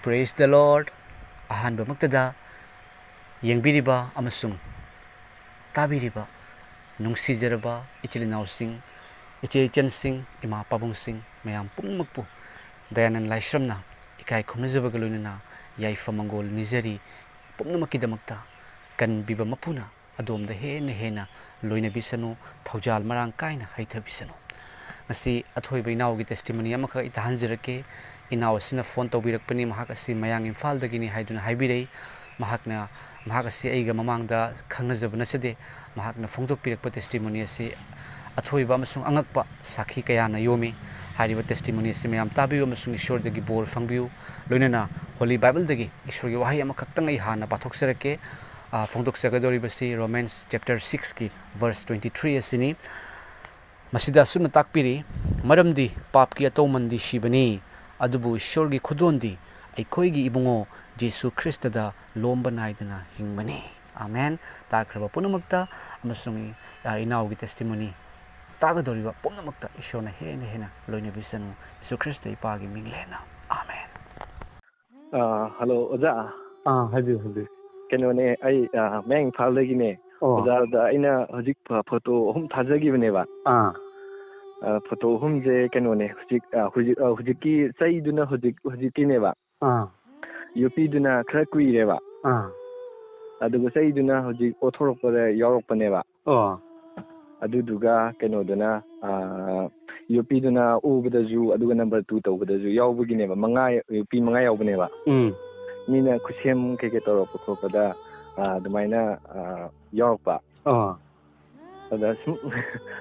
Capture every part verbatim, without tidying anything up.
Praise the Lord. ꯑꯍꯥꯟꯕꯃꯛꯇꯗ ꯌꯦꯡꯕꯤꯔꯤꯕ ꯑꯃꯁꯨꯡ ꯇꯥꯕꯤꯔꯤꯕ ꯅꯨꯡꯁꯤꯖꯔꯕ ꯏꯆꯤꯜ ꯏꯅꯥꯎꯁꯤꯡ, ꯏꯆꯦ ꯏꯆꯟꯁꯤꯡ, ꯏꯃꯥ ꯄꯥꯕꯨꯡꯁꯤꯡ ꯃꯌꯥꯝ ꯄꯨꯝꯅꯃꯛꯄꯨ ꯗꯌꯥꯅꯟ ꯂꯥꯏꯁ꯭ꯔꯝꯅ ꯏꯀꯥꯏ ꯈꯨꯝꯅꯖꯕꯒ ꯂꯣꯏꯅꯅ ꯌꯥꯏꯐ ꯃꯪꯒꯣꯜ ꯅꯤꯖꯔꯤ꯫ ꯄꯨꯝꯅꯃꯛꯀꯤꯗꯃꯛꯇ ꯀꯟꯕꯤꯕ ꯃꯄꯨꯅ ꯑꯗꯣꯝꯗ ꯍꯦꯟꯅ ꯍꯦꯟꯅ ꯂꯣꯏꯅꯕꯤꯁꯅꯨ, ꯊꯧꯖꯥꯜ ꯃꯔꯥꯡ ꯀꯥꯏꯅ ꯍꯩꯊꯕꯤꯁꯅꯨ꯫ ꯉꯁꯤ ꯑꯊꯣꯏꯕ ꯏꯅꯥꯎꯒꯤ testimony ꯑꯃꯈꯛ ꯑꯩ ꯇꯥꯍꯟꯖꯔꯛꯀꯦ꯫ ꯏꯅꯥꯎ ꯑꯁꯤꯅ phone ꯇꯧꯕꯤꯔꯛꯄꯅꯤ, ꯃꯍꯥꯛ ꯑꯁꯤ ꯃꯌꯥꯡ ꯏꯝꯐꯥꯜꯗꯒꯤꯅꯤ ꯍꯥꯏꯗꯨꯅ ꯍꯥꯏꯕꯤꯔꯛꯏ꯫ ꯃꯍꯥꯛꯅ, ꯃꯍꯥꯛ ꯑꯁꯤ ꯑꯩꯒ ꯃꯃꯥꯡꯗ ꯈꯪꯅꯖꯕ ꯅꯠꯆꯗꯦ꯫ ꯃꯍꯥꯛꯅ ꯐꯣꯡꯗꯣꯛꯄꯤꯔꯛꯄ testimony ꯑꯁꯤ ꯑꯊꯣꯏꯕ ꯑꯃꯁꯨꯡ ꯑꯉꯛꯄ ꯁꯥꯈꯤ ꯀꯌꯥꯅ ꯌꯣꯝꯃꯤ꯫ ꯍꯥꯏꯔꯤꯕ testimony ꯑꯁꯤ ꯃꯌꯥꯝ ꯇꯥꯕꯤꯌꯨ ꯑꯃꯁꯨꯡ ꯏꯁꯣꯔꯗꯒꯤ ꯕꯣꯔ ꯐꯪꯕꯤꯌꯨ꯫ ꯂꯣꯏꯅꯅ Holy Bible ꯗꯒꯤ ꯏꯁꯣꯔꯒꯤ ꯋꯥꯍꯩ ꯑꯃꯈꯛꯇꯪ ꯑꯩ ꯍꯥꯟꯅ ꯄꯥꯊꯣꯛꯆꯔꯛꯀꯦ꯫ ꯑ, ꯐꯣꯡꯗꯣꯛꯆꯒꯗꯧꯔꯤꯕꯁꯤ Romans chapter six ꯀꯤ verse twenty three ꯑꯁꯤꯅꯤ꯫ ꯃꯁꯤꯗ ꯑꯁꯨꯝꯅ ꯇꯥꯛꯄꯤꯔꯤ, "ꯃꯔꯝꯗꯤ ꯄꯥꯞꯀꯤ ꯑꯇꯧꯃꯟꯗꯤ ꯁꯤꯕꯅꯤ, ꯑꯗꯨꯕꯨ ꯏꯁꯣꯔꯒꯤ ꯈꯨꯗꯣꯜꯗꯤ ꯑꯩꯈꯣꯏꯒꯤ ꯏꯕꯨꯡꯉꯣ ꯖꯤꯁꯨ ꯈ꯭ꯔꯤꯁꯇꯗ ꯂꯣꯝꯕ ꯅꯥꯏꯗꯅ ꯍꯤꯡꯕꯅꯤ꯫" ꯑꯥꯃꯦꯟ꯫ ꯇꯥꯈ꯭ꯔꯕ ꯄꯨꯝꯅꯃꯛꯇ ꯑꯃꯁꯨꯡ, ꯑ, ꯏꯅꯥꯎꯒꯤ testimony ꯇꯥꯒꯗꯧꯔꯤꯕ ꯄꯨꯝꯅꯃꯛꯇ ꯏꯁꯣꯔꯅ ꯍꯦꯟꯅ ꯍꯦꯟꯅ ꯂꯣꯏꯅꯕꯤꯁꯅꯨ꯫ ꯖꯤꯁꯨ ꯈ꯭ꯔꯤꯁꯇ ꯏꯄꯥꯒꯤ ꯃꯤꯡ ꯂꯦꯟꯅ꯫ ꯑꯥꯃꯦꯟ꯫ ꯑꯥ, hello, ꯑꯣꯖꯥ꯫ ꯑꯥ, ꯍꯥꯏꯕꯤꯌꯨ, ꯍꯥꯏꯕꯤꯌꯨ꯫ ꯀꯩꯅꯣꯅꯦ, ꯑꯩ, ꯑꯥ, ꯃꯌꯥꯡ ꯏꯝꯐꯥꯜꯗꯒꯤꯅꯦ꯫ ꯑꯣ꯫ ꯑꯣꯖꯥꯗ ꯑꯩꯅ ꯍꯧꯖꯤꯛ ꯐ-, photo ꯑꯍꯨꯝ ꯊꯥꯖꯈꯤꯕꯅꯦꯕ꯫ ꯑꯥ꯫ ꯑꯥ, photo ꯑꯍꯨꯝꯁꯦ ꯀꯩꯅꯣꯅꯦ, ꯍꯧꯖꯤꯛ, ꯑꯥ, ꯍꯧꯖꯤꯛ, ꯑꯥ, ꯍꯧꯖꯤꯛꯀꯤ ꯆꯩꯗꯨꯅ ꯍꯧꯖꯤꯛ, ꯍꯧꯖꯤꯛꯀꯤꯅꯦꯕ꯫ ꯑꯥ꯫ ꯌꯣꯠꯄꯤꯗꯨꯅ ꯈꯔ ꯀꯨꯏꯔꯦꯕ꯫ ꯑꯥ꯫ ꯑꯗꯨꯒ ꯆꯩꯗꯨꯅ ꯍꯧꯖꯤꯛ ꯑꯣꯊꯣꯔꯛꯄꯗ ꯌꯥꯎꯔꯛꯄꯅꯦꯕ꯫ ꯑꯣ꯫ ꯑꯗꯨꯗꯨꯒ ꯀꯩꯅꯣꯗꯨꯅ, ꯑꯥ, ꯌꯣꯠꯄꯤꯗꯨꯅ ꯑꯣꯕꯗꯁꯨ, ꯑꯗꯨꯒ number two ꯇꯧꯕꯗꯁꯨ ꯌꯥꯎꯕꯒꯤꯅꯦꯕ, ꯃꯉꯥ, ꯌꯣꯠꯄꯤ ꯃꯉꯥ ꯌꯥꯎꯕꯅꯦꯕ꯫ ꯎꯝ꯫ ꯃꯤꯅ ꯈꯨꯠꯁꯦꯝ ꯀꯩꯀꯩ ꯇꯧꯔꯛꯄ ꯈꯣꯠꯄꯗ, ꯑꯥ, ꯑꯗꯨꯃꯥꯏꯅ, ꯑꯥ, ꯌꯥꯎꯔꯛꯄ꯫ ꯑꯥ꯫ ꯑꯗ ꯁꯨꯝ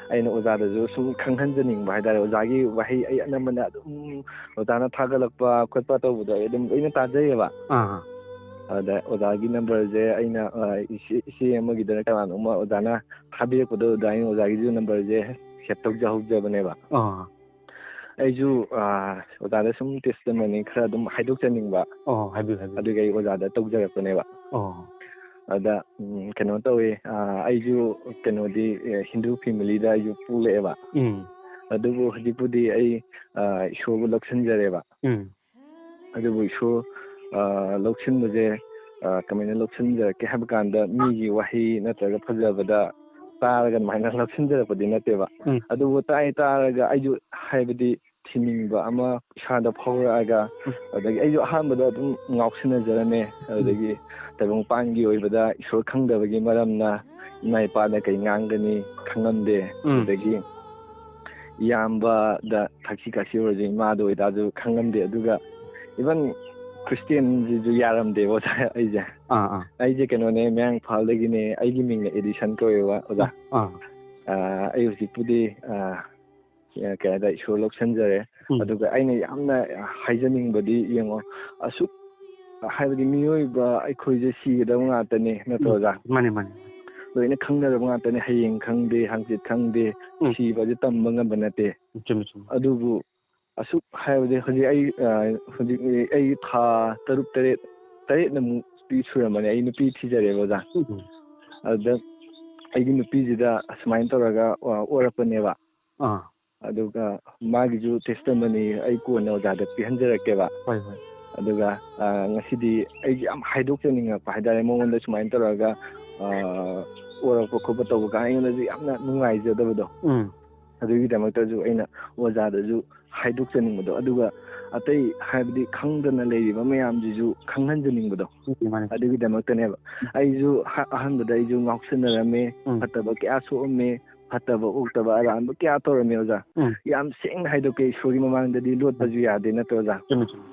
ꯑꯩꯅ ꯑꯣꯖꯥꯗꯁꯨ ꯁꯨꯝ ꯈꯪꯍꯟꯖꯅꯤꯡꯕ ꯍꯥꯏꯇꯥꯔꯦ꯫ ꯑꯣꯖꯥꯒꯤ ꯋꯥꯍꯩ ꯑꯩ ꯑꯅꯝꯕꯅ ꯑꯗꯨꯝ ꯑꯣꯖꯥꯅ ꯊꯥꯒꯠꯂꯛꯄ ꯈꯣꯠꯄ ꯇꯧꯕꯗꯣ ꯑꯩ ꯑꯗꯨꯝ ꯂꯣꯏꯅ ꯇꯥꯖꯩꯌꯦꯕ꯫ ꯑꯥ꯫ ꯑꯗ ꯑꯣꯖꯥꯒꯤ numberꯁꯦ ꯑꯩꯅ, ꯑ, ꯏꯆꯦ, ꯏꯆꯦ ꯑꯃꯒꯤꯗ ꯀꯅꯥꯅꯣꯝꯃ ꯑꯣꯖꯥꯅ ꯊꯥꯕꯤꯔꯛꯄꯗꯣ, ꯑꯗꯨꯃꯥꯏꯅ ꯑꯣꯖꯥꯒꯤꯁꯨ numberꯁꯦ save ꯇꯧꯖꯍꯧꯖꯕꯅꯦꯕ꯫ ꯑꯥ꯫ ꯑꯩꯁꯨ, ꯑ, ꯑꯣꯖꯥꯗ ꯁꯨꯝ testimony ꯈꯔ ꯑꯗꯨꯝ ꯍꯥꯏꯗꯣꯛꯆꯅꯤꯡꯕ꯫ ꯑꯣ, ꯍꯥꯏꯕꯤꯌꯨ, ꯍꯥꯏꯕꯤꯌꯨ꯫ ꯑꯗꯨꯒꯤ ꯑꯩ ꯑꯣꯖꯥꯗ ꯇꯧꯖꯔꯛꯄꯅꯦꯕ꯫ ꯑꯣ꯫ ꯑꯗ, ꯎꯝ, ꯀꯩꯅꯣ ꯇꯧꯋꯦ, ꯑ, ꯑꯩꯁꯨ ꯀꯩꯅꯣꯗꯤ, ꯑ, ꯍꯤꯟꯗꯨ familyꯗ ꯑꯩꯁꯨ ꯄꯣꯛꯂꯛꯑꯦꯕ꯫ ꯎꯝ꯫ ꯑꯗꯨꯕꯨ ꯍꯧꯖꯤꯛꯄꯨꯗꯤ ꯑꯩ, ꯑ, ꯏꯁꯣꯔꯕꯨ ꯂꯧꯁꯤꯟꯖꯔꯦꯕ꯫ ꯎꯝ꯫ ꯑꯗꯨꯕꯨ ꯏꯁꯣꯔ, ꯑ, ꯂꯧꯁꯤꯟꯕꯁꯦ, ꯑ, ꯀꯃꯥꯏꯅ ꯂꯧꯁꯤꯟꯖꯔꯛꯀꯦ ꯍꯥꯏꯕ ꯀꯥꯟꯗ, ꯃꯤꯒꯤ ꯋꯥꯍꯩ ꯅꯠꯇ꯭ꯔꯒ ꯐꯖꯕꯗ ꯇꯥꯔꯒ ꯑꯗꯨꯃꯥꯏꯅ ꯂꯧꯁꯤꯟꯖꯔꯛꯄꯗꯤ ꯅꯠꯇꯦꯕ꯫ ꯎꯝ꯫ ꯑꯗꯨꯕꯨ ꯇꯥꯏ ꯇꯥꯔꯒ ꯑꯩꯁꯨ, ꯍꯥꯏꯕꯗꯤ, ꯊꯤꯅꯤꯡꯕ ꯑꯃ ꯏꯁꯥꯗ ꯐꯥꯎꯔꯛꯑꯒ, ꯎꯝ꯫ ꯑꯗꯒꯤ ꯑꯩꯁꯨ ꯑꯍꯥꯟꯕꯗ ꯑꯗꯨꯝ ꯉꯥꯎꯁꯤꯟꯅꯖꯔꯝꯃꯦ꯫ ꯎꯝ꯫ ꯑꯗꯒꯤ ꯇꯥꯏꯕꯪꯄꯥꯟꯒꯤ ꯑꯣꯏꯕꯗ ꯏꯁꯣꯔ ꯈꯪꯗꯕꯒꯤ ꯃꯔꯝꯅ ꯏꯃꯥ ꯏꯄꯥꯗ ꯀꯩ ꯉꯥꯡꯒꯅꯤ ꯈꯪꯉꯝꯗꯦ꯫ ꯎꯝ꯫ ꯑꯗꯒꯤ ꯏꯌꯥꯝꯕꯗ ꯊꯛꯁꯤ ꯈꯥꯁꯤ ꯑꯣꯏꯔꯁꯨ, ꯏꯃꯥꯗ ꯑꯣꯏꯇꯥꯔꯁꯨ ꯈꯪꯉꯝꯗꯦ꯫ ꯑꯗꯨꯒ even ꯈ꯭ꯔꯤꯁꯇꯦꯟꯁꯤꯁꯨ ꯌꯥꯔꯝꯗꯦꯕ, ꯑꯣꯖꯥ, ꯑꯩꯁꯦ꯫ ꯑꯥ, ꯑꯥ꯫ ꯑꯩꯁꯦ ꯀꯩꯅꯣꯅꯦ, ꯃꯌꯥꯡ ꯏꯝꯐꯥꯜꯗꯒꯤꯅꯦ꯫ ꯑꯩꯒꯤ ꯃꯤꯡꯅ ꯑꯦꯗꯤꯁꯟ ꯀꯧꯋꯦꯕ, ꯑꯣꯖꯥ꯫ ꯑꯥ꯫ ꯑꯥ, ꯑꯩ ꯍꯧꯖꯤꯛꯄꯨꯗꯤ, ꯑꯥ, ꯀꯩ ꯍꯥꯏꯇꯥꯔꯦ, ꯏꯁꯣꯔ ꯂꯧꯁꯟꯖꯔꯦ꯫ ꯎꯝ꯫ ꯑꯗꯨꯒ ꯑꯩꯅ ꯌꯥꯝꯅ ꯍꯥꯏꯖꯅꯤꯡꯕꯗꯤ, ꯌꯦꯡꯉꯣ, ꯑꯁꯨꯛ, ꯍꯥꯏꯕꯗꯤ, ꯃꯤꯑꯣꯏꯕ ꯑꯩꯈꯣꯏꯁꯦ ꯁꯤꯒꯗꯕ ꯉꯥꯛꯇꯅꯦ, ꯅꯠꯇ꯭ꯔꯣ, ꯎꯝ꯫ ꯑꯣꯖꯥ? ꯃꯥꯅꯦ, ꯃꯥꯅꯦ꯫ ꯂꯣꯏꯅ ꯈꯪꯅꯔꯕ ꯉꯥꯛꯇꯅꯦ, ꯍꯌꯦꯡ ꯈꯪꯗꯦ, ꯍꯪꯆꯤꯠ ꯈꯪꯗꯦ, ꯎꯝ꯫ ꯁꯤꯕꯁꯦ ꯇꯝꯕ ꯉꯝꯕ ꯅꯠꯇꯦ꯫ ꯆꯨꯝꯃꯦ, ꯆꯨꯝꯃꯦ꯫ ꯑꯗꯨꯕꯨ ꯑꯁꯨꯛ ꯍꯥꯏꯕꯗꯤ ꯍꯧꯖꯤꯛ ꯑꯩ, ꯑ, ꯍꯧꯖꯤꯛ ꯑꯩ ꯊꯥ ꯇꯔꯨꯛ, ꯇꯔꯦꯠ, ꯇꯔꯦꯠꯅꯃꯨꯛꯇꯤ ꯁꯨꯔꯝꯃꯅꯤ ꯑꯩ ꯅꯨꯄꯤ ꯊꯤꯖꯔꯦꯕ, ꯑꯣꯖꯥ꯫ ꯎꯝ꯫ ꯑꯗꯨꯗ ꯑꯩꯒꯤ ꯅꯨꯄꯤꯁꯤꯗ ꯑꯁꯨꯃꯥꯏꯅ ꯇꯧꯔꯒ, ꯑ, ꯑꯣꯔꯛꯄꯅꯦꯕ꯫ ꯑꯥ꯫ ꯑꯗꯨꯒ ꯃꯥꯒꯤꯁꯨ testimony ꯑꯩ ꯀꯣꯟꯅ ꯑꯣꯖꯥꯗ ꯄꯤꯍꯟꯖꯔꯛꯀꯦꯕ꯫ ꯍꯣꯏ, ꯍꯣꯏ꯫ ꯑꯗꯨꯒ, ꯑ, ꯉꯁꯤꯗꯤ ꯑꯩꯁꯦ ꯌꯥꯝ ꯍꯥꯏꯗꯣꯛꯆꯅꯤꯡꯉꯛꯄ ꯍꯥꯏꯇꯥꯔꯦ, ꯃꯉꯣꯟꯗ ꯁꯨꯃꯥꯏꯅ ꯇꯧꯔꯒ, ꯑ, ꯑꯣꯔꯛꯄ ꯈꯣꯠꯄ ꯇꯧꯕ ꯀꯥꯟꯗ ꯑꯩꯉꯣꯟꯗꯁꯨ ꯌꯥꯝꯅ ꯅꯨꯡꯉꯥꯏꯖꯗꯕꯗꯣ꯫ ꯎꯝ꯫ ꯑꯗꯨꯒꯤꯗꯃꯛꯇꯁꯨ ꯑꯩꯅ ꯑꯣꯖꯥꯗꯁꯨ ꯍꯥꯏꯗꯣꯛꯆꯅꯤꯡꯕꯗꯣ, ꯑꯗꯨꯒ ꯑꯇꯩ, ꯍꯥꯏꯕꯗꯤ, ꯈꯪꯗꯅ ꯂꯩꯔꯤꯕ ꯃꯌꯥꯝꯁꯤꯁꯨ ꯈꯪꯍꯟꯖꯅꯤꯡꯕꯗꯣ꯫ ꯎꯝ, ꯃꯥꯅꯦ꯫ ꯑꯗꯨꯒꯤꯗꯃꯛꯇꯅꯦꯕ꯫ ꯎꯝ꯫ ꯑꯩꯁꯨ ꯍ-, ꯑꯍꯥꯟꯕꯗ ꯑꯩꯁꯨ ꯉꯥꯎꯁꯟꯅꯔꯝꯃꯦ, ꯎꯝ꯫ ꯐꯠꯇꯕ ꯀꯌꯥ ꯁꯣꯛꯑꯝꯃꯦ, ꯐꯠꯇꯕ ꯑꯣꯛꯇꯕ ꯑꯔꯥꯟꯕ ꯀꯌꯥ ꯇꯧꯔꯝꯃꯦ, ꯑꯣꯖꯥ꯫ ꯎꯝ꯫ ꯌꯥꯝ ꯁꯦꯡꯅ ꯍꯥꯏꯗꯣꯛꯀꯦ, ꯏꯁꯣꯔꯒꯤ ꯃꯃꯥꯡꯗꯗꯤ ꯂꯣꯠꯄꯁꯨ ꯌꯥꯗꯦ, ꯅꯠꯇ꯭ꯔꯣ, ꯑꯣꯖꯥ? ꯆꯨꯝꯃꯦ, ꯆꯨꯝꯃꯦ꯫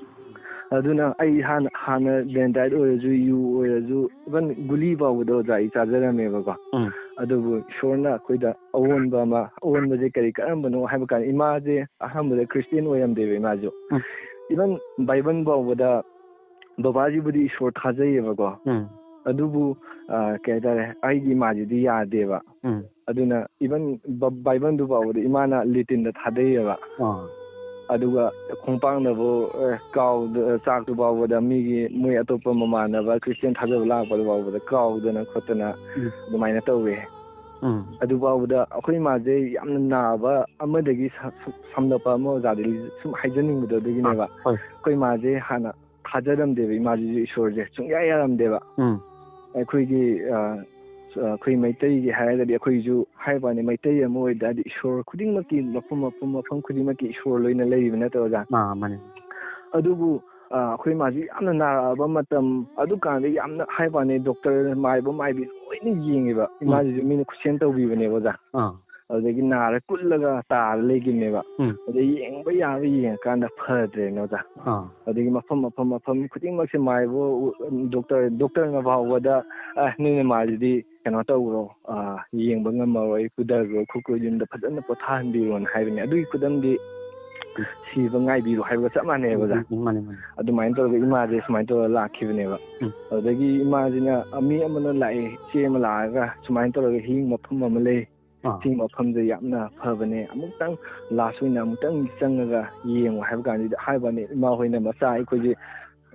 ꯑꯗꯨꯅ ꯑꯩ ꯍꯥꯟꯅ, ꯍꯥꯟꯅ ꯕꯦꯟꯗꯥꯏꯠ ꯑꯣꯏꯔꯁꯨ, ꯌꯨ ꯑꯣꯏꯔꯁꯨ, even ꯒꯨꯂꯤ ꯐꯥꯎꯕꯗ, ꯑꯣꯖꯥ, ꯑꯩ ꯆꯥꯖꯔꯝꯃꯦꯕꯀꯣ꯫ ꯎꯝ꯫ ꯑꯗꯨꯕꯨ ꯏꯁꯣꯔꯅ ꯑꯩꯈꯣꯏꯗ ꯑꯑꯣꯟꯕ ꯑꯃ, ꯑꯑꯣꯟꯕꯁꯦ ꯀꯔꯤ ꯀꯔꯝꯕꯅꯣ ꯍꯥꯏꯕ ꯀꯥꯟꯗ, ꯏꯃꯥꯁꯦ ꯑꯍꯥꯟꯕꯗ ꯈ꯭ꯔꯤꯁꯇꯦꯟ ꯑꯣꯏꯔꯝꯗꯦꯕ, ꯏꯃꯥꯁꯨ꯫ ꯎꯝ꯫ Even ꯕꯥꯏꯕꯜ ꯐꯥꯎꯕꯗ ꯕꯕꯥꯁꯤꯕꯨꯗꯤ ꯏꯁꯣꯔ ꯊꯥꯖꯩꯌꯦꯕꯀꯣ꯫ ꯎꯝ꯫ ꯑꯗꯨꯕꯨ, ꯑ, ꯀꯩ ꯍꯥꯏꯇꯥꯔꯦ, ꯑꯩꯒꯤ ꯏꯃꯥꯁꯤꯗꯤ ꯌꯥꯗꯦꯕ꯫ ꯎꯝ꯫ ꯑꯗꯨꯅ even ꯕ-, ꯕꯥꯏꯕꯜꯗꯨ ꯐꯥꯎꯕꯗ ꯏꯃꯥꯅ ꯂꯦꯇꯤꯟꯗ ꯊꯥꯗꯩꯌꯦꯕ꯫ ꯑꯥ꯫ ꯑꯗꯨꯒ ꯈꯣꯡꯄꯥꯛꯅꯕꯨ, ꯑ, ꯀꯥꯎꯗ-, ꯆꯥꯛꯇꯨ ꯐꯥꯎꯕꯗ ꯃꯤꯒꯤ, ꯃꯣꯏ ꯑꯇꯣꯞꯄ ꯃꯃꯥꯟꯅꯕ ꯈ꯭ꯔꯤꯁꯇꯤꯌꯥꯟ ꯊꯥꯖꯕ ꯂꯥꯛꯄꯗꯨ ꯐꯥꯎꯕꯗ ꯀꯥꯎꯗꯅ ꯈꯣꯠꯇꯅ ꯎꯝ꯫ ꯑꯗꯨꯃꯥꯏꯅ ꯇꯧꯋꯦ꯫ ꯎꯝ꯫ ꯑꯗꯨ ꯐꯥꯎꯕꯗ ꯑꯩꯈꯣꯏ ꯏꯃꯥꯁꯦ ꯌꯥꯝꯅ ꯅꯥꯕ ꯑꯃꯗꯒꯤ ꯁ-, ꯁ-, ꯁꯝꯂꯞꯄ ꯑꯃ ꯑꯣꯖꯥꯗꯒꯤ ꯁꯨꯝ ꯍꯥꯏꯖꯅꯤꯡꯕꯗꯣ ꯑꯗꯨꯒꯤꯅꯦꯕ꯫ ꯑꯥ, ꯍꯣꯏ꯫ ꯑꯩꯈꯣꯏ ꯏꯃꯥꯁꯦ ꯍꯥꯟꯅ ꯊꯥꯖꯔꯝꯗꯦꯕ, ꯏꯃꯥꯁꯤꯁꯨ ꯏꯁꯣꯔꯁꯦ ꯁꯨꯡꯌꯥ ꯌꯥꯔꯝꯗꯦꯕ꯫ ꯎꯝ꯫ ꯑꯩꯈꯣꯏꯒꯤ, ꯑ, ꯑꯩꯈꯣꯏ ꯃꯩꯇꯩꯒꯤ ꯍꯥꯏꯔꯒꯗꯤ ꯑꯩꯈꯣꯏꯁꯨ ꯍꯥꯏꯕ ꯋꯥꯅꯤ, ꯃꯩꯇꯩ ꯑꯃ ꯑꯣꯏ ꯇꯥꯔꯗꯤ ꯏꯁꯣꯔ ꯈꯨꯗꯤꯡꯃꯛꯀꯤ ꯃꯐꯝ, ꯃꯐꯝ, ꯃꯐꯝ ꯈꯨꯗꯤꯡꯃꯛꯀꯤ ꯏꯁꯣꯔ ꯂꯣꯏꯅ ꯂꯩꯔꯤꯕ ꯅꯠꯇ꯭ꯔꯣ, ꯑꯣꯖꯥ? ꯑꯥ, ꯃꯥꯅꯦ꯫ ꯑꯗꯨꯕꯨ, ꯑ, ꯑꯩꯈꯣꯏ ꯏꯃꯥꯁꯤ ꯌꯥꯝꯅ ꯅꯥꯔꯛꯑꯕ ꯃꯇꯝ, ꯑꯗꯨꯀꯥꯟꯗ ꯌꯥꯝꯅ ꯍꯥꯏꯕ ꯋꯥꯅꯤ, ꯗꯣꯛꯇꯔ ꯃꯥꯏꯕ ꯃꯥꯏꯕꯤ ꯂꯣꯏꯅ ꯌꯦꯡꯉꯦꯕ꯫ ꯎꯝ꯫ ꯏꯃꯥꯁꯤꯁꯨ ꯃꯤꯅ ꯈꯨꯠꯁꯦꯝ ꯇꯧꯕꯤꯕꯅꯦꯕ, ꯑꯣꯖꯥ꯫ ꯑꯥ꯫ ꯑꯗꯨꯗꯒꯤ ꯅꯥꯔ ꯀꯨꯠꯂꯒ ꯇꯥꯔ ꯂꯩꯈꯤꯕꯅꯦꯕ꯫ ꯎꯝ꯫ ꯑꯗꯩ ꯌꯦꯡꯕ ꯌꯥꯕ ꯌꯦꯡꯉꯀꯥꯟꯗ ꯐꯗ꯭ꯔꯦꯅꯦ, ꯑꯣꯖꯥ꯫ ꯑꯥ꯫ ꯑꯗꯒꯤ ꯃꯐꯝ, ꯃꯐꯝ, ꯃꯐꯝ ꯈꯨꯗꯤꯡꯃꯛꯁꯦ ꯃꯥꯏꯕ, ꯗꯣꯛꯇꯔ, ꯗꯣꯛꯇꯔꯅ ꯐꯥꯎꯕꯗ, "ꯑ, ꯅꯣꯏ ꯅꯃꯥꯁꯤꯗꯤ ꯀꯩꯅꯣ ꯇꯧꯈ꯭ꯔꯣ, ꯑ, ꯌꯦꯡꯕ ꯉꯝꯃꯔꯣꯏ, ꯄꯨꯊꯈ꯭ꯔꯣ, ꯈꯣꯠꯈ꯭ꯔꯣ, ꯌꯨꯝꯗ ꯐꯖꯅ ꯄꯣꯊꯥꯍꯟꯕꯤꯔꯣꯅ" ꯍꯥꯏꯕꯅꯦ꯫ ꯑꯗꯨꯒꯤ ꯈꯨꯗꯝꯗꯤ ꯁꯤꯕ ꯉꯥꯏꯕꯤꯔꯣ ꯍꯥꯏꯕꯒ ꯆꯞ ꯃꯥꯟꯅꯩꯕ, ꯑꯣꯖꯥ꯫ ꯎꯝ, ꯎꯝ, ꯃꯥꯅꯦ, ꯃꯥꯅꯦ꯫ ꯑꯗꯨꯃꯥꯏꯅ ꯇꯧꯔꯒ ꯏꯃꯥꯁꯦ ꯁꯨꯃꯥꯏꯅ ꯇꯧꯔꯒ ꯂꯥꯛꯈꯤꯕꯅꯦꯕ꯫ ꯎꯝ꯫ ꯑꯗꯨꯗꯒꯤ ꯏꯃꯥꯁꯤꯅ, ꯑ, ꯃꯤ ꯑꯃꯅ ꯂꯥꯛꯑꯦ, ꯏꯆꯦ ꯑꯃ ꯂꯥꯛꯑꯒ ꯁꯨꯃꯥꯏꯅ ꯇꯧꯔꯒ ꯍꯤꯡ ꯃꯐꯝ ꯑꯃ ꯂꯩ, ꯑꯥ꯫ ꯁꯤ ꯃꯐꯝꯁꯦ ꯌꯥꯝꯅ ꯐꯕꯅꯦ, ꯑꯃꯨꯛꯇꯪ ꯂꯥꯁ ꯑꯣꯏꯅ ꯑꯃꯨꯛꯇꯪ ꯆꯪꯉꯒ ꯌꯦꯡꯉꯣ ꯍꯥꯏꯕ ꯀꯥꯟꯁꯤꯗ, ꯍꯥꯏꯕꯅꯦ, ꯏꯃꯥ ꯍꯣꯏꯅ ꯃꯆꯥ ꯑꯩꯈꯣꯏꯁꯦ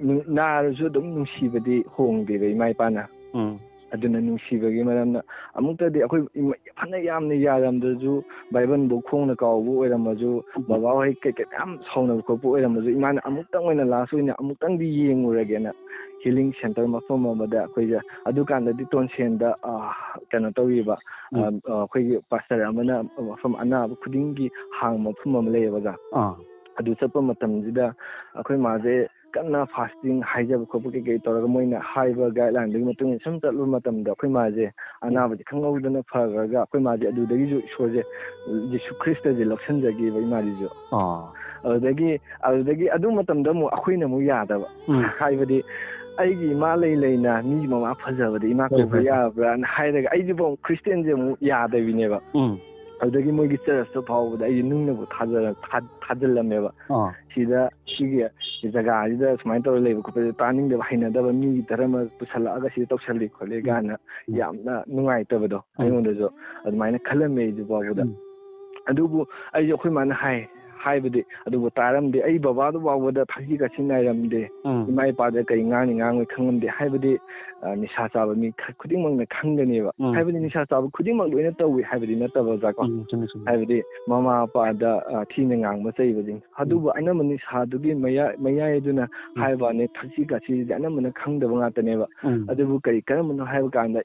ꯅꯨ-, ꯅꯥꯔꯁꯨ ꯑꯗꯨꯝ ꯅꯨꯡꯁꯤꯕꯗꯤ ꯍꯣꯡꯗꯦꯕ ꯏꯃꯥ ꯏꯄꯥꯅ꯫ ꯎꯝ꯫ ꯑꯗꯨꯅ ꯅꯨꯡꯁꯤꯕꯒꯤ ꯃꯔꯝꯅ ꯑꯃꯨꯛꯇꯗꯤ ꯑꯩꯈꯣꯏ ꯏꯃꯥ ꯐꯅ ꯌꯥꯝꯅ ꯌꯥꯔꯝꯗ꯭ꯔꯁꯨ, ꯕꯥꯏꯕꯜꯕꯨ ꯈꯣꯡꯅ ꯀꯥꯎꯕ ꯑꯣꯏꯔꯝꯃꯁꯨ, ꯎꯝ꯫ ꯕꯕꯥꯍꯣꯏ ꯀꯩꯀꯩ ꯃꯌꯥꯝ ꯁꯥꯎꯅꯕ ꯈꯣꯠꯄ ꯑꯣꯏꯔꯝꯃꯁꯨ, ꯏꯃꯥꯅ ꯑꯃꯨꯛꯇꯪ ꯑꯣꯏꯅ ꯂꯥꯁ ꯑꯣꯏꯅ ꯑꯃꯨꯛꯇꯪꯗꯤ ꯌꯦꯡꯉꯨꯔꯒꯦꯅ ꯍꯤꯂꯤꯡ ꯁꯦꯟꯇꯔ ꯃꯐꯝ ꯑꯃꯗ ꯑꯩꯈꯣꯏꯁꯦ ꯑꯗꯨꯀꯥꯟꯗꯗꯤ ꯇꯣꯟꯁꯦꯟꯗ, ꯑ, ꯀꯩꯅꯣ ꯇꯧꯔꯤꯕ, ꯎꯝ꯫ ꯑ, ꯑ, ꯑꯩꯈꯣꯏꯒꯤ ꯄꯥꯁꯇꯔ ꯑꯃꯅ ꯃꯐꯝ ꯑꯅꯥꯕ ꯈꯨꯗꯤꯡꯒꯤ ꯍꯥꯡꯕ ꯃꯐꯝ ꯑꯃ ꯂꯩꯌꯦꯕ, ꯑꯣꯖꯥ꯫ ꯑꯥ꯫ ꯑꯗꯨ ꯆꯠꯄ ꯃꯇꯝꯁꯤꯗ ꯑꯩꯈꯣꯏ ꯃꯥꯁꯦ ꯀꯟꯅ ꯐꯥꯁꯇꯤꯡ ꯍꯥꯏꯖꯕ ꯈꯣꯠꯄ ꯀꯩꯀꯩ ꯇꯧꯔꯒ ꯃꯣꯏꯅ ꯍꯥꯏꯕ ꯒꯥꯏꯗꯂꯥꯏꯟꯗꯨꯒꯤ ꯃꯇꯨꯡ ꯏꯟꯅ ꯁꯨꯝ ꯆꯠꯂꯨꯕ ꯃꯇꯝꯗ ꯑꯩꯈꯣꯏ ꯃꯥꯁꯦ ꯎꯝ꯫ ꯑꯅꯥꯕꯁꯦ ꯈꯪꯍꯧꯗꯅ ꯐꯈ꯭ꯔꯒ ꯑꯩꯈꯣꯏ ꯃꯥꯁꯦ ꯑꯗꯨꯗꯒꯤꯁꯨ ꯏꯁꯣꯔꯁꯦ, ꯖꯤꯁꯨ ꯈ꯭ꯔꯤꯁꯇꯁꯦ ꯂꯧꯁꯤꯟꯖꯈꯤꯕ ꯏꯃꯥꯁꯤꯁꯨ꯫ ꯑꯥ꯫ ꯑꯗꯨꯗꯒꯤ, ꯑꯗꯨꯗꯒꯤ ꯑꯗꯨ ꯃꯇꯝꯗ ꯑꯃꯨꯛ ꯑꯩꯈꯣꯏꯅ ꯑꯃꯨꯛ ꯌꯥꯗꯕ꯫ ꯎꯝ꯫ ꯍꯥꯏꯕꯗꯤ ꯑꯩꯒꯤ ꯏꯃꯥ ꯂꯩ ꯂꯩꯅ ꯃꯤꯒꯤ ꯃꯃꯥ ꯐꯖꯕꯗ ꯏꯃꯥ ꯍꯣꯏ, ꯀꯧꯕ ꯍꯣꯏ, ꯍꯣꯏ꯫ ꯌꯥꯕ꯭ꯔꯥꯅ ꯍꯥꯏꯔꯒ ꯑꯩꯁꯤꯐꯥꯎ ꯈ꯭ꯔꯤꯁꯇꯦꯟꯁꯦ ꯑꯃꯨꯛ ꯌꯥꯗꯕꯤꯅꯦꯕ꯫ ꯎꯝ꯫ ꯑꯗꯨꯗꯒꯤ ꯃꯣꯏꯒꯤ ꯆꯔꯆꯇ ꯐꯥꯎꯕꯗ ꯑꯩꯁꯦ ꯅꯨꯡꯅꯕꯨ ꯊꯥꯖ-, ꯊꯥ-, ꯊꯥꯖꯤꯜꯂꯝꯃꯦꯕ꯫ ꯑꯥ꯫ ꯁꯤꯗ ꯁꯤꯒꯤ ꯖꯒꯥꯁꯤꯗ ꯁꯨꯃꯥꯏꯅ ꯇꯧꯔꯒ ꯂꯩꯕ ꯈꯣꯠꯄꯁꯦ ꯇꯥꯅꯤꯡꯗꯕ, ꯍꯩꯅꯗꯕ, ꯃꯤꯒꯤ ꯙꯔꯃ ꯄꯨꯁꯜꯂꯛꯑꯒ ꯁꯤꯗ ꯇꯧꯁꯜꯂꯤ ꯈꯣꯠꯂꯤ ꯎꯝ꯫ ꯀꯥꯏꯅ ꯎꯝ꯫ ꯌꯥꯝꯅ ꯅꯨꯡꯉꯥꯏꯇꯕꯗꯣ ꯎꯝ꯫ ꯑꯩꯉꯣꯟꯗꯁꯨ ꯑꯗꯨꯃꯥꯏꯅ ꯈꯜꯂꯝꯃꯦ ꯑꯩꯁꯨ ꯐꯥꯎꯕꯗ꯫ ꯎꯝ꯫ ꯑꯗꯨꯕꯨ ꯑꯩꯁꯨ ꯑꯩꯈꯣꯏ ꯃꯥꯅ ꯍꯥꯏ, ꯍꯥꯏꯕꯗꯤ꯫ ꯑꯗꯨꯕꯨ ꯇꯥꯔꯝꯗꯦ꯫ ꯑꯩ ꯕꯕꯥꯗꯨ ꯐꯥꯎꯕꯗ ꯊꯛꯁꯤ ꯈꯥꯁꯤ ꯅꯥꯏꯔꯝꯗꯦ꯫ ꯎꯝ꯫ ꯏꯃꯥ ꯏꯄꯥꯗ ꯀꯔꯤ ꯉꯥꯡꯅꯤ ꯉꯥꯡꯉꯣꯏ ꯈꯪꯉꯝꯗꯦ꯫ ꯍꯥꯏꯕꯗꯤ, ꯑ, ꯅꯤꯁꯥ ꯆꯥꯕ ꯃꯤ ꯈ-, ꯈꯨꯗꯤꯡꯃꯛꯅ ꯈꯪꯒꯅꯦꯕ꯫ ꯎꯝ꯫ ꯍꯥꯏꯕꯗꯤ ꯅꯤꯁꯥ ꯆꯥꯕ ꯈꯨꯗꯤꯡꯃꯛ ꯂꯣꯏꯅ ꯇꯧꯏ ꯍꯥꯏꯕꯗꯤ ꯅꯠꯇꯕ, ꯑꯣꯖꯥ ꯀꯣ꯫ ꯎꯝ, ꯆꯨꯝꯃꯦ, ꯆꯨꯝꯃꯦ꯫ ꯍꯥꯏꯕꯗꯤ ꯃꯃꯥ ꯃꯄꯥꯗ, ꯑ, ꯊꯤꯅ ꯉꯥꯡꯕ ꯆꯩꯕꯁꯤꯡ꯫ ꯎꯝ꯫ ꯑꯗꯨꯕꯨ ꯑꯅꯝꯕ ꯅꯤꯁꯥꯗꯨꯒꯤ ꯃꯌꯥꯏ, ꯃꯌꯥꯏ ꯑꯗꯨꯅ ꯎꯝ꯫ ꯍꯥꯏꯕ ꯋꯥꯅꯤ, ꯊꯛꯁꯤ ꯈꯥꯁꯤꯁꯤꯗꯤ ꯑꯅꯝꯕꯅ ꯈꯪꯗꯕ ꯉꯥꯛꯇꯅꯦꯕ꯫ ꯎꯝ꯫ ꯑꯗꯨꯕꯨ ꯀꯔꯤ ꯀꯔꯝꯕꯅꯣ ꯍꯥꯏꯕ ꯀꯥꯟꯗ,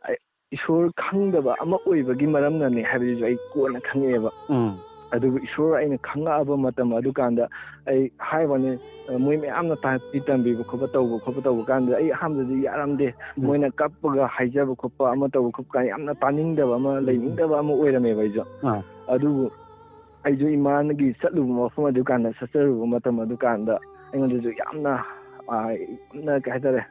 ꯑꯩ, ꯏꯁꯣꯔ ꯈꯪꯗꯕ ꯑꯃ ꯑꯣꯏꯕꯒꯤ ꯃꯔꯝꯅꯅꯦ ꯍꯥꯏꯕꯁꯤꯁꯨ ꯑꯩ ꯀꯣꯟꯅ ꯈꯪꯉꯛꯑꯦꯕ꯫ ꯎꯝ꯫ ꯑꯗꯨꯕꯨ ꯏꯁꯣꯔ ꯑꯩꯅ ꯈꯪꯉꯛꯑꯕ ꯃꯇꯝ ꯑꯗꯨꯀꯥꯟꯗ ꯑꯩ ꯍꯥꯏꯕꯅꯤ, ꯃꯣꯏ ꯃꯌꯥꯝꯅ ꯇꯥꯛꯄꯤ ꯇꯝꯕꯤꯕ ꯈꯣꯠꯄ ꯇꯧꯕ ꯈꯣꯠꯄ ꯇꯧꯕ ꯀꯥꯟꯗ ꯑꯩ ꯑꯍꯥꯟꯕꯗꯗꯤ ꯌꯥꯔꯝꯗꯦ꯫ ꯎꯝ꯫ ꯃꯣꯏꯅ ꯀꯞꯄꯒ ꯍꯥꯏꯖꯕ ꯈꯣꯠꯄ ꯑꯃ ꯇꯧꯕ ꯈꯣꯠꯄ ꯀꯥꯟꯗ ꯌꯥꯝꯅ ꯇꯥꯅꯤꯡꯗꯕ ꯑꯃ, ꯎꯝ꯫ ꯂꯩꯅꯤꯡꯗꯕ ꯑꯃ ꯑꯣꯏꯔꯝꯃꯦꯕ ꯑꯩꯁꯨ꯫ ꯑꯥ꯫ ꯑꯗꯨꯕꯨ ꯑꯩꯁꯨ ꯏꯃꯥꯒꯤ ꯆꯠꯂꯨꯕ ꯃꯐꯝ ꯑꯗꯨꯀꯥꯟꯗ, ꯆꯠꯆꯔꯨꯕ ꯃꯇꯝ ꯑꯗꯨꯀꯥꯟꯗ ꯑꯩꯉꯣꯟꯗꯁꯨ ꯌꯥꯝꯅ, ꯑꯥ, ꯌꯥꯝꯅ ꯀꯩ ꯍꯥꯏꯇꯥꯔꯦ,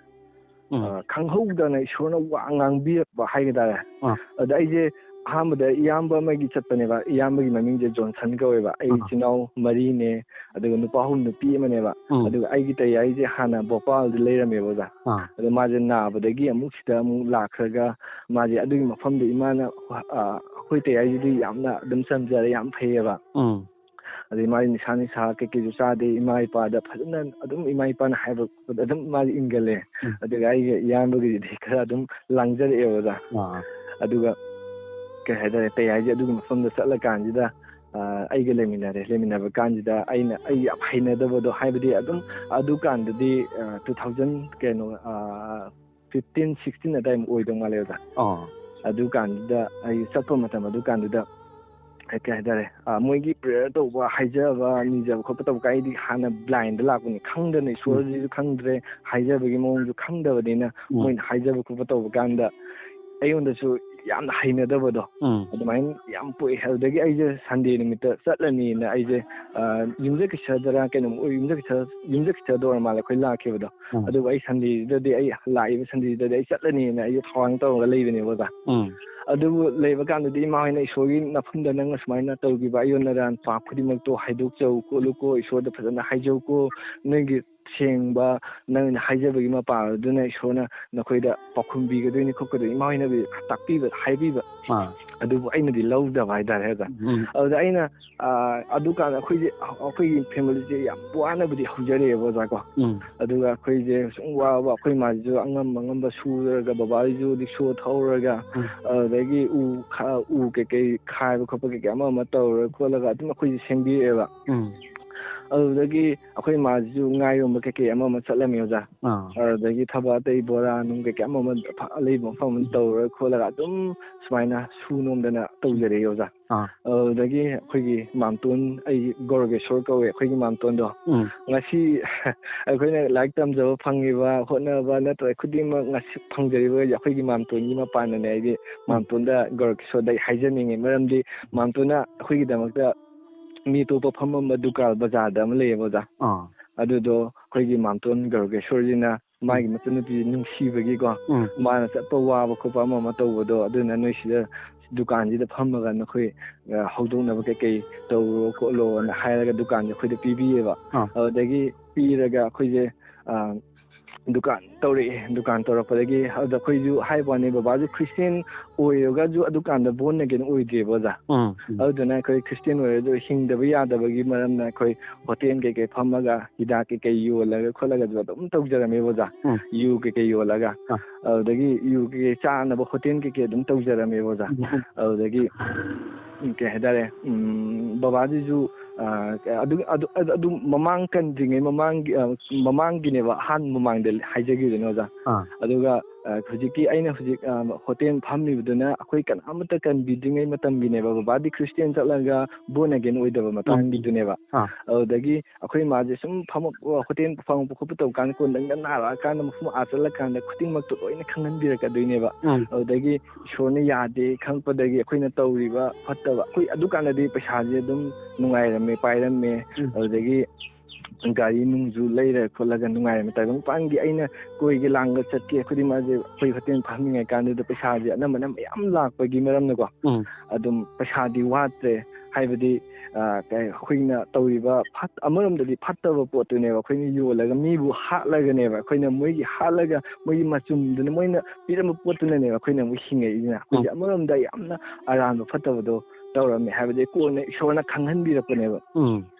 ꯎꯝ꯫ ꯑ, ꯈꯪꯍꯧꯗꯅ ꯏꯁꯣꯔꯅ ꯋꯥ ꯉꯥꯡꯕꯤꯔꯛꯄ ꯍꯥꯏꯒꯗ꯭ꯔꯥ꯫ ꯑꯥ꯫ ꯑꯗ ꯑꯩꯁꯦ ꯑꯍꯥꯟꯕꯗ ꯏꯌꯥꯝꯕ ꯑꯃꯒꯤ ꯆꯠꯄꯅꯦꯕ꯫ ꯏꯌꯥꯝꯕꯒꯤ ꯃꯃꯤꯡꯁꯦ ꯖꯣꯟꯁꯟ ꯀꯧꯋꯦꯕ꯫ ꯑꯩ ꯑꯥ꯫ ꯏꯆꯤꯟ ꯏꯅꯥꯎ ꯃꯔꯤꯅꯦ, ꯑꯗꯨꯒ ꯅꯨꯄꯥ ꯑꯍꯨꯝ, ꯅꯨꯄꯤ ꯑꯃꯅꯦꯕ꯫ ꯎꯝ꯫ ꯑꯗꯨꯒ ꯑꯩꯒꯤ ꯇꯌꯥꯏꯁꯦ ꯍꯥꯟꯅ ꯚꯣꯄꯥꯜꯗ ꯂꯩꯔꯝꯃꯦꯕ, ꯑꯣꯖꯥ꯫ ꯑꯥ꯫ ꯑꯗꯣ ꯃꯥꯁꯦ ꯅꯥꯕꯗꯒꯤ ꯑꯃꯨꯛ ꯁꯤꯗ ꯑꯃꯨꯛ ꯂꯥꯛꯈ꯭ꯔꯒ, ꯃꯥꯁꯦ ꯑꯗꯨꯒꯤ ꯃꯐꯝꯗ ꯏꯃꯥꯅ, ꯑ, ꯑꯩꯈꯣꯏ ꯇꯌꯥꯏꯁꯤꯗꯤ ꯌꯥꯝꯅ ꯑꯗꯨꯝ ꯆꯝꯖꯔꯦ, ꯌꯥꯝ ꯐꯩꯌꯦꯕ꯫ ꯎꯝ꯫ ꯑꯗꯩ ꯃꯥꯗꯤ ꯅꯤꯁꯥ ꯅꯤꯁꯥ ꯀꯩꯀꯩꯁꯨ ꯆꯥꯗꯦ꯫ ꯏꯃꯥ ꯏꯄꯥꯗ ꯐꯖꯅ ꯑꯗꯨꯝ, ꯏꯃꯥ ꯏꯄꯥꯅ ꯍꯥꯏꯕ ꯈꯣꯠꯄꯗ ꯑꯗꯨꯝ ꯃꯥꯗꯤ ꯏꯟꯒꯜꯂꯦ꯫ ꯎꯝ꯫ ꯑꯗꯨꯒ ꯑꯩꯒ ꯏꯌꯥꯝꯕꯒꯤꯗꯤ ꯈꯔ ꯑꯗꯨꯝ ꯂꯥꯡꯖꯔꯛꯑꯦꯕ, ꯑꯣꯖꯥ꯫ ꯑꯥ꯫ ꯑꯗꯨꯒ ꯀꯩ ꯍꯥꯏꯇꯥꯔꯦ, ꯇꯌꯥꯏꯁꯦ ꯑꯗꯨꯒꯤ ꯃꯐꯝꯗ ꯆꯠꯂꯀꯥꯟꯁꯤꯗ, ꯑ, ꯑꯩꯒ ꯂꯩꯃꯤꯟꯅꯔꯦ꯫ ꯂꯩꯃꯤꯟꯅꯕ ꯀꯥꯟꯁꯤꯗ ꯑꯩꯅ, ꯑꯩ ꯌꯥꯝ ꯍꯩꯅꯗꯕꯗꯣ, ꯍꯥꯏꯕꯗꯤ ꯑꯗꯨꯝ ꯑꯗꯨꯀꯥꯟꯗꯗꯤ, ꯑ, two thousand ꯀꯩꯅꯣ, ꯑ, fifteen, sixteen ꯑꯗꯥꯏꯃꯨꯛ ꯑꯣꯏꯗꯧ ꯃꯥꯜꯂꯦ, ꯑꯣꯖꯥ꯫ ꯑꯥ꯫ ꯑꯗꯨꯀꯥꯟꯗꯨꯗ ꯑꯩ ꯆꯠꯄ ꯃꯇꯝ ꯑꯗꯨꯀꯥꯟꯗꯨꯗ ꯀꯩ ꯍꯥꯏꯇꯥꯔꯦ, ꯑ, ꯃꯣꯏꯒꯤ prayer ꯇꯧꯕ, ꯍꯥꯏꯖꯕ, ꯅꯤꯖꯕ ꯈꯣꯠꯄ ꯇꯧꯕ ꯀꯥꯟ ꯑꯩꯗꯤ ꯍꯥꯟꯅ blindꯗ ꯂꯥꯛꯄꯅꯤ, ꯈꯪꯗꯅ, ꯎꯝ꯫ ꯏꯁꯣꯔꯁꯤꯁꯨ ꯈꯪꯗ꯭ꯔꯦ, ꯍꯥꯏꯖꯕꯒꯤ ꯃꯑꯣꯡꯁꯨ ꯈꯪꯗꯕꯅꯤꯅ, ꯎꯝ꯫ ꯃꯣꯏꯅ ꯍꯥꯏꯖꯕ ꯈꯣꯠꯄ ꯇꯧꯕ ꯀꯥꯟꯗ ꯑꯩꯉꯣꯟꯗꯁꯨ ꯌꯥꯝꯅ ꯍꯩꯅꯗꯕꯗꯣ, ꯎꯝ꯫ ꯑꯗꯨꯃꯥꯏꯅ ꯌꯥꯝ ꯄꯣꯛꯑꯦ꯫ ꯑꯗꯨꯗꯒꯤ ꯑꯩꯁꯦ Sunday ꯅꯨꯃꯤꯠꯇ ꯆꯠꯂꯅꯤꯅ ꯑꯩꯁꯦ, ꯑ, ꯌꯨꯝꯖꯀꯩꯁꯗꯔ ꯀꯩꯅꯣꯝ ꯑꯣꯏ, ꯌꯨꯝꯖꯀꯩꯁ-, ꯌꯨꯝꯖꯀꯩꯁꯗ ꯑꯣꯏꯔ ꯃꯥꯜꯂꯦ ꯑꯩꯈꯣꯏ ꯂꯥꯛꯈꯤꯕꯗꯣ꯫ ꯎꯝ꯫ ꯑꯗꯨꯕꯨ ꯑꯩ Sundayꯁꯤꯗꯗꯤ, ꯑꯩ ꯂꯥꯛꯏꯕ Sundayꯁꯤꯗꯗꯤ ꯑꯩ ꯆꯠꯂꯅꯤꯅ ꯑꯩꯁꯦ ꯊꯧꯔꯥꯡ ꯇꯧꯔꯒ ꯂꯩꯕꯅꯦꯕ, ꯑꯣꯖꯥ꯫ ꯎꯝ꯫ ꯑꯗꯨꯕꯨ ꯂꯩꯕ ꯀꯥꯟꯗꯗꯤ ꯏꯃꯥ ꯍꯣꯏꯅ ꯏꯁꯣꯔꯒꯤ ꯅꯐꯝꯗ ꯅꯪꯅ ꯁꯨꯃꯥꯏꯅ ꯇꯧꯈꯤꯕ ꯑꯌꯣꯟ ꯑꯔꯥꯟ ꯄꯥꯞ ꯈꯨꯗꯤꯡꯃꯛꯇꯣ ꯍꯥꯏꯗꯣꯛꯆꯧꯀꯣ, ꯈꯣꯠꯂꯨꯀꯣ, ꯏꯁꯣꯔꯗ ꯐꯖꯅ ꯍꯥꯏꯖꯧꯀꯣ, ꯅꯪꯒꯤ ꯁꯦꯡꯕ, ꯅꯪꯅ ꯍꯥꯏꯖꯕꯒꯤ ꯃꯄꯥ ꯑꯗꯨꯅ ꯏꯁꯣꯔꯅ ꯅꯈꯣꯏꯗ ꯄꯥꯎꯈꯨꯝ ꯄꯤꯒꯗꯣꯏꯅꯤ ꯈꯣꯠꯀꯗꯣꯏꯅꯤ, ꯏꯃꯥ ꯍꯣꯏꯅ ꯇꯥꯛꯄꯤꯕ, ꯍꯥꯏꯕꯤꯕ, ꯑꯥ꯫ ꯑꯗꯨꯕꯨ ꯑꯩꯅꯗꯤ ꯂꯧꯗꯕ ꯍꯥꯏꯇꯥꯔꯦ ꯑꯣꯖꯥ꯫ ꯎꯝ꯫ ꯑꯗꯨꯗ ꯑꯩꯅ, ꯑꯥ, ꯑꯗꯨꯀꯥꯟꯗ ꯑꯩꯈꯣꯏꯁꯦ, ꯑꯩꯈꯣꯏꯒꯤ ꯐꯦꯃꯤꯂꯤꯁꯦ ꯌꯥꯝ ꯋꯥꯅꯕꯨꯗꯤ ꯍꯧꯖꯔꯛꯑꯦꯕ ꯑꯣꯖꯥ ꯀꯣ꯫ ꯎꯝ꯫ ꯑꯗꯨꯒ ꯑꯩꯈꯣꯏꯁꯦ ꯁꯨꯝ ꯋꯥꯕ, ꯑꯩꯈꯣꯏ ꯃꯥꯁꯤꯁꯨ ꯑꯉꯝ ꯑꯉꯝꯕ ꯁꯨꯔꯒ, ꯕꯕꯥꯁꯤꯁꯨ ꯔꯤꯛꯁꯣ ꯊꯧꯔꯒ, ꯎꯝ꯫ ꯑꯗꯨꯗꯒꯤ ꯎ ꯈꯥ-, ꯎ ꯀꯩꯀꯩ ꯈꯥꯏꯕ ꯈꯣꯠꯄ ꯀꯩꯀꯩ ꯑꯃ ꯑꯃ ꯇꯧꯔ ꯈꯣꯠꯂꯒ ꯑꯗꯨꯝ ꯑꯩꯈꯣꯏꯁꯦ ꯁꯦꯝꯕꯤꯔꯛꯑꯦꯕ꯫ ꯎꯝ꯫ ꯑꯗꯨꯗꯒꯤ ꯑꯩꯈꯣꯏ ꯃꯥꯁꯤꯁꯨ ꯉꯥ ꯌꯣꯟꯕ ꯀꯩꯀꯩ ꯑꯃ ꯑꯃ ꯆꯠꯂꯝꯃꯦ ꯑꯣꯖꯥ꯫ ꯑꯥ꯫ ꯑꯗꯨꯗꯒꯤ ꯊꯕꯛ ꯑꯇꯩ ꯕꯣꯔꯥ ꯅꯨꯡ ꯀꯩꯀꯩ ꯑꯃ ꯑꯃ ꯐ-, ꯑꯂꯩꯕ ꯃꯐꯝ ꯑꯃ ꯇꯧꯔ ꯈꯣꯠꯂꯒ ꯑꯗꯨꯝ ꯁꯨꯃꯥꯏꯅ ꯁꯨ ꯅꯣꯝꯗꯅ ꯇꯧꯖꯔꯛꯑꯦ ꯑꯣꯖꯥ꯫ ꯑꯥ꯫ ꯑꯗꯨꯗꯒꯤ ꯑꯩꯈꯣꯏꯒꯤ ꯃꯥꯝꯇꯣꯟ, ꯑꯩꯒꯤ ꯒꯧꯔꯒꯦꯁꯣꯔ ꯀꯧꯋꯦ ꯑꯩꯈꯣꯏꯒꯤ ꯃꯥꯝꯇꯣꯟꯗꯣ꯫ ꯎꯝ꯫ ꯉꯁꯤ ꯑꯩꯈꯣꯏꯅ ꯂꯥꯏꯔꯤꯛ ꯇꯝꯖꯕ ꯐꯪꯉꯤꯕ, ꯍꯣꯠꯅꯕ ꯅꯠꯇ꯭ꯔꯒ ꯈꯨꯗꯤꯡꯃꯛ ꯉꯁꯤ ꯐꯪꯖꯔꯤꯕ ꯑꯩꯈꯣꯏꯒꯤ ꯃꯥꯝꯇꯣꯟꯒꯤ ꯃꯄꯥꯟꯅꯅꯦ꯫ ꯑꯩꯗꯤ ꯎꯝ꯫ ꯃꯥꯝꯇꯣꯟꯗ ꯒꯧꯔꯒꯦꯁꯣꯔꯗ ꯑꯩ ꯍꯥꯏꯖꯅꯤꯡꯉꯤ꯫ ꯃꯔꯝꯗꯤ ꯃꯥꯝꯇꯣꯟꯅ ꯑꯩꯈꯣꯏꯒꯤꯗꯃꯛꯇ ꯃꯤ ꯑꯇꯣꯞꯄ ꯐꯝꯃꯝꯕ ꯗꯨꯀꯥꯟ ꯕꯖꯥꯔꯗ ꯑꯃ ꯂꯩꯌꯦꯕ ꯑꯣꯖꯥ꯫ ꯑꯥ꯫ ꯑꯗꯨꯗꯣ ꯑꯩꯈꯣꯏꯒꯤ ꯃꯥꯝꯇꯣꯟ ꯒꯧꯔꯒꯦꯁꯣꯔꯁꯤꯅ ꯃꯥꯒꯤ ꯎꯝ꯫ ꯃꯆꯟꯅꯨꯄꯤ ꯅꯨꯡꯁꯤꯕꯒꯤꯀꯣ, ꯎꯝ꯫ ꯃꯥꯅ ꯆꯠꯄ ꯋꯥꯕ ꯈꯣꯠꯄ ꯑꯃ ꯑꯃ ꯇꯧꯕꯗꯣ, ꯑꯗꯨꯅ ꯅꯣꯏ ꯁꯤꯗ ꯗꯨꯀꯥꯟꯁꯤꯗ ꯐꯝꯃꯒ ꯅꯈꯣꯏ, ꯑ, ꯍꯧꯗꯣꯛꯅꯕ ꯀꯩꯀꯩ ꯇꯧꯔꯣ ꯈꯣꯠꯂꯣꯅ ꯍꯥꯏꯔꯒ ꯗꯨꯀꯥꯟꯁꯦ ꯑꯩꯈꯣꯏꯗ ꯄꯤꯕꯤꯌꯦꯕ꯫ ꯑꯥ꯫ ꯑꯗꯨꯗꯒꯤ ꯄꯤꯔꯒ ꯑꯩꯈꯣꯏꯁꯦ, ꯑ, ꯗꯨꯀꯥꯟ ꯇꯧꯔꯛꯑꯦ꯫ ꯗꯨꯀꯥꯟ ꯇꯧꯔꯛꯄꯗꯒꯤ ꯑꯗꯨꯗ ꯑꯩꯈꯣꯏꯁꯨ ꯍꯥꯏꯕ ꯋꯥꯅꯤ, ꯕꯕꯥꯁꯨ ꯈ꯭ꯔꯤꯁꯇꯦꯟ ꯑꯣꯏꯔꯒꯁꯨ ꯑꯗꯨꯀꯥꯟꯗ born again ꯑꯣꯏꯗ꯭ꯔꯤꯕ ꯑꯣꯖꯥ꯫ ꯎꯝ, ꯎꯝ꯫ ꯑꯗꯨꯗꯨꯅ ꯑꯩꯈꯣꯏ ꯈ꯭ꯔꯤꯁꯇꯦꯟ ꯑꯣꯏꯔꯁꯨ ꯍꯤꯡꯗꯕ ꯌꯥꯗꯕꯒꯤ ꯃꯔꯝꯅ ꯑꯩꯈꯣꯏ ꯍꯣꯇꯦꯜ ꯀꯩꯀꯩ ꯐꯝꯃꯒ ꯍꯤꯗꯥꯛ ꯀꯩꯀꯩ ꯌꯣꯜꯂꯒ ꯈꯣꯠꯂꯒꯁꯨ ꯑꯗꯨꯝ ꯇꯧꯖꯔꯝꯃꯦꯕ ꯑꯣꯖꯥ꯫ ꯎꯝ꯫ ꯌꯨ ꯀꯩꯀꯩ ꯌꯣꯜꯂꯒ꯫ ꯑꯥ꯫ ꯑꯗꯨꯗꯒꯤ ꯌꯨ ꯀꯩꯀꯩ ꯆꯥꯅꯕ ꯍꯣꯇꯦꯜ ꯀꯩꯀꯩ ꯑꯗꯨꯝ ꯇꯧꯖꯔꯝꯃꯦꯕ ꯑꯣꯖꯥ꯫ ꯎꯝ, ꯎꯝ꯫ ꯑꯗꯨꯗꯒꯤ, ꯎꯝ, ꯀꯩ ꯍꯥꯏꯇꯥꯔꯦ, ꯎꯝ, ꯕꯕꯥꯁꯤꯁꯨ, ꯑ, ꯑꯗꯨ, ꯑꯗꯨ, ꯑꯗꯨ, ꯑꯗꯨ ꯃꯃꯥꯡ ꯀꯟꯗ꯭ꯔꯤꯉꯩ ꯃꯃꯥꯡꯒꯤ, ꯑ, ꯃꯃꯥꯡꯒꯤꯅꯦꯕ, ꯑꯍꯥꯟꯕ ꯃꯃꯥꯡꯗ ꯍꯥꯏꯖꯈꯤꯕꯗꯨꯅꯦ ꯑꯣꯖꯥ꯫ ꯑꯥ꯫ ꯑꯗꯨꯒ, ꯑ, ꯍꯧꯖꯤꯛꯀꯤ ꯑꯩꯅ ꯍꯧꯖꯤꯛ, ꯑ, ꯍꯣꯇꯦꯜ ꯐꯝꯃꯤꯕꯗꯨꯅ ꯑꯩꯈꯣꯏ ꯀꯅꯥꯃꯠꯇ ꯀꯟꯕꯤꯗ꯭ꯔꯤꯉꯩ ꯃꯇꯝꯒꯤꯅꯦꯕ, ꯕꯕꯥꯗꯤ ꯈ꯭ꯔꯤꯁꯇꯦꯟ ꯆꯠꯂꯒ born again ꯑꯣꯏꯗꯕ ꯎꯝ꯫ ꯃꯇꯥꯡꯒꯤꯗꯨꯅꯦꯕ꯫ ꯑꯥ꯫ ꯑꯗꯨꯗꯒꯤ ꯑꯩꯈꯣꯏ ꯃꯥꯁꯦ ꯁꯨꯝ ꯐꯝꯃꯛ-, ꯍꯣꯇꯦꯜ ꯐꯝꯃꯛꯄ ꯈꯣꯠꯄ ꯇꯧꯕ ꯀꯥꯟꯗ, ꯀꯣꯟꯅ ꯅꯪꯅ ꯅꯥꯔꯛꯑꯀꯥꯟꯗ ꯃꯐꯝ ꯑꯥ ꯆꯠꯂꯀꯥꯟꯗ ꯈꯨꯗꯤꯡꯃꯛꯇꯣ ꯂꯣꯏꯅ ꯈꯪꯍꯟꯕꯤꯔꯛꯀꯗꯣꯏꯅꯦꯕ꯫ ꯎꯝ꯫ ꯑꯗꯨꯗꯒꯤ ꯏꯁꯣꯔꯅ ꯌꯥꯗꯦ ꯈꯪꯉꯛꯄꯗꯒꯤ ꯑꯩꯈꯣꯏꯅ ꯇꯧꯔꯤꯕ ꯐꯠꯇꯕ, ꯑꯩꯈꯣꯏ ꯑꯗꯨꯀꯥꯟꯗꯗꯤ ꯄꯩꯁꯥꯁꯦ ꯑꯗꯨꯝ ꯅꯨꯡꯉꯥꯏꯔꯝꯃꯦ, ꯄꯥꯏꯔꯝꯃꯦ꯫ ꯎꯝ꯫ ꯑꯗꯨꯗꯒꯤ ꯒꯥꯔꯤ ꯅꯨꯡꯁꯨ ꯂꯩꯔ ꯈꯣꯠꯂꯒ ꯅꯨꯡꯉꯥꯏꯔꯝꯃꯦ꯫ ꯇꯥꯏꯕꯪꯄꯥꯟꯒꯤ ꯑꯩꯅ ꯀꯣꯏꯒꯦ ꯂꯥꯡꯒ ꯆꯠꯀꯦ, ꯑꯩꯈꯣꯏꯗꯤ ꯃꯥꯁꯦ ꯑꯩꯈꯣꯏ ꯍꯣꯇꯦꯜ ꯐꯝꯃꯤꯉꯩ ꯀꯥꯟꯗꯨꯗ ꯄꯩꯁꯥꯁꯦ ꯑꯅꯝꯕꯅ ꯃꯌꯥꯝ ꯂꯥꯛꯄꯒꯤ ꯃꯔꯝꯅꯀꯣ, ꯎꯝ꯫ ꯑꯗꯨꯝ ꯄꯩꯁꯥꯗꯤ ꯋꯥꯠꯇ꯭ꯔꯦ꯫ ꯍꯥꯏꯕꯗꯤ, ꯑ, ꯀꯩ, ꯑꯩꯈꯣꯏꯅ ꯇꯧꯔꯤꯕ ꯐꯠ-, ꯑꯃꯔꯣꯝꯗꯗꯤ ꯐꯠꯇꯕ ꯄꯣꯠꯇꯨꯅꯦꯕ ꯑꯩꯈꯣꯏꯅ ꯌꯣꯜꯂꯒ ꯃꯤꯕꯨ ꯍꯥꯠꯂꯒꯅꯦꯕ, ꯑꯩꯈꯣꯏꯅ ꯃꯣꯏꯒꯤ ꯍꯥꯠꯂꯒ ꯃꯣꯏꯒꯤ ꯃꯆꯨꯝꯗꯨꯅ ꯃꯣꯏꯅ ꯄꯤꯔꯝꯕ ꯄꯣꯠꯇꯨꯅꯅꯦꯕ ꯑꯩꯈꯣꯏꯅ ꯑꯃꯨꯛ ꯍꯤꯡꯉꯛꯏꯁꯤꯅ꯫ ꯑꯩꯈꯣꯏꯗꯤ ꯎꯝ꯫ ꯑꯃꯔꯣꯝꯗ ꯌꯥꯝꯅ ꯑꯔꯥꯟꯕ ꯐꯠꯇꯕꯗꯣ ꯇꯧꯔꯝꯃꯦ, ꯍꯥꯏꯕꯗꯤ ꯀꯣꯟꯅ ꯏꯁꯣꯔꯅ ꯈꯪꯍꯟꯕꯤꯔꯛꯄꯅꯦꯕ꯫ ꯎꯝ꯫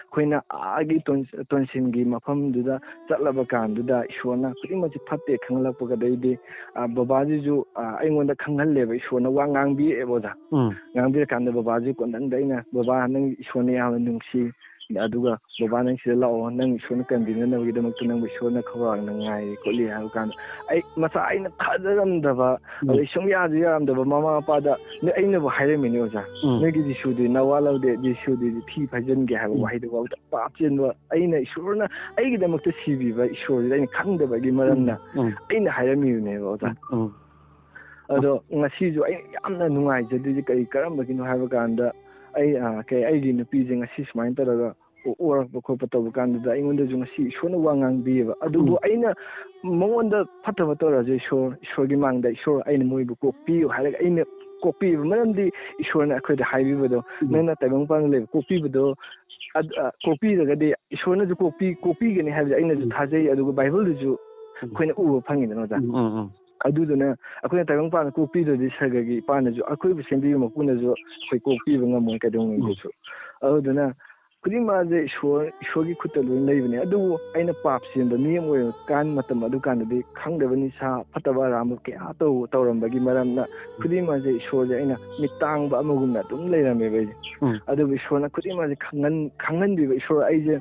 ꯑꯩꯈꯣꯏꯅ ꯑꯥꯒꯤ ꯇꯣꯟ-, ꯇꯣꯟꯁꯤꯟꯒꯤ ꯃꯐꯝꯗꯨꯗ ꯆꯠꯂꯕ ꯀꯥꯟꯗꯨꯗ ꯏꯁꯣꯔꯅ ꯈꯨꯗꯤꯡꯃꯛꯁꯦ ꯐꯠꯇꯦ ꯈꯪꯍꯜꯂꯛꯄꯒꯗꯩꯗꯤ, ꯑ, ꯕꯕꯥꯁꯤꯁꯨ, ꯑ, ꯑꯩꯉꯣꯟꯗ ꯈꯪꯍꯜꯂꯦꯕ, ꯏꯁꯣꯔꯅ ꯋꯥ ꯉꯥꯡꯕꯤꯔꯛꯑꯦꯕ, ꯑꯣꯖꯥ꯫ ꯎꯝ꯫ ꯉꯥꯡꯕꯤꯔꯀꯥꯟꯗ ꯕꯕꯥꯁꯤ ꯀꯣꯟꯗꯪꯗ ꯑꯩꯅ, "ꯕꯕꯥ, ꯅꯪ ꯏꯁꯣꯔꯅ ꯌꯥꯝꯅ ꯅꯨꯡꯁꯤ, ꯑꯗꯨꯒ ꯕꯕꯥ, ꯅꯪ ꯁꯤꯗ ꯂꯥꯛꯑꯣ, ꯅꯪ ꯏꯁꯣꯔꯅ ꯀꯟꯕꯤꯅꯅꯕꯒꯤꯗꯃꯛꯇ ꯅꯪꯕꯨ ꯏꯁꯣꯔꯅ ꯈꯧꯔꯥꯡꯅ ꯉꯥꯏꯔꯤ" ꯈꯣꯠꯂꯤ ꯍꯥꯏꯕ ꯀꯥꯟꯗ, ꯑꯩ ꯃꯁꯥ ꯑꯩꯅ ꯊꯥꯖꯔꯝꯗꯕ, ꯎꯝ꯫ ꯑꯗꯩ ꯁꯨꯡꯌꯥꯁꯨ ꯌꯥꯔꯝꯗꯕ ꯃꯃꯥ ꯃꯄꯥꯗ, ꯅꯣꯏ, ꯑꯩꯅꯕꯨ ꯍꯥꯏꯔꯝꯃꯤꯅꯦ, ꯑꯣꯖꯥ, ꯎꯝ꯫ "ꯅꯣꯏꯒꯤ ꯖꯤꯁꯨꯗꯤ ꯅꯋꯥ ꯂꯧꯗꯦ, ꯖꯤꯁꯨꯗꯤ ꯊꯤ ꯐꯥꯏꯖꯟꯒꯦ" ꯍꯥꯏꯕ ꯎꯝ꯫ ꯋꯥꯍꯩꯗꯨꯐꯥꯎꯗ ꯄꯥꯞ ꯆꯦꯟꯕ ꯑꯩꯅ ꯏꯁꯣꯔꯅ ꯑꯩꯒꯤꯗꯃꯛꯇ ꯁꯤꯕꯤꯕ ꯏꯁꯣꯔꯁꯤꯗ ꯑꯩꯅ ꯈꯪꯗꯕꯒꯤ ꯃꯔꯝꯅ ꯎꯝ, ꯎꯝ꯫ ꯑꯩꯅ ꯍꯥꯏꯔꯝꯃꯤꯕꯅꯦꯕ, ꯑꯣꯖꯥ꯫ ꯎꯝ, ꯎꯝ꯫ ꯑꯗꯣ ꯉꯁꯤꯁꯨ ꯑꯩꯅ ꯌꯥꯝꯅ ꯅꯨꯡꯉꯥꯏꯖꯗ꯭ꯔꯤꯁꯦ ꯀꯔꯤ, ꯀꯔꯝꯕꯒꯤꯅꯣ ꯍꯥꯏꯕ ꯀꯥꯟꯗ, ꯑꯩ, ꯑ, ꯀꯩ, ꯑꯩꯒꯤ ꯅꯨꯄꯤꯁꯦ ꯉꯁꯤ ꯁꯨꯃꯥꯏꯅ ꯇꯧꯔꯒ ꯑꯣ-, ꯑꯣꯔꯛꯄ ꯈꯣꯠꯄ ꯇꯧꯕ ꯀꯥꯟꯗꯨꯗ ꯑꯩꯉꯣꯟꯗꯁꯨ ꯉꯁꯤ ꯏꯁꯣꯔꯅ ꯋꯥ ꯉꯥꯡꯕꯤꯌꯦꯕ꯫ ꯑꯗꯨꯕꯨ ꯎꯝ꯫ ꯑꯩꯅ ꯃꯉꯣꯟꯗ ꯐꯠꯇꯕ ꯇꯧꯔꯁꯨ ꯏꯁꯣꯔ, ꯏꯁꯣꯔꯒꯤ ꯃꯥꯡꯗ, "ꯏꯁꯣꯔ, ꯑꯩꯅ ꯃꯣꯏꯕꯨ ꯀꯣꯛꯄꯤꯌꯨ" ꯍꯥꯏꯔꯒ ꯑꯩꯅ ꯀꯣꯛꯄꯤꯌꯦꯕ꯫ ꯃꯔꯝꯗꯤ ꯏꯁꯣꯔꯅ ꯑꯩꯈꯣꯏꯗ ꯍꯥꯏꯕꯤꯕꯗꯣ, ꯎꯝ꯫ "ꯅꯪꯅ ꯇꯥꯏꯕꯪꯄꯥꯟꯗ ꯂꯩꯕ ꯀꯣꯛꯄꯤꯕꯗꯣ, ꯑꯗ, ꯑ, ꯀꯣꯛꯄꯤꯔꯒꯗꯤ ꯏꯁꯣꯔꯅꯁꯨ ꯀꯣꯛꯄꯤ-, ꯀꯣꯛꯄꯤꯒꯅꯤ" ꯍꯥꯏꯕꯁꯦ ꯑꯩꯅꯁꯨ ꯎꯝ꯫ ꯊꯥꯖꯩ, ꯑꯗꯨꯒ ꯕꯥꯏꯕꯜꯗꯁꯨ ꯎꯝ꯫ ꯑꯩꯈꯣꯏꯅ ꯎꯕ ꯐꯪꯉꯤꯗꯅ, ꯑꯣꯖꯥ꯫ ꯎꯝ, ꯎꯝ, ꯎꯝ꯫ ꯑꯗꯨꯗꯨꯅ ꯑꯩꯈꯣꯏꯅ ꯇꯥꯏꯕꯪꯄꯥꯟꯗ ꯀꯣꯛꯄꯤꯗ꯭ꯔꯗꯤ ꯁꯔꯒꯒꯤ ꯏꯄꯥꯅꯁꯨ, ꯑꯩꯈꯣꯏꯕꯨ ꯁꯦꯝꯕꯤꯕ ꯃꯄꯨꯅꯁꯨ ꯑꯩꯈꯣꯏ ꯀꯣꯛꯄꯤꯕ ꯉꯝꯃꯣꯏ ꯀꯩꯗꯧꯉꯩꯗꯁꯨ꯫ ꯎꯝ꯫ ꯑꯗꯨꯗꯨꯅ ꯈꯨꯗꯤꯡꯃꯛꯁꯦ ꯏꯁꯣꯔ, ꯏꯁꯣꯔꯒꯤ ꯈꯨꯠꯇ ꯂꯣꯏꯅ ꯂꯩꯕꯅꯦ꯫ ꯑꯗꯨꯕꯨ ꯑꯩꯅ ꯄꯥꯞ ꯆꯦꯟꯕ ꯃꯤ ꯑꯃ ꯑꯣꯏꯔꯀꯥꯟ ꯃꯇꯝ ꯑꯗꯨꯀꯥꯟꯗꯗꯤ ꯈꯪꯗꯕ ꯅꯤꯁꯥ ꯐꯠꯇꯕ ꯑꯔꯥꯟꯕ ꯀꯌꯥ ꯇꯧ-, ꯇꯧꯔꯝꯕꯒꯤ ꯃꯔꯝꯅ ꯈꯨꯗꯤꯡꯃꯛꯁꯦ ꯏꯁꯣꯔꯁꯦ ꯑꯩꯅ ꯃꯤꯠ ꯇꯥꯡꯕ ꯑꯃꯒꯨꯝꯅ ꯑꯗꯨꯝ ꯂꯩꯔꯝꯃꯦꯕ ꯑꯩꯁꯦ꯫ ꯎꯝ꯫ ꯑꯗꯨꯕꯨ ꯏꯁꯣꯔꯅ ꯈꯨꯗꯤꯡꯃꯛꯁꯦ ꯈꯪꯍꯟ-, ꯈꯪꯍꯟꯕꯤꯕ ꯏꯁꯣꯔ ꯑꯩꯁꯦ,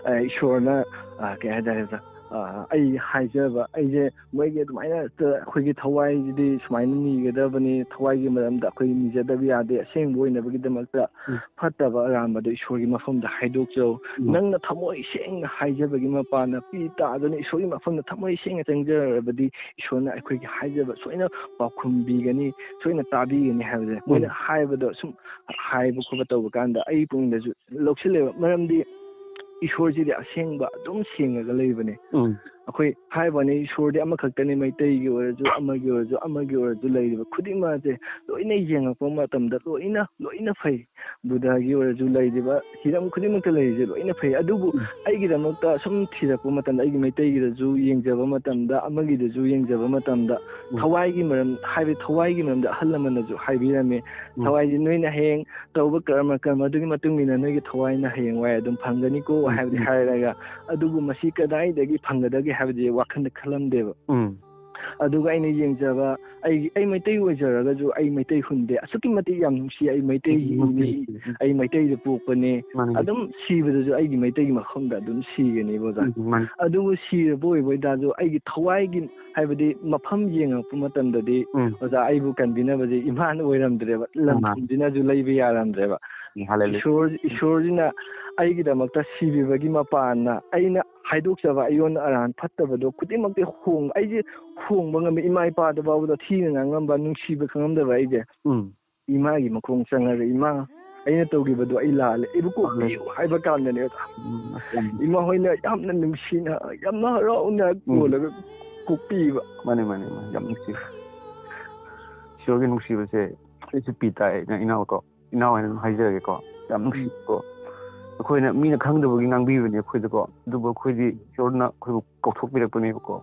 ꯑ, ꯏꯁꯣꯔꯅ, ꯑ, ꯀꯩ ꯍꯥꯏꯇꯥꯔꯦ, ꯑ, ꯑꯩ ꯍꯥꯏꯖꯕ, ꯑꯩꯁꯦ ꯃꯣꯏꯒꯤ ꯑꯗꯨꯃꯥꯏꯅ ꯇ-, ꯑꯩꯈꯣꯏꯒꯤ ꯊꯋꯥꯏꯁꯤꯗꯤ ꯁꯨꯃꯥꯏꯅ ꯅꯤꯒꯗꯕꯅꯤ, ꯊꯋꯥꯏꯒꯤ ꯃꯔꯝꯗ ꯑꯩꯈꯣꯏ ꯅꯤꯖꯗꯕ ꯌꯥꯗꯦ, ꯑꯁꯦꯡꯕ ꯑꯣꯏꯅꯕꯒꯤꯗꯃꯛꯇ ꯎꯝ꯫ ꯐꯠꯇꯕ ꯑꯔꯥꯟꯕꯗꯣ ꯏꯁꯣꯔꯒꯤ ꯃꯐꯝꯗ ꯍꯥꯏꯗꯣꯛꯆꯧ꯫ ꯎꯝ꯫ ꯅꯪꯅ ꯊꯃꯣꯏ ꯁꯦꯡꯅ ꯍꯥꯏꯖꯕꯒꯤ ꯃꯄꯥꯟꯅ ꯄꯤ ꯇꯥꯗꯨꯅ ꯏꯁꯣꯔꯒꯤ ꯃꯐꯝꯗ ꯊꯃꯣꯏ ꯁꯦꯡꯅ ꯆꯪꯖꯔꯕꯗꯤ ꯏꯁꯣꯔꯅ ꯑꯩꯈꯣꯏꯒꯤ ꯍꯥꯏꯖꯕ ꯁꯣꯏꯅ ꯄꯥꯎꯈꯨꯝ ꯄꯤꯒꯅꯤ, ꯁꯣꯏꯅ ꯇꯥꯕꯤꯒꯅꯤ ꯍꯥꯏꯕꯁꯦ ꯃꯣꯏꯅ ꯎꯝ꯫ ꯍꯥꯏꯕꯗꯣ ꯁꯨꯝ ꯍꯥꯏꯕ ꯈꯣꯠꯄ ꯇꯧꯕ ꯀꯥꯟꯗ ꯑꯩ ꯄꯨꯛꯅꯤꯡꯗꯁꯨ ꯂꯧꯁꯤꯜꯂꯦꯕ꯫ ꯃꯔꯝꯗꯤ ꯏꯁꯣꯔꯁꯤꯗꯤ ꯑꯁꯦꯡꯕ ꯑꯗꯨꯝ ꯁꯦꯡꯉꯒ ꯂꯩꯕꯅꯦ꯫ ꯎꯝ꯫ ꯑꯩꯈꯣꯏ ꯍꯥꯏꯕꯅꯤ, ꯏꯁꯣꯔꯗꯤ ꯑꯃꯈꯛꯇꯅꯤ, ꯃꯩꯇꯩꯒꯤ ꯑꯣꯏꯔꯁꯨ, ꯑꯃꯒꯤ ꯑꯣꯏꯔꯁꯨ, ꯑꯃꯒꯤ ꯑꯣꯏꯔꯁꯨ, ꯂꯩꯔꯤꯕ ꯈꯨꯗꯤꯡꯃꯛ ꯑꯁꯦ ꯂꯣꯏꯅ ꯌꯦꯡꯉꯛꯄ ꯃꯇꯝꯗ ꯂꯣꯏꯅ, ꯂꯣꯏꯅ ꯐꯩ꯫ ꯕꯨꯙꯒꯤ ꯑꯣꯏꯔꯁꯨ, ꯂꯩꯔꯤꯕ ꯍꯤꯔꯝ ꯈꯨꯗꯤꯡꯃꯛꯇ ꯂꯩꯔꯤꯁꯦ ꯂꯣꯏꯅ ꯐꯩ꯫ ꯑꯗꯨꯕꯨ ꯎꯝ꯫ ꯑꯩꯒꯤꯗꯃꯛꯇ ꯁꯨꯝ ꯊꯤꯔꯛꯄ ꯃꯇꯝꯗ, ꯑꯩꯒꯤ ꯃꯩꯇꯩꯒꯤꯗꯁꯨ ꯌꯦꯡꯖꯕ ꯃꯇꯝꯗ, ꯑꯃꯒꯤꯗꯁꯨ ꯌꯦꯡꯖꯕ ꯃꯇꯝꯗ, ꯎꯝ꯫ ꯊꯋꯥꯏꯒꯤ ꯃꯔꯝ, ꯍꯥꯏꯕꯗꯤ ꯊꯋꯥꯏꯒꯤ ꯃꯔꯝꯗ ꯑꯍꯜ ꯂꯃꯟꯅꯁꯨ ꯍꯥꯏꯕꯤꯔꯝꯃꯤ, ꯎꯝ꯫ ꯊꯋꯥꯏꯁꯦ ꯅꯣꯏꯅ ꯍꯌꯦꯡ ꯇꯧꯕ ꯀꯔꯃ, ꯀꯔꯃ ꯑꯗꯨꯒꯤ ꯃꯇꯨꯡ ꯏꯟꯅ ꯅꯣꯏꯒꯤ ꯊꯋꯥꯏꯅ ꯍꯌꯦꯡꯋꯥꯏ ꯑꯗꯨꯝ ꯐꯪꯒꯅꯤꯀꯣ ꯎꯝ, ꯍꯥꯏꯕꯗꯤ ꯎꯝ꯫ ꯍꯥꯏꯔꯒ, ꯑꯗꯨꯕꯨ ꯃꯁꯤ ꯀꯗꯥꯏꯗꯒꯤ ꯐꯪꯒꯗꯒꯦ ꯍꯥꯏꯕꯗꯤ ꯋꯥꯈꯜꯗ ꯈꯜꯂꯝꯗꯦꯕ꯫ ꯎꯝ꯫ ꯑꯗꯨꯒ ꯑꯩꯅ ꯌꯦꯡꯖꯕ, ꯑꯩꯒꯤ, ꯑꯩ ꯃꯩꯇꯩ ꯑꯣꯏꯖꯔꯒꯁꯨ ꯑꯩ ꯃꯩꯇꯩ ꯍꯨꯟꯗꯦ, ꯑꯁꯨꯛꯀꯤ ꯃꯇꯤꯛ ꯌꯥꯝ ꯅꯨꯡꯁꯤ꯫ ꯑꯩ ꯃꯩꯇꯩꯒꯤ ꯎꯝ, ꯃꯤ, ꯎꯝ꯫ ꯑꯩ ꯃꯩꯇꯩꯗ ꯄꯣꯛꯄꯅꯦ꯫ ꯃꯥꯅꯤ꯫ ꯑꯗꯨꯝ ꯁꯤꯕꯗꯁꯨ ꯑꯩꯒꯤ ꯃꯩꯇꯩꯒꯤ ꯃꯐꯝꯗ ꯑꯗꯨꯝ ꯁꯤꯒꯅꯦꯕ, ꯑꯣꯖꯥ꯫ ꯎꯝ, ꯃꯥꯅꯤ꯫ ꯑꯗꯨꯕꯨ ꯁꯤꯔꯕ ꯑꯣꯏꯕ ꯑꯣꯏꯇꯥꯔꯁꯨ, ꯑꯩꯒꯤ ꯊꯋꯥꯏꯒꯤ, ꯍꯥꯏꯕꯗꯤ ꯃꯐꯝ ꯌꯦꯡꯉꯛꯄ ꯃꯇꯝꯗꯗꯤ, ꯎꯝ꯫ ꯑꯣꯖꯥ, ꯑꯩꯕꯨ ꯀꯟꯕꯤꯅꯕꯁꯦ ꯏꯃꯥꯅ ꯑꯣꯏꯔꯝꯗ꯭ꯔꯦꯕ, ꯂꯝ ꯑꯥ꯫ ꯊꯨꯝꯁꯤꯅꯁꯨ ꯂꯩꯕ ꯌꯥꯔꯝꯗ꯭ꯔꯦꯕ꯫ ꯎꯝ, ꯍꯥꯂꯦꯂꯨꯌꯥ꯫ ꯏꯁꯣꯔ, ꯏꯁꯣꯔꯁꯤꯅ ꯑꯩꯒꯤꯗꯃꯛꯇ ꯁꯤꯕꯤꯕꯒꯤ ꯃꯄꯥꯟꯅ, ꯑꯩꯅ ꯍꯥꯏꯗꯣꯛꯆꯕ ꯑꯩꯉꯣꯟꯗ ꯑꯔꯥꯟ ꯐꯠꯇꯕꯗꯣ ꯈꯨꯗꯤꯡꯃꯛꯇꯤ ꯍꯣꯡ-, ꯑꯩꯁꯦ ꯍꯣꯡꯕ ꯉꯝꯃꯤ꯫ ꯏꯃꯥ ꯏꯄꯥꯗ ꯐꯥꯎꯕꯗ ꯊꯤꯅ ꯉꯥꯡꯉꯝꯕ, ꯅꯨꯡꯁꯤꯕ ꯈꯪꯉꯝꯗꯕ ꯑꯩꯁꯦ ꯎꯝ꯫ ꯏꯃꯥꯒꯤ ꯃꯈꯣꯡ ꯆꯪꯉꯒ, "ꯏꯃꯥ, ꯑꯩꯅ ꯇꯧꯈꯤꯕꯗꯣ ꯑꯩ ꯂꯥꯜꯂꯦ, ꯑꯩꯕꯨ ꯀꯣꯛꯄꯤꯌꯨ" ꯍꯥꯏꯕ ꯀꯥꯟꯗꯅꯦ, ꯑꯣꯖꯥ꯫ ꯎꯝ, ꯑꯁ, ꯌꯥꯝ ꯏꯃꯥ ꯍꯣꯏꯅ ꯌꯥꯝꯅ ꯅꯨꯡꯁꯤꯅ, ꯌꯥꯝꯅ ꯍꯔꯥꯎꯅ ꯎꯝ꯫ ꯀꯣꯜꯂꯒ ꯀꯣꯛꯄꯤꯕ꯫ ꯃꯥꯅꯦ, ꯃꯥꯅꯦ, ꯃꯥꯅꯦ꯫ ꯌꯥꯝ ꯅꯨꯡꯁꯤ꯫ ꯏꯁꯣꯔꯒꯤ ꯅꯨꯡꯁꯤꯕꯁꯦ ꯑꯩꯁꯨ ꯄꯤ ꯇꯥꯏ, ꯏꯅꯥꯎ, ꯏꯅꯥꯎ ꯀꯣ꯫ ꯏꯅꯥꯎ ꯍꯥꯏꯅ ꯑꯗꯨꯝ ꯍꯥꯏꯖꯔꯒꯦꯀꯣ꯫ ꯌꯥꯝ ꯎꯝ꯫ ꯅꯨꯡꯁꯤꯀꯣ꯫ ꯑꯩꯈꯣꯏꯅ, ꯃꯤꯅ ꯈꯪꯗꯕꯒꯤ ꯉꯥꯡꯕꯤꯕꯅꯦ ꯑꯩꯈꯣꯏꯗꯀꯣ꯫ ꯑꯗꯨꯕꯨ ꯑꯩꯈꯣꯏꯗꯤ ꯏꯁꯣꯔꯅ ꯑꯩꯈꯣꯏꯕꯨ ꯀꯧꯊꯣꯛꯄꯤꯔꯛꯄꯅꯦꯕꯀꯣ꯫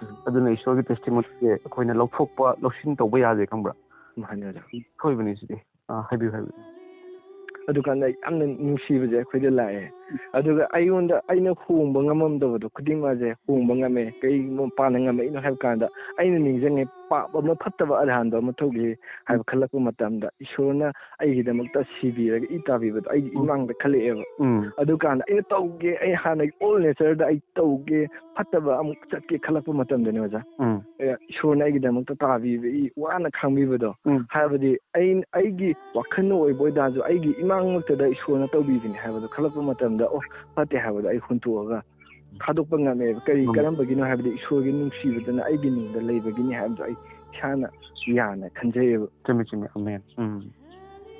ꯎꯝ꯫ ꯑꯗꯨꯅ ꯏꯁꯣꯔꯒꯤ testimonyꯁꯦ ꯑꯩꯈꯣꯏꯅ ꯂꯧꯊꯣꯛꯄ, ꯂꯧꯁꯤꯟ ꯇꯧꯕ ꯌꯥꯗꯦ, ꯈꯪꯕ꯭ꯔꯥ? ꯃꯥꯅꯦ, ꯑꯣꯖꯥ꯫ ꯁꯣꯏꯕꯅꯤ ꯁꯤꯗꯤ꯫ ꯑꯥ, ꯍꯥꯏꯕꯤꯌꯨ, ꯍꯥꯏꯕꯤꯌꯨ꯫ ꯑꯗꯨꯀꯥꯟꯗ ꯌꯥꯝꯅ ꯅꯨꯡꯁꯤꯕꯁꯦ ꯑꯩꯈꯣꯏꯗ ꯂꯥꯛꯑꯦ꯫ ꯑꯗꯨꯒ ꯑꯩꯉꯣꯟꯗ, ꯑꯩꯅ ꯍꯣꯡꯕ ꯉꯝꯃꯝꯗꯕꯗꯣ ꯈꯨꯗꯤꯡꯃꯛꯁꯦ ꯍꯣꯡꯕ ꯉꯝꯃꯦ꯫ ꯀꯩ ꯃꯄꯥꯟꯅ ꯉꯝꯃꯛꯏꯅꯣ ꯍꯥꯏꯕ ꯀꯥꯟꯗ, ꯑꯩꯅ ꯅꯤꯡꯁꯤꯡꯉꯦ, ꯄꯥꯞ ꯑꯃ, ꯐꯠꯇꯕ ꯑꯔꯥꯟꯕ ꯑꯃ ꯇꯧꯈꯤ ꯍꯥꯏꯕ ꯈꯜꯂꯛꯄ ꯃꯇꯝꯗ, ꯏꯁꯣꯔꯅ ꯑꯩꯒꯤꯗꯃꯛꯇ ꯁꯤꯕꯤꯔꯒ ꯏ ꯇꯥꯕꯤꯕꯗꯣ ꯑꯩꯒꯤ ꯎꯝ꯫ ꯏꯃꯥꯡꯗ ꯈꯜꯂꯛꯑꯦꯕ꯫ ꯎꯝ꯫ ꯑꯗꯨꯀꯥꯟꯗ ꯑꯩꯅ ꯇꯧꯒꯦ, ꯑꯩ ꯍꯥꯟꯅꯒꯤ old natureꯗ ꯑꯩ ꯇꯧꯒꯦ, ꯐꯠꯇꯕ ꯑꯃꯨꯛ ꯆꯠꯀꯦ ꯈꯜꯂꯛꯄ ꯃꯇꯝꯗꯅꯦ, ꯑꯣꯖꯥ꯫ ꯎꯝ꯫ ꯑꯦ, ꯏꯁꯣꯔꯅ ꯑꯩꯒꯤꯗꯃꯛꯇ ꯇꯥꯕꯤꯕ, ꯏ ꯋꯥꯅ ꯈꯥꯡꯕꯤꯕꯗꯣ꯫ ꯎꯝ꯫ ꯍꯥꯏꯕꯗꯤ ꯑꯩ, ꯑꯩꯒꯤ ꯋꯥꯈꯜꯅ ꯑꯣꯏꯕ ꯑꯣꯏꯇꯥꯔꯁꯨ, ꯑꯩꯒꯤ ꯏꯃꯥꯡꯃꯛꯇꯗ ꯏꯁꯣꯔꯅ ꯇꯧꯕꯤꯕꯅꯤ ꯍꯥꯏꯕꯗꯣ ꯈꯜꯂꯛꯄ ꯃꯇꯝꯗ, ꯑꯣ, ꯐꯠꯇꯦ ꯍꯥꯏꯕꯗꯣ ꯑꯩ ꯍꯨꯟꯇꯣꯛꯑꯒ ꯊꯥꯗꯣꯛꯄ ꯉꯝꯃꯦꯕ꯫ ꯀꯔꯤ, ꯎꯝ꯫ ꯀꯔꯝꯕꯒꯤꯅꯣ ꯍꯥꯏꯕꯗꯤ ꯏꯁꯣꯔꯒꯤ ꯅꯨꯡꯁꯤꯕꯗꯨꯅ ꯑꯩꯒꯤ ꯅꯨꯡꯗ ꯂꯩꯕꯒꯤꯅꯤ ꯍꯥꯏꯕꯗꯣ ꯑꯩ ꯏꯁꯥꯅ ꯌꯥꯅ ꯈꯟꯖꯩꯌꯦꯕ꯫ ꯆꯨꯝꯃꯦ, ꯆꯨꯝꯃꯦ꯫ ꯑꯃꯦꯟ꯫ ꯎꯝ꯫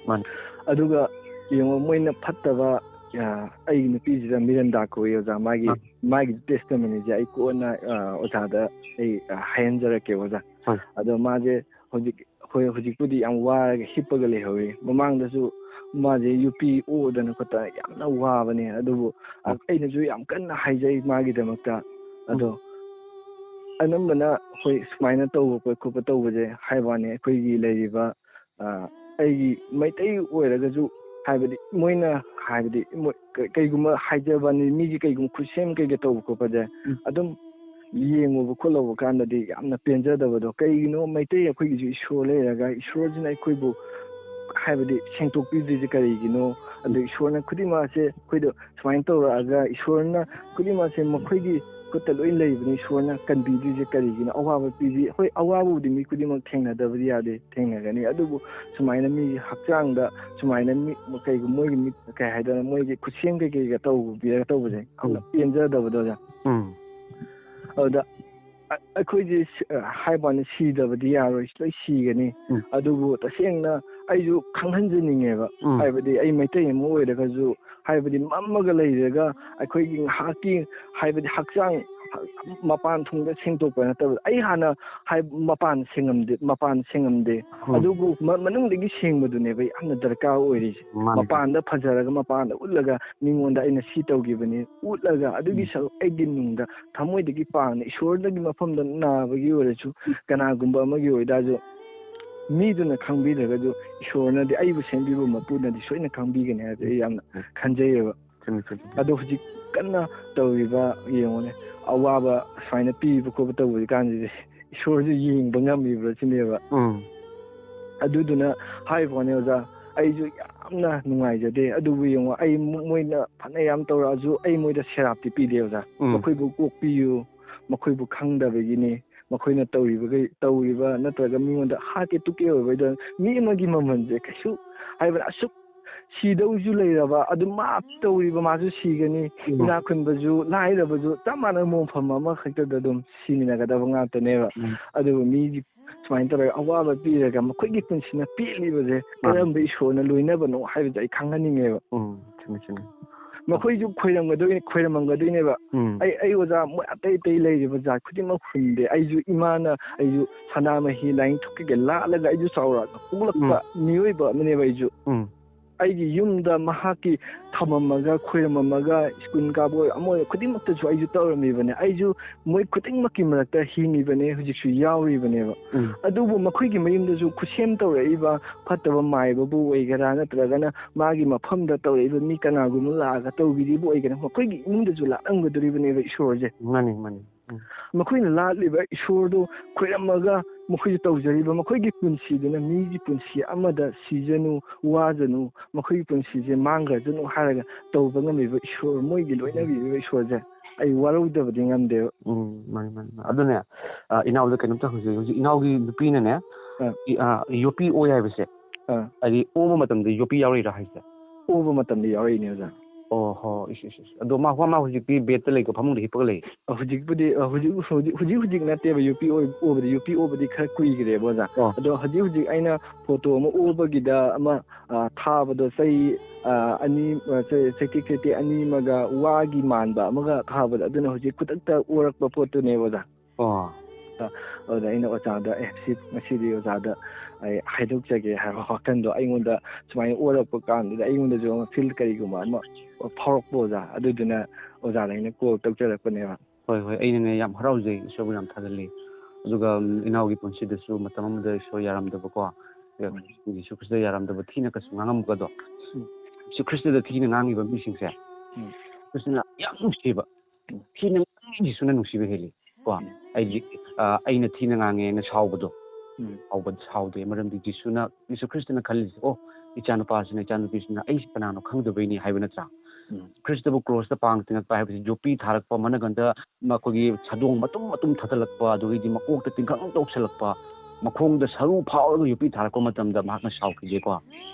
ꯃꯥꯅꯤ꯫ ꯑꯗꯨꯒ ꯌꯦꯡꯉꯣ, ꯃꯣꯏꯅ ꯐꯠꯇꯕ, ꯑ, ꯑꯩꯒꯤ ꯅꯨꯄꯤꯁꯤꯗ ꯃꯤꯔꯟꯗꯥ ꯀꯧꯏ, ꯑꯣꯖꯥ, ꯃꯥꯒꯤ ꯑꯥ꯫ ꯃꯥꯒꯤ testimonyꯁꯦ ꯑꯩ ꯀꯣꯟꯅ, ꯑ, ꯑꯣꯖꯥꯗ ꯑꯩ, ꯑ, ꯍꯥꯏꯍꯟꯖꯔꯛꯀꯦ, ꯑꯣꯖꯥ꯫ ꯍꯣꯏ꯫ ꯑꯗꯣ ꯃꯥꯁꯦ ꯍꯧꯖꯤꯛ, ꯍꯣꯏ, ꯍꯧꯖꯤꯛꯄꯨꯗꯤ ꯌꯥꯝ ꯋꯥꯔꯒ ꯍꯤꯞꯄꯒ ꯂꯩꯍꯧꯔꯤ꯫ ꯃꯃꯥꯡꯗꯁꯨ ꯃꯥꯁꯦ ꯌꯨꯄꯤ ꯑꯣꯗꯅ ꯈꯣꯠꯇꯅ ꯌꯥꯝꯅ ꯋꯥꯕꯅꯦ꯫ ꯑꯗꯨꯕꯨ ꯑ, ꯎꯝ꯫ ꯑꯩꯅꯁꯨ ꯌꯥꯝ ꯀꯟꯅ ꯍꯥꯏꯖꯩ ꯃꯥꯒꯤꯗꯃꯛꯇ꯫ ꯑꯗꯣ ꯎꯝ꯫ ꯑꯅꯝꯕꯅ ꯑꯩꯈꯣꯏ ꯁꯨꯃꯥꯏꯅ ꯇꯧꯕ ꯈꯣꯠꯄ ꯇꯧꯕꯁꯦ ꯍꯥꯏꯕ ꯋꯥꯅꯤ, ꯑꯩꯈꯣꯏꯒꯤ ꯂꯩꯔꯤꯕ, ꯑ, ꯑꯩꯒꯤ ꯃꯩꯇꯩ ꯑꯣꯏꯔꯒꯁꯨ, ꯍꯥꯏꯕꯗꯤ ꯃꯣꯏꯅ, ꯍꯥꯏꯕꯗꯤ ꯃꯣꯏ ꯀ-, ꯀꯩꯒꯨꯝꯕ ꯍꯥꯏꯖꯕꯅꯤ, ꯃꯤꯒꯤ ꯀꯩꯒꯨꯝꯕ ꯈꯨꯠꯁꯦꯝ ꯀꯩꯀꯩ ꯇꯧꯕ ꯈꯣꯠꯄꯁꯦ ꯎꯝ꯫ ꯑꯗꯨꯝ ꯌꯦꯡꯉꯨꯕ ꯈꯣꯠꯂꯨꯕ ꯀꯥꯟꯗꯗꯤ ꯌꯥꯝꯅ ꯄꯦꯟꯖꯗꯕꯗꯣ꯫ ꯀꯩꯒꯤꯅꯣ ꯃꯩꯇꯩ ꯑꯩꯈꯣꯏꯒꯤꯁꯨ ꯏꯁꯣꯔ ꯂꯩꯔꯒ ꯏꯁꯣꯔꯁꯤꯅ ꯑꯩꯈꯣꯏꯕꯨ, ꯍꯥꯏꯕꯗꯤ, ꯁꯦꯡꯗꯣꯛꯄꯤꯗ꯭ꯔꯤꯁꯦ ꯀꯔꯤꯒꯤꯅꯣ? ꯑꯗꯣ ꯏꯁꯣꯔꯅ ꯈꯨꯗꯤꯡꯃꯛ ꯑꯁꯦ ꯑꯩꯈꯣꯏꯗ ꯁꯨꯃꯥꯏꯅ ꯇꯧꯔꯛꯑꯒ ꯏꯁꯣꯔꯅ ꯈꯨꯗꯤꯡꯃꯛꯁꯦ ꯃꯈꯣꯏꯒꯤ ꯈꯨꯠꯇ ꯂꯣꯏ ꯂꯩꯕꯅꯤ꯫ ꯏꯁꯣꯔꯅ ꯀꯟꯕꯤꯗ꯭ꯔꯤꯁꯦ ꯀꯔꯤꯒꯤꯅꯣ? ꯑꯋꯥꯕ ꯄꯤꯕꯤ-, ꯍꯣꯏ, ꯑꯋꯥꯕꯕꯨꯗꯤ ꯃꯤ ꯈꯨꯗꯤꯡꯃꯛ ꯊꯦꯡꯅꯗꯕꯗꯤ ꯌꯥꯗꯦ, ꯊꯦꯡꯅꯒꯅꯤ꯫ ꯑꯗꯨꯕꯨ ꯁꯨꯃꯥꯏꯅ ꯃꯤꯒꯤ ꯍꯛꯆꯥꯡꯗ ꯁꯨꯃꯥꯏꯅ ꯃꯤ, ꯀꯩꯒꯨꯝ-, ꯃꯣꯏꯒꯤ ꯃꯤꯠ, ꯀꯩ ꯍꯥꯏꯗꯣꯏꯅꯣ, ꯃꯣꯏꯒꯤ ꯈꯨꯠꯁꯦꯝ ꯀꯩꯀꯩꯒ ꯇꯧꯕꯤꯔꯒ ꯇꯧꯕꯁꯦ ꯌꯥꯝꯅ ꯎꯝ꯫ ꯄꯦꯟꯖꯗꯕꯗꯣ, ꯑꯣꯖꯥ꯫ ꯎꯝ꯫ ꯑꯗꯨꯗ ꯑ-, ꯑꯩꯈꯣꯏꯁꯦ ꯁꯤ-, ꯑ, ꯍꯥꯏꯕ ꯋꯥꯅꯤ, ꯁꯤꯗꯕꯗꯤ ꯌꯥꯔꯣꯏ, ꯂꯣꯏ ꯁꯤꯒꯅꯤ꯫ ꯎꯝ꯫ ꯑꯗꯨꯕꯨ ꯇꯁꯦꯡꯅ ꯑꯩꯁꯨ ꯈꯪꯍꯟꯖꯅꯤꯡꯉꯦꯕ꯫ ꯎꯝ꯫ ꯍꯥꯏꯕꯗꯤ ꯑꯩ ꯃꯩꯇꯩ ꯑꯃ ꯑꯣꯏꯔꯒꯁꯨ, ꯍꯥꯏꯕꯗꯤ ꯃꯝꯃꯒ ꯂꯩꯔꯒ ꯑꯩꯈꯣꯏꯒꯤ ꯉꯥꯏꯍꯥꯛꯀꯤ, ꯍꯥꯏꯕꯗꯤ ꯍꯛꯆꯥꯡ ꯃꯄꯥꯟ ꯊꯣꯡꯗ ꯁꯦꯡꯗꯣꯛꯄ ꯅꯠꯇꯕ, ꯑꯩ ꯍꯥꯟꯅ ꯍꯥꯏ-, ꯃꯄꯥꯟ ꯁꯦꯡꯉꯝꯗꯦ, ꯃꯄꯥꯟ ꯁꯦꯡꯉꯝꯗꯦ꯫ ꯎꯝ꯫ ꯑꯗꯨꯕꯨ ꯃ-, ꯃꯅꯨꯡꯗꯒꯤ ꯁꯦꯡꯕꯗꯨꯅꯦꯕ ꯌꯥꯝꯅ ꯗꯔꯀꯥꯔ ꯑꯣꯏꯔꯤꯁꯦ꯫ ꯃꯥꯅꯤ꯫ ꯃꯄꯥꯟꯗ ꯐꯖꯔꯒ ꯃꯄꯥꯟꯗ ꯎꯠꯂꯒ ꯃꯤꯉꯣꯟꯗ ꯑꯩꯅ ꯁꯤ ꯇꯧꯈꯤꯕꯅꯤ ꯎꯠꯂꯒ ꯑꯗꯨꯒꯤ ꯎꯝ꯫ ꯁꯔꯨꯛ ꯑꯩꯒꯤ ꯅꯨꯡꯗ ꯊꯃꯣꯏꯗꯒꯤ ꯄꯥꯡꯅ ꯏꯁꯣꯔꯗꯒꯤ ꯃꯐꯝꯗ ꯅꯥꯕꯒꯤ ꯑꯣꯏꯔꯁꯨ, ꯀꯅꯥꯒꯨꯝꯕ ꯑꯃꯒꯤ ꯑꯣꯏꯇꯥꯔꯁꯨ, ꯃꯤꯗꯨꯅ ꯈꯪꯕꯤꯗ꯭ꯔꯒꯁꯨ ꯏꯁꯣꯔꯅꯗꯤ, ꯑꯩꯕꯨ ꯁꯦꯝꯕꯤꯕ ꯃꯄꯨꯅꯗꯤ ꯁꯣꯏꯅ ꯈꯪꯕꯤꯒꯅꯤ ꯍꯥꯏꯕꯁꯦ ꯑꯩ ꯌꯥꯝꯅ ꯈꯟꯖꯩꯌꯦꯕ꯫ ꯆꯨꯝꯃꯤ, ꯆꯨꯝꯃꯤ, ꯆꯨꯝꯃꯤ꯫ ꯑꯗꯣ ꯍꯧꯖꯤꯛ ꯀꯟꯅ ꯇꯧꯔꯤꯕ, ꯌꯦꯡꯉꯨꯅꯦ, ꯑꯋꯥꯕ ꯁꯨꯃꯥꯏꯅ ꯄꯤꯕ ꯈꯣꯠꯄ ꯇꯧꯕ ꯀꯥꯟꯁꯤꯗꯤ ꯏꯁꯣꯔꯁꯨ ꯌꯦꯡꯕ ꯉꯝꯃꯤꯕ꯭ꯔꯥ ꯁꯤꯅꯦꯕ꯫ ꯎꯝ꯫ ꯑꯗꯨꯗꯨꯅ ꯍꯥꯏꯕ ꯋꯥꯅꯤ, ꯑꯣꯖꯥ, ꯑꯩꯁꯨ ꯌꯥꯝꯅ ꯅꯨꯡꯉꯥꯏꯖꯗꯦ꯫ ꯑꯗꯨꯕꯨ ꯌꯦꯡꯉꯣ, ꯑꯩ ꯃꯣ-, ꯃꯣꯏꯅ ꯐꯅ ꯌꯥꯝ ꯇꯧꯔꯛꯑꯁꯨ ꯑꯩ ꯃꯣꯏꯗ ꯁꯦꯔꯥꯞꯇꯤ ꯄꯤꯗꯦ, ꯑꯣꯖꯥ꯫ ꯎꯝ꯫ ꯃꯈꯣꯏꯕꯨ ꯀꯣꯛꯄꯤꯌꯨ, ꯃꯈꯣꯏꯕꯨ ꯈꯪꯗꯕꯒꯤꯅꯤ, ꯃꯈꯣꯏꯅ ꯇꯧꯔꯤꯕꯈꯩ, ꯇꯧꯔꯤꯕ ꯅꯠꯇ꯭ꯔꯒ ꯃꯤꯉꯣꯟꯗ ꯍꯥꯠꯀꯦ ꯇꯨꯞꯀꯦ ꯑꯣꯏꯕꯩꯗ ꯃꯤ ꯑꯃꯒꯤ ꯃꯃꯜꯁꯦ ꯀꯩꯁꯨ, ꯍꯥꯏꯕꯗꯤ, ꯑꯁꯨꯛ ꯁꯤꯗꯧꯁꯨ ꯂꯩꯔꯕ, ꯑꯗꯨ ꯃꯥ ꯇꯧꯔꯤꯕ ꯃꯥꯁꯨ ꯁꯤꯒꯅꯤ, ꯎꯝ꯫ ꯏꯅꯥꯛ ꯈꯨꯟꯕꯁꯨ ꯂꯥꯏꯔꯕꯁꯨ ꯆꯞ ꯃꯥꯟꯅꯕ ꯃꯐꯝ ꯑꯃꯈꯛꯇꯗ ꯑꯗꯨꯝ ꯁꯤꯃꯤꯟꯅꯒꯗꯕ ꯉꯥꯛꯇꯅꯦꯕ꯫ ꯎꯝ꯫ ꯑꯗꯨꯕꯨ ꯃꯤꯒꯤ ꯁꯨꯃꯥꯏꯅ ꯇꯧꯔꯒ ꯑꯋꯥꯕ ꯄꯤꯔꯒ ꯃꯈꯣꯏꯒꯤ ꯄꯨꯟꯁꯤꯅ ꯄꯦꯜꯂꯤꯕꯁꯦ ꯃꯥꯅꯤ꯫ ꯀꯔꯝꯕ ꯏꯁꯣꯔꯅ ꯂꯣꯏꯅꯕꯅꯣ ꯍꯥꯏꯕꯁꯦ ꯑꯩ ꯈꯪꯍꯟꯅꯤꯡꯉꯦꯕ꯫ ꯎꯝ, ꯆꯨꯝꯃꯤ, ꯆꯨꯝꯃꯤ꯫ ꯃꯈꯣꯏꯁꯨ ꯈꯣꯏꯔꯝꯒꯗꯣꯏꯅꯦ, ꯈꯣꯏꯔꯝꯃꯝꯒꯗꯣꯏꯅꯦꯕ꯫ ꯎꯝ ꯑꯩ ꯑꯩ ꯑꯣꯖꯥ ꯃꯣꯏ ꯑꯇꯩ ꯑꯇꯩ ꯂꯩꯔꯤꯕ ꯖꯥꯠ ꯈꯨꯗꯤꯡꯃꯛ ꯍꯨꯟꯗꯦ꯫ ꯑꯩꯁꯨ ꯏꯃꯥꯅ ꯑꯩꯁꯨ ꯁꯅꯥꯃꯍꯤ ꯂꯥꯏꯅꯤꯡꯊꯧꯒꯤ ꯂꯥꯠꯂꯒ ꯑꯩꯁꯨ ꯆꯥꯎꯔꯛꯑꯒ ꯄꯣꯛꯂꯛꯄ ꯃꯤꯑꯣꯏꯕ ꯑꯃꯅꯦꯕ ꯑꯩꯁꯨ꯫ ꯎꯝ ꯑꯩꯒꯤ ꯌꯨꯝꯗ ꯃꯍꯥꯛꯀꯤ ꯊꯝꯃꯝꯃꯒ, ꯈꯣꯏꯔꯝꯃꯝꯃꯒ, ꯁ꯭ꯀꯨꯜ ꯀꯥꯕ ꯑꯣꯏꯔꯣ ꯑꯃ ꯑꯣꯏꯔꯣ ꯈꯨꯗꯤꯡꯃꯛꯇꯁꯨ ꯑꯩꯁꯨ ꯇꯧꯔꯝꯃꯤꯕꯅꯦ꯫ ꯑꯩꯁꯨ ꯃꯣꯏ ꯈꯨꯗꯤꯡꯃꯛꯀꯤ ꯃꯔꯛꯇ ꯍꯤꯡꯉꯤꯕꯅꯦ, ꯍꯧꯖꯤꯛꯁꯨ ꯌꯥꯎꯔꯤꯕꯅꯦꯕ꯫ ꯎꯝ ꯑꯗꯨꯕꯨ ꯃꯈꯣꯏꯒꯤ ꯃꯌꯨꯝꯗꯁꯨ ꯈꯨꯠꯁꯦꯝ ꯇꯧꯔꯛꯏꯕ ꯐꯠꯇꯕ ꯃꯥꯏꯕꯕꯨ ꯑꯣꯏꯒꯦꯔꯥ, ꯅꯠꯇ꯭ꯔꯒꯅ ꯃꯥꯒꯤ ꯃꯐꯝꯗ ꯇꯧꯔꯛꯏꯕ ꯃꯤ ꯀꯅꯥꯒꯨꯝꯕ ꯂꯥꯛꯑꯒ ꯇꯧꯕꯤꯔꯤꯕ ꯑꯣꯏꯒꯦꯔꯥ, ꯃꯈꯣꯏꯒꯤ ꯏꯃꯨꯡꯗꯁꯨ ꯂꯥꯛꯂꯝꯒꯗꯣꯔꯤꯕꯅꯦꯕ ꯏꯁꯣꯔꯁꯦ꯫ ꯃꯥꯅꯤ ꯃꯥꯅꯤ ꯎꯝ ꯃꯈꯣꯏꯅ ꯂꯥꯠꯂꯤꯕ ꯏꯁꯣꯔꯗꯨ ꯈꯣꯏꯔꯝꯃꯒ ꯃꯈꯣꯏꯁꯨ ꯇꯧꯖꯔꯤꯕ, ꯃꯈꯣꯏꯒꯤ ꯄꯨꯟꯁꯤꯗꯨꯅ ꯃꯤꯒꯤ ꯄꯨꯟꯁꯤ ꯑꯃꯗ ꯁꯤꯖꯅꯨ, ꯋꯥꯖꯅꯨ, ꯃꯈꯣꯏꯒꯤ ꯄꯨꯟꯁꯤꯁꯦ ꯃꯥꯡꯈ꯭ꯔꯖꯅꯨ ꯍꯥꯏꯔꯒ ꯇꯧꯕ ꯉꯝꯃꯤꯕ ꯏꯁꯣꯔ, ꯃꯣꯏꯒꯤ ꯂꯣꯏꯅꯕꯤꯔꯤꯕ ꯏꯁꯣꯔꯁꯦ ꯑꯩ ꯋꯥꯔꯧꯗꯕꯗꯤ ꯉꯝꯗꯦꯕ꯫ ꯎꯝ ꯃꯥꯅꯤ ꯃꯥꯅꯤ ꯃꯥꯅꯤ꯫ ꯑꯗꯨꯅꯦ ꯑ, ꯏꯅꯥꯎꯗ ꯀꯩꯅꯣꯝꯇ ꯍꯪꯖꯒꯦ꯫ ꯍꯧꯖꯤꯛ ꯏꯅꯥꯎꯒꯤ ꯅꯨꯄꯤꯅꯅꯦ ꯑ꯫ ꯏ- ꯑ, ꯌꯣꯄꯤ ꯑꯣꯏ ꯍꯥꯏꯕꯁꯦ ꯑ꯫ ꯍꯥꯏꯗꯤ ꯑꯣꯕ ꯃꯇꯝꯗ ꯌꯣꯄꯤ ꯌꯥꯎꯔꯤꯔꯥ ꯍꯥꯏꯁꯦ? ꯑꯣꯕ ꯃꯇꯝꯗ ꯌꯥꯎꯔꯛꯏꯅꯦ ꯑꯣꯖꯥ꯫ ꯑꯣ ꯍꯣ ꯏꯁ ꯏꯁ ꯏꯁ꯫ ꯑꯗꯣ ꯃꯥ ꯃꯥ ꯍꯧꯖꯤꯛꯇꯤ ꯕꯦꯗꯇ ꯂꯩꯀꯣ, ꯐꯃꯨꯡꯗ ꯍꯤꯞꯄꯒ ꯂꯩ꯫ ꯍꯧꯖꯤꯛꯄꯨꯗꯤ ꯑ, ꯍꯧꯖꯤꯛ ꯍꯧꯖꯤꯛ ꯍꯧꯖꯤꯛ ꯍꯧꯖꯤꯛ ꯅꯠꯇꯦꯕ ꯌꯣꯄꯤ ꯑꯣꯏ- ꯑꯣꯕꯗꯤ, ꯌꯣꯄꯤ ꯑꯣꯕꯗꯤ ꯈꯔ ꯀꯨꯏꯈ꯭ꯔꯦꯕ ꯑꯣꯖꯥ꯫ ꯑꯣ꯫ ꯑꯗꯣ ꯍꯧꯖꯤꯛ ꯍꯧꯖꯤꯛ ꯑꯩꯅ ꯐꯣꯇꯣ ꯑꯃ ꯑꯣꯕꯒꯤꯗ ꯑꯃ ꯑ, ꯊꯥꯕꯗꯣ ꯆꯩ ꯑ, ꯑꯅꯤ ꯑ, ꯆꯩ- ꯆꯩꯇꯦꯛ ꯆꯩꯇꯦꯛ ꯑꯅꯤ ꯑꯃꯒ ꯋꯥꯒꯤ ꯃꯥꯟꯕ ꯑꯃꯒ ꯊꯥꯕꯗꯣ, ꯑꯗꯨꯅ ꯍꯧꯖꯤꯛ ꯈꯨꯗꯛꯇ ꯑꯣꯔꯛꯄ ꯄꯣꯠꯇꯨꯅꯦꯕ ꯑꯣꯖꯥ꯫ ꯑꯣ꯫ ꯑꯗꯨꯗ ꯑꯩꯅ ꯑꯣꯖꯥꯗ ꯑꯦ ꯁꯤ ꯉꯁꯤꯗꯤ ꯑꯣꯖꯥꯗ ꯑꯩ ꯍꯥꯏꯗꯣꯛꯆꯒꯦ ꯍꯥꯏꯕ ꯋꯥꯈꯜꯗꯣ ꯑꯩꯉꯣꯟꯗ ꯁꯨꯃꯥꯏꯅ ꯑꯣꯔꯛꯄ ꯀꯥꯟꯗꯨꯗ ꯑꯩꯉꯣꯟꯗꯁꯨ ꯑꯃ ꯐꯤꯜ ꯀꯔꯤꯒꯨꯝꯕ ꯑꯃ ꯐꯥꯎꯔꯛꯄ ꯑꯣꯖꯥ, ꯑꯗꯨꯗꯨꯅ ꯑꯣꯖꯥꯗ ꯑꯩꯅ ꯀꯣꯜ ꯇꯧꯖꯔꯛꯄꯅꯦꯕ꯫ ꯍꯣꯏ ꯍꯣꯏ ꯑꯩꯅꯅꯦ ꯌꯥꯝ ꯍꯔꯥꯎꯖꯩ, ꯏꯁꯣꯔꯕꯨ ꯌꯥꯝ ꯊꯥꯒꯠꯂꯤ꯫ ꯑꯗꯨꯒ ꯎꯝ, ꯏꯅꯥꯎꯒꯤ ꯄꯨꯟꯁꯤꯗꯁꯨ ꯃꯇꯝ ꯑꯃꯗ ꯏꯁꯣꯔ ꯌꯥꯔꯝꯗꯕꯀꯣ, ꯎꯝ꯫ ꯖꯤꯁꯨ ꯈ꯭ꯔꯤꯁꯇ ꯌꯥꯔꯝꯗꯕ ꯊꯤꯅ ꯀꯩꯁꯨ ꯉꯥꯡꯉꯝꯕꯒꯗꯣ, ꯎꯝ꯫ ꯖꯤꯁꯨ ꯈ꯭ꯔꯤꯁꯇꯗ ꯊꯤꯅ ꯉꯥꯡꯉꯤꯕ ꯃꯤꯁꯤꯡꯁꯦ ꯎꯝ꯫ ꯈ꯭ꯔꯤꯁꯇꯅ ꯌꯥꯝ ꯅꯨꯡꯁꯤꯕ, ꯎꯝ꯫ ꯊꯤꯅ ꯉꯥꯡꯉꯤ ꯖꯤꯁꯨꯅ ꯅꯨꯡꯁꯤꯕ ꯍꯦꯜꯂꯤ ꯀꯣ꯫ ꯎꯝ꯫ ꯑꯩꯗꯤ ꯑ, ꯑꯩꯅ ꯊꯤꯅ ꯉꯥꯡꯉꯦꯅ ꯁꯥꯎꯕꯗꯣ, ꯎꯝ꯫ ꯁꯥꯎꯕ ꯁꯥꯎꯗꯦ꯫ ꯃꯔꯝꯗꯤ ꯖꯤꯁꯨꯅ, ꯖꯤꯁꯨ ꯈ꯭ꯔꯤꯁꯇꯅ ꯈꯜꯂꯤꯁꯦ, ꯑꯣ, ꯏꯆꯥꯅꯨꯄꯥꯁꯤꯅ, ꯏꯆꯥꯅꯨꯄꯤꯁꯤꯅ ꯑꯩꯁꯤ ꯀꯅꯥꯅꯣ ꯈꯪꯗꯕꯩꯅꯤ ꯍꯥꯏꯕ ꯅꯠꯇ꯭ꯔꯥ? ꯎꯝ꯫ ꯈ꯭ꯔꯤꯁꯇꯕꯨ ꯀ꯭ꯔꯣꯁꯇ ꯄꯥꯡ ꯇꯤꯡꯉꯛꯄ ꯍꯥꯏꯕꯁꯤ ꯌꯣꯠꯄꯤ ꯊꯥꯔꯛꯄ, ꯃꯅꯒꯟꯗ ꯃꯈꯣꯏꯒꯤ ꯁꯥꯗꯣꯡ ꯃꯇꯨꯝ ꯃꯇꯨꯝ ꯊꯥꯗꯠꯂꯛꯄ, ꯑꯗꯨꯗꯒꯤꯗꯤ ꯃꯀꯣꯛꯇ ꯇꯤꯡꯈꯪ ꯇꯧꯁꯜꯂꯛꯄ, ꯃꯈꯣꯡꯗ ꯁꯔꯨ ꯐꯥꯎꯔꯒ ꯌꯣꯠꯄꯤ ꯊꯥꯔꯛꯄ ꯃꯇꯝꯗ ꯃꯍꯥꯛꯅ ꯁꯥꯎꯈꯤꯗꯦꯀꯣ꯫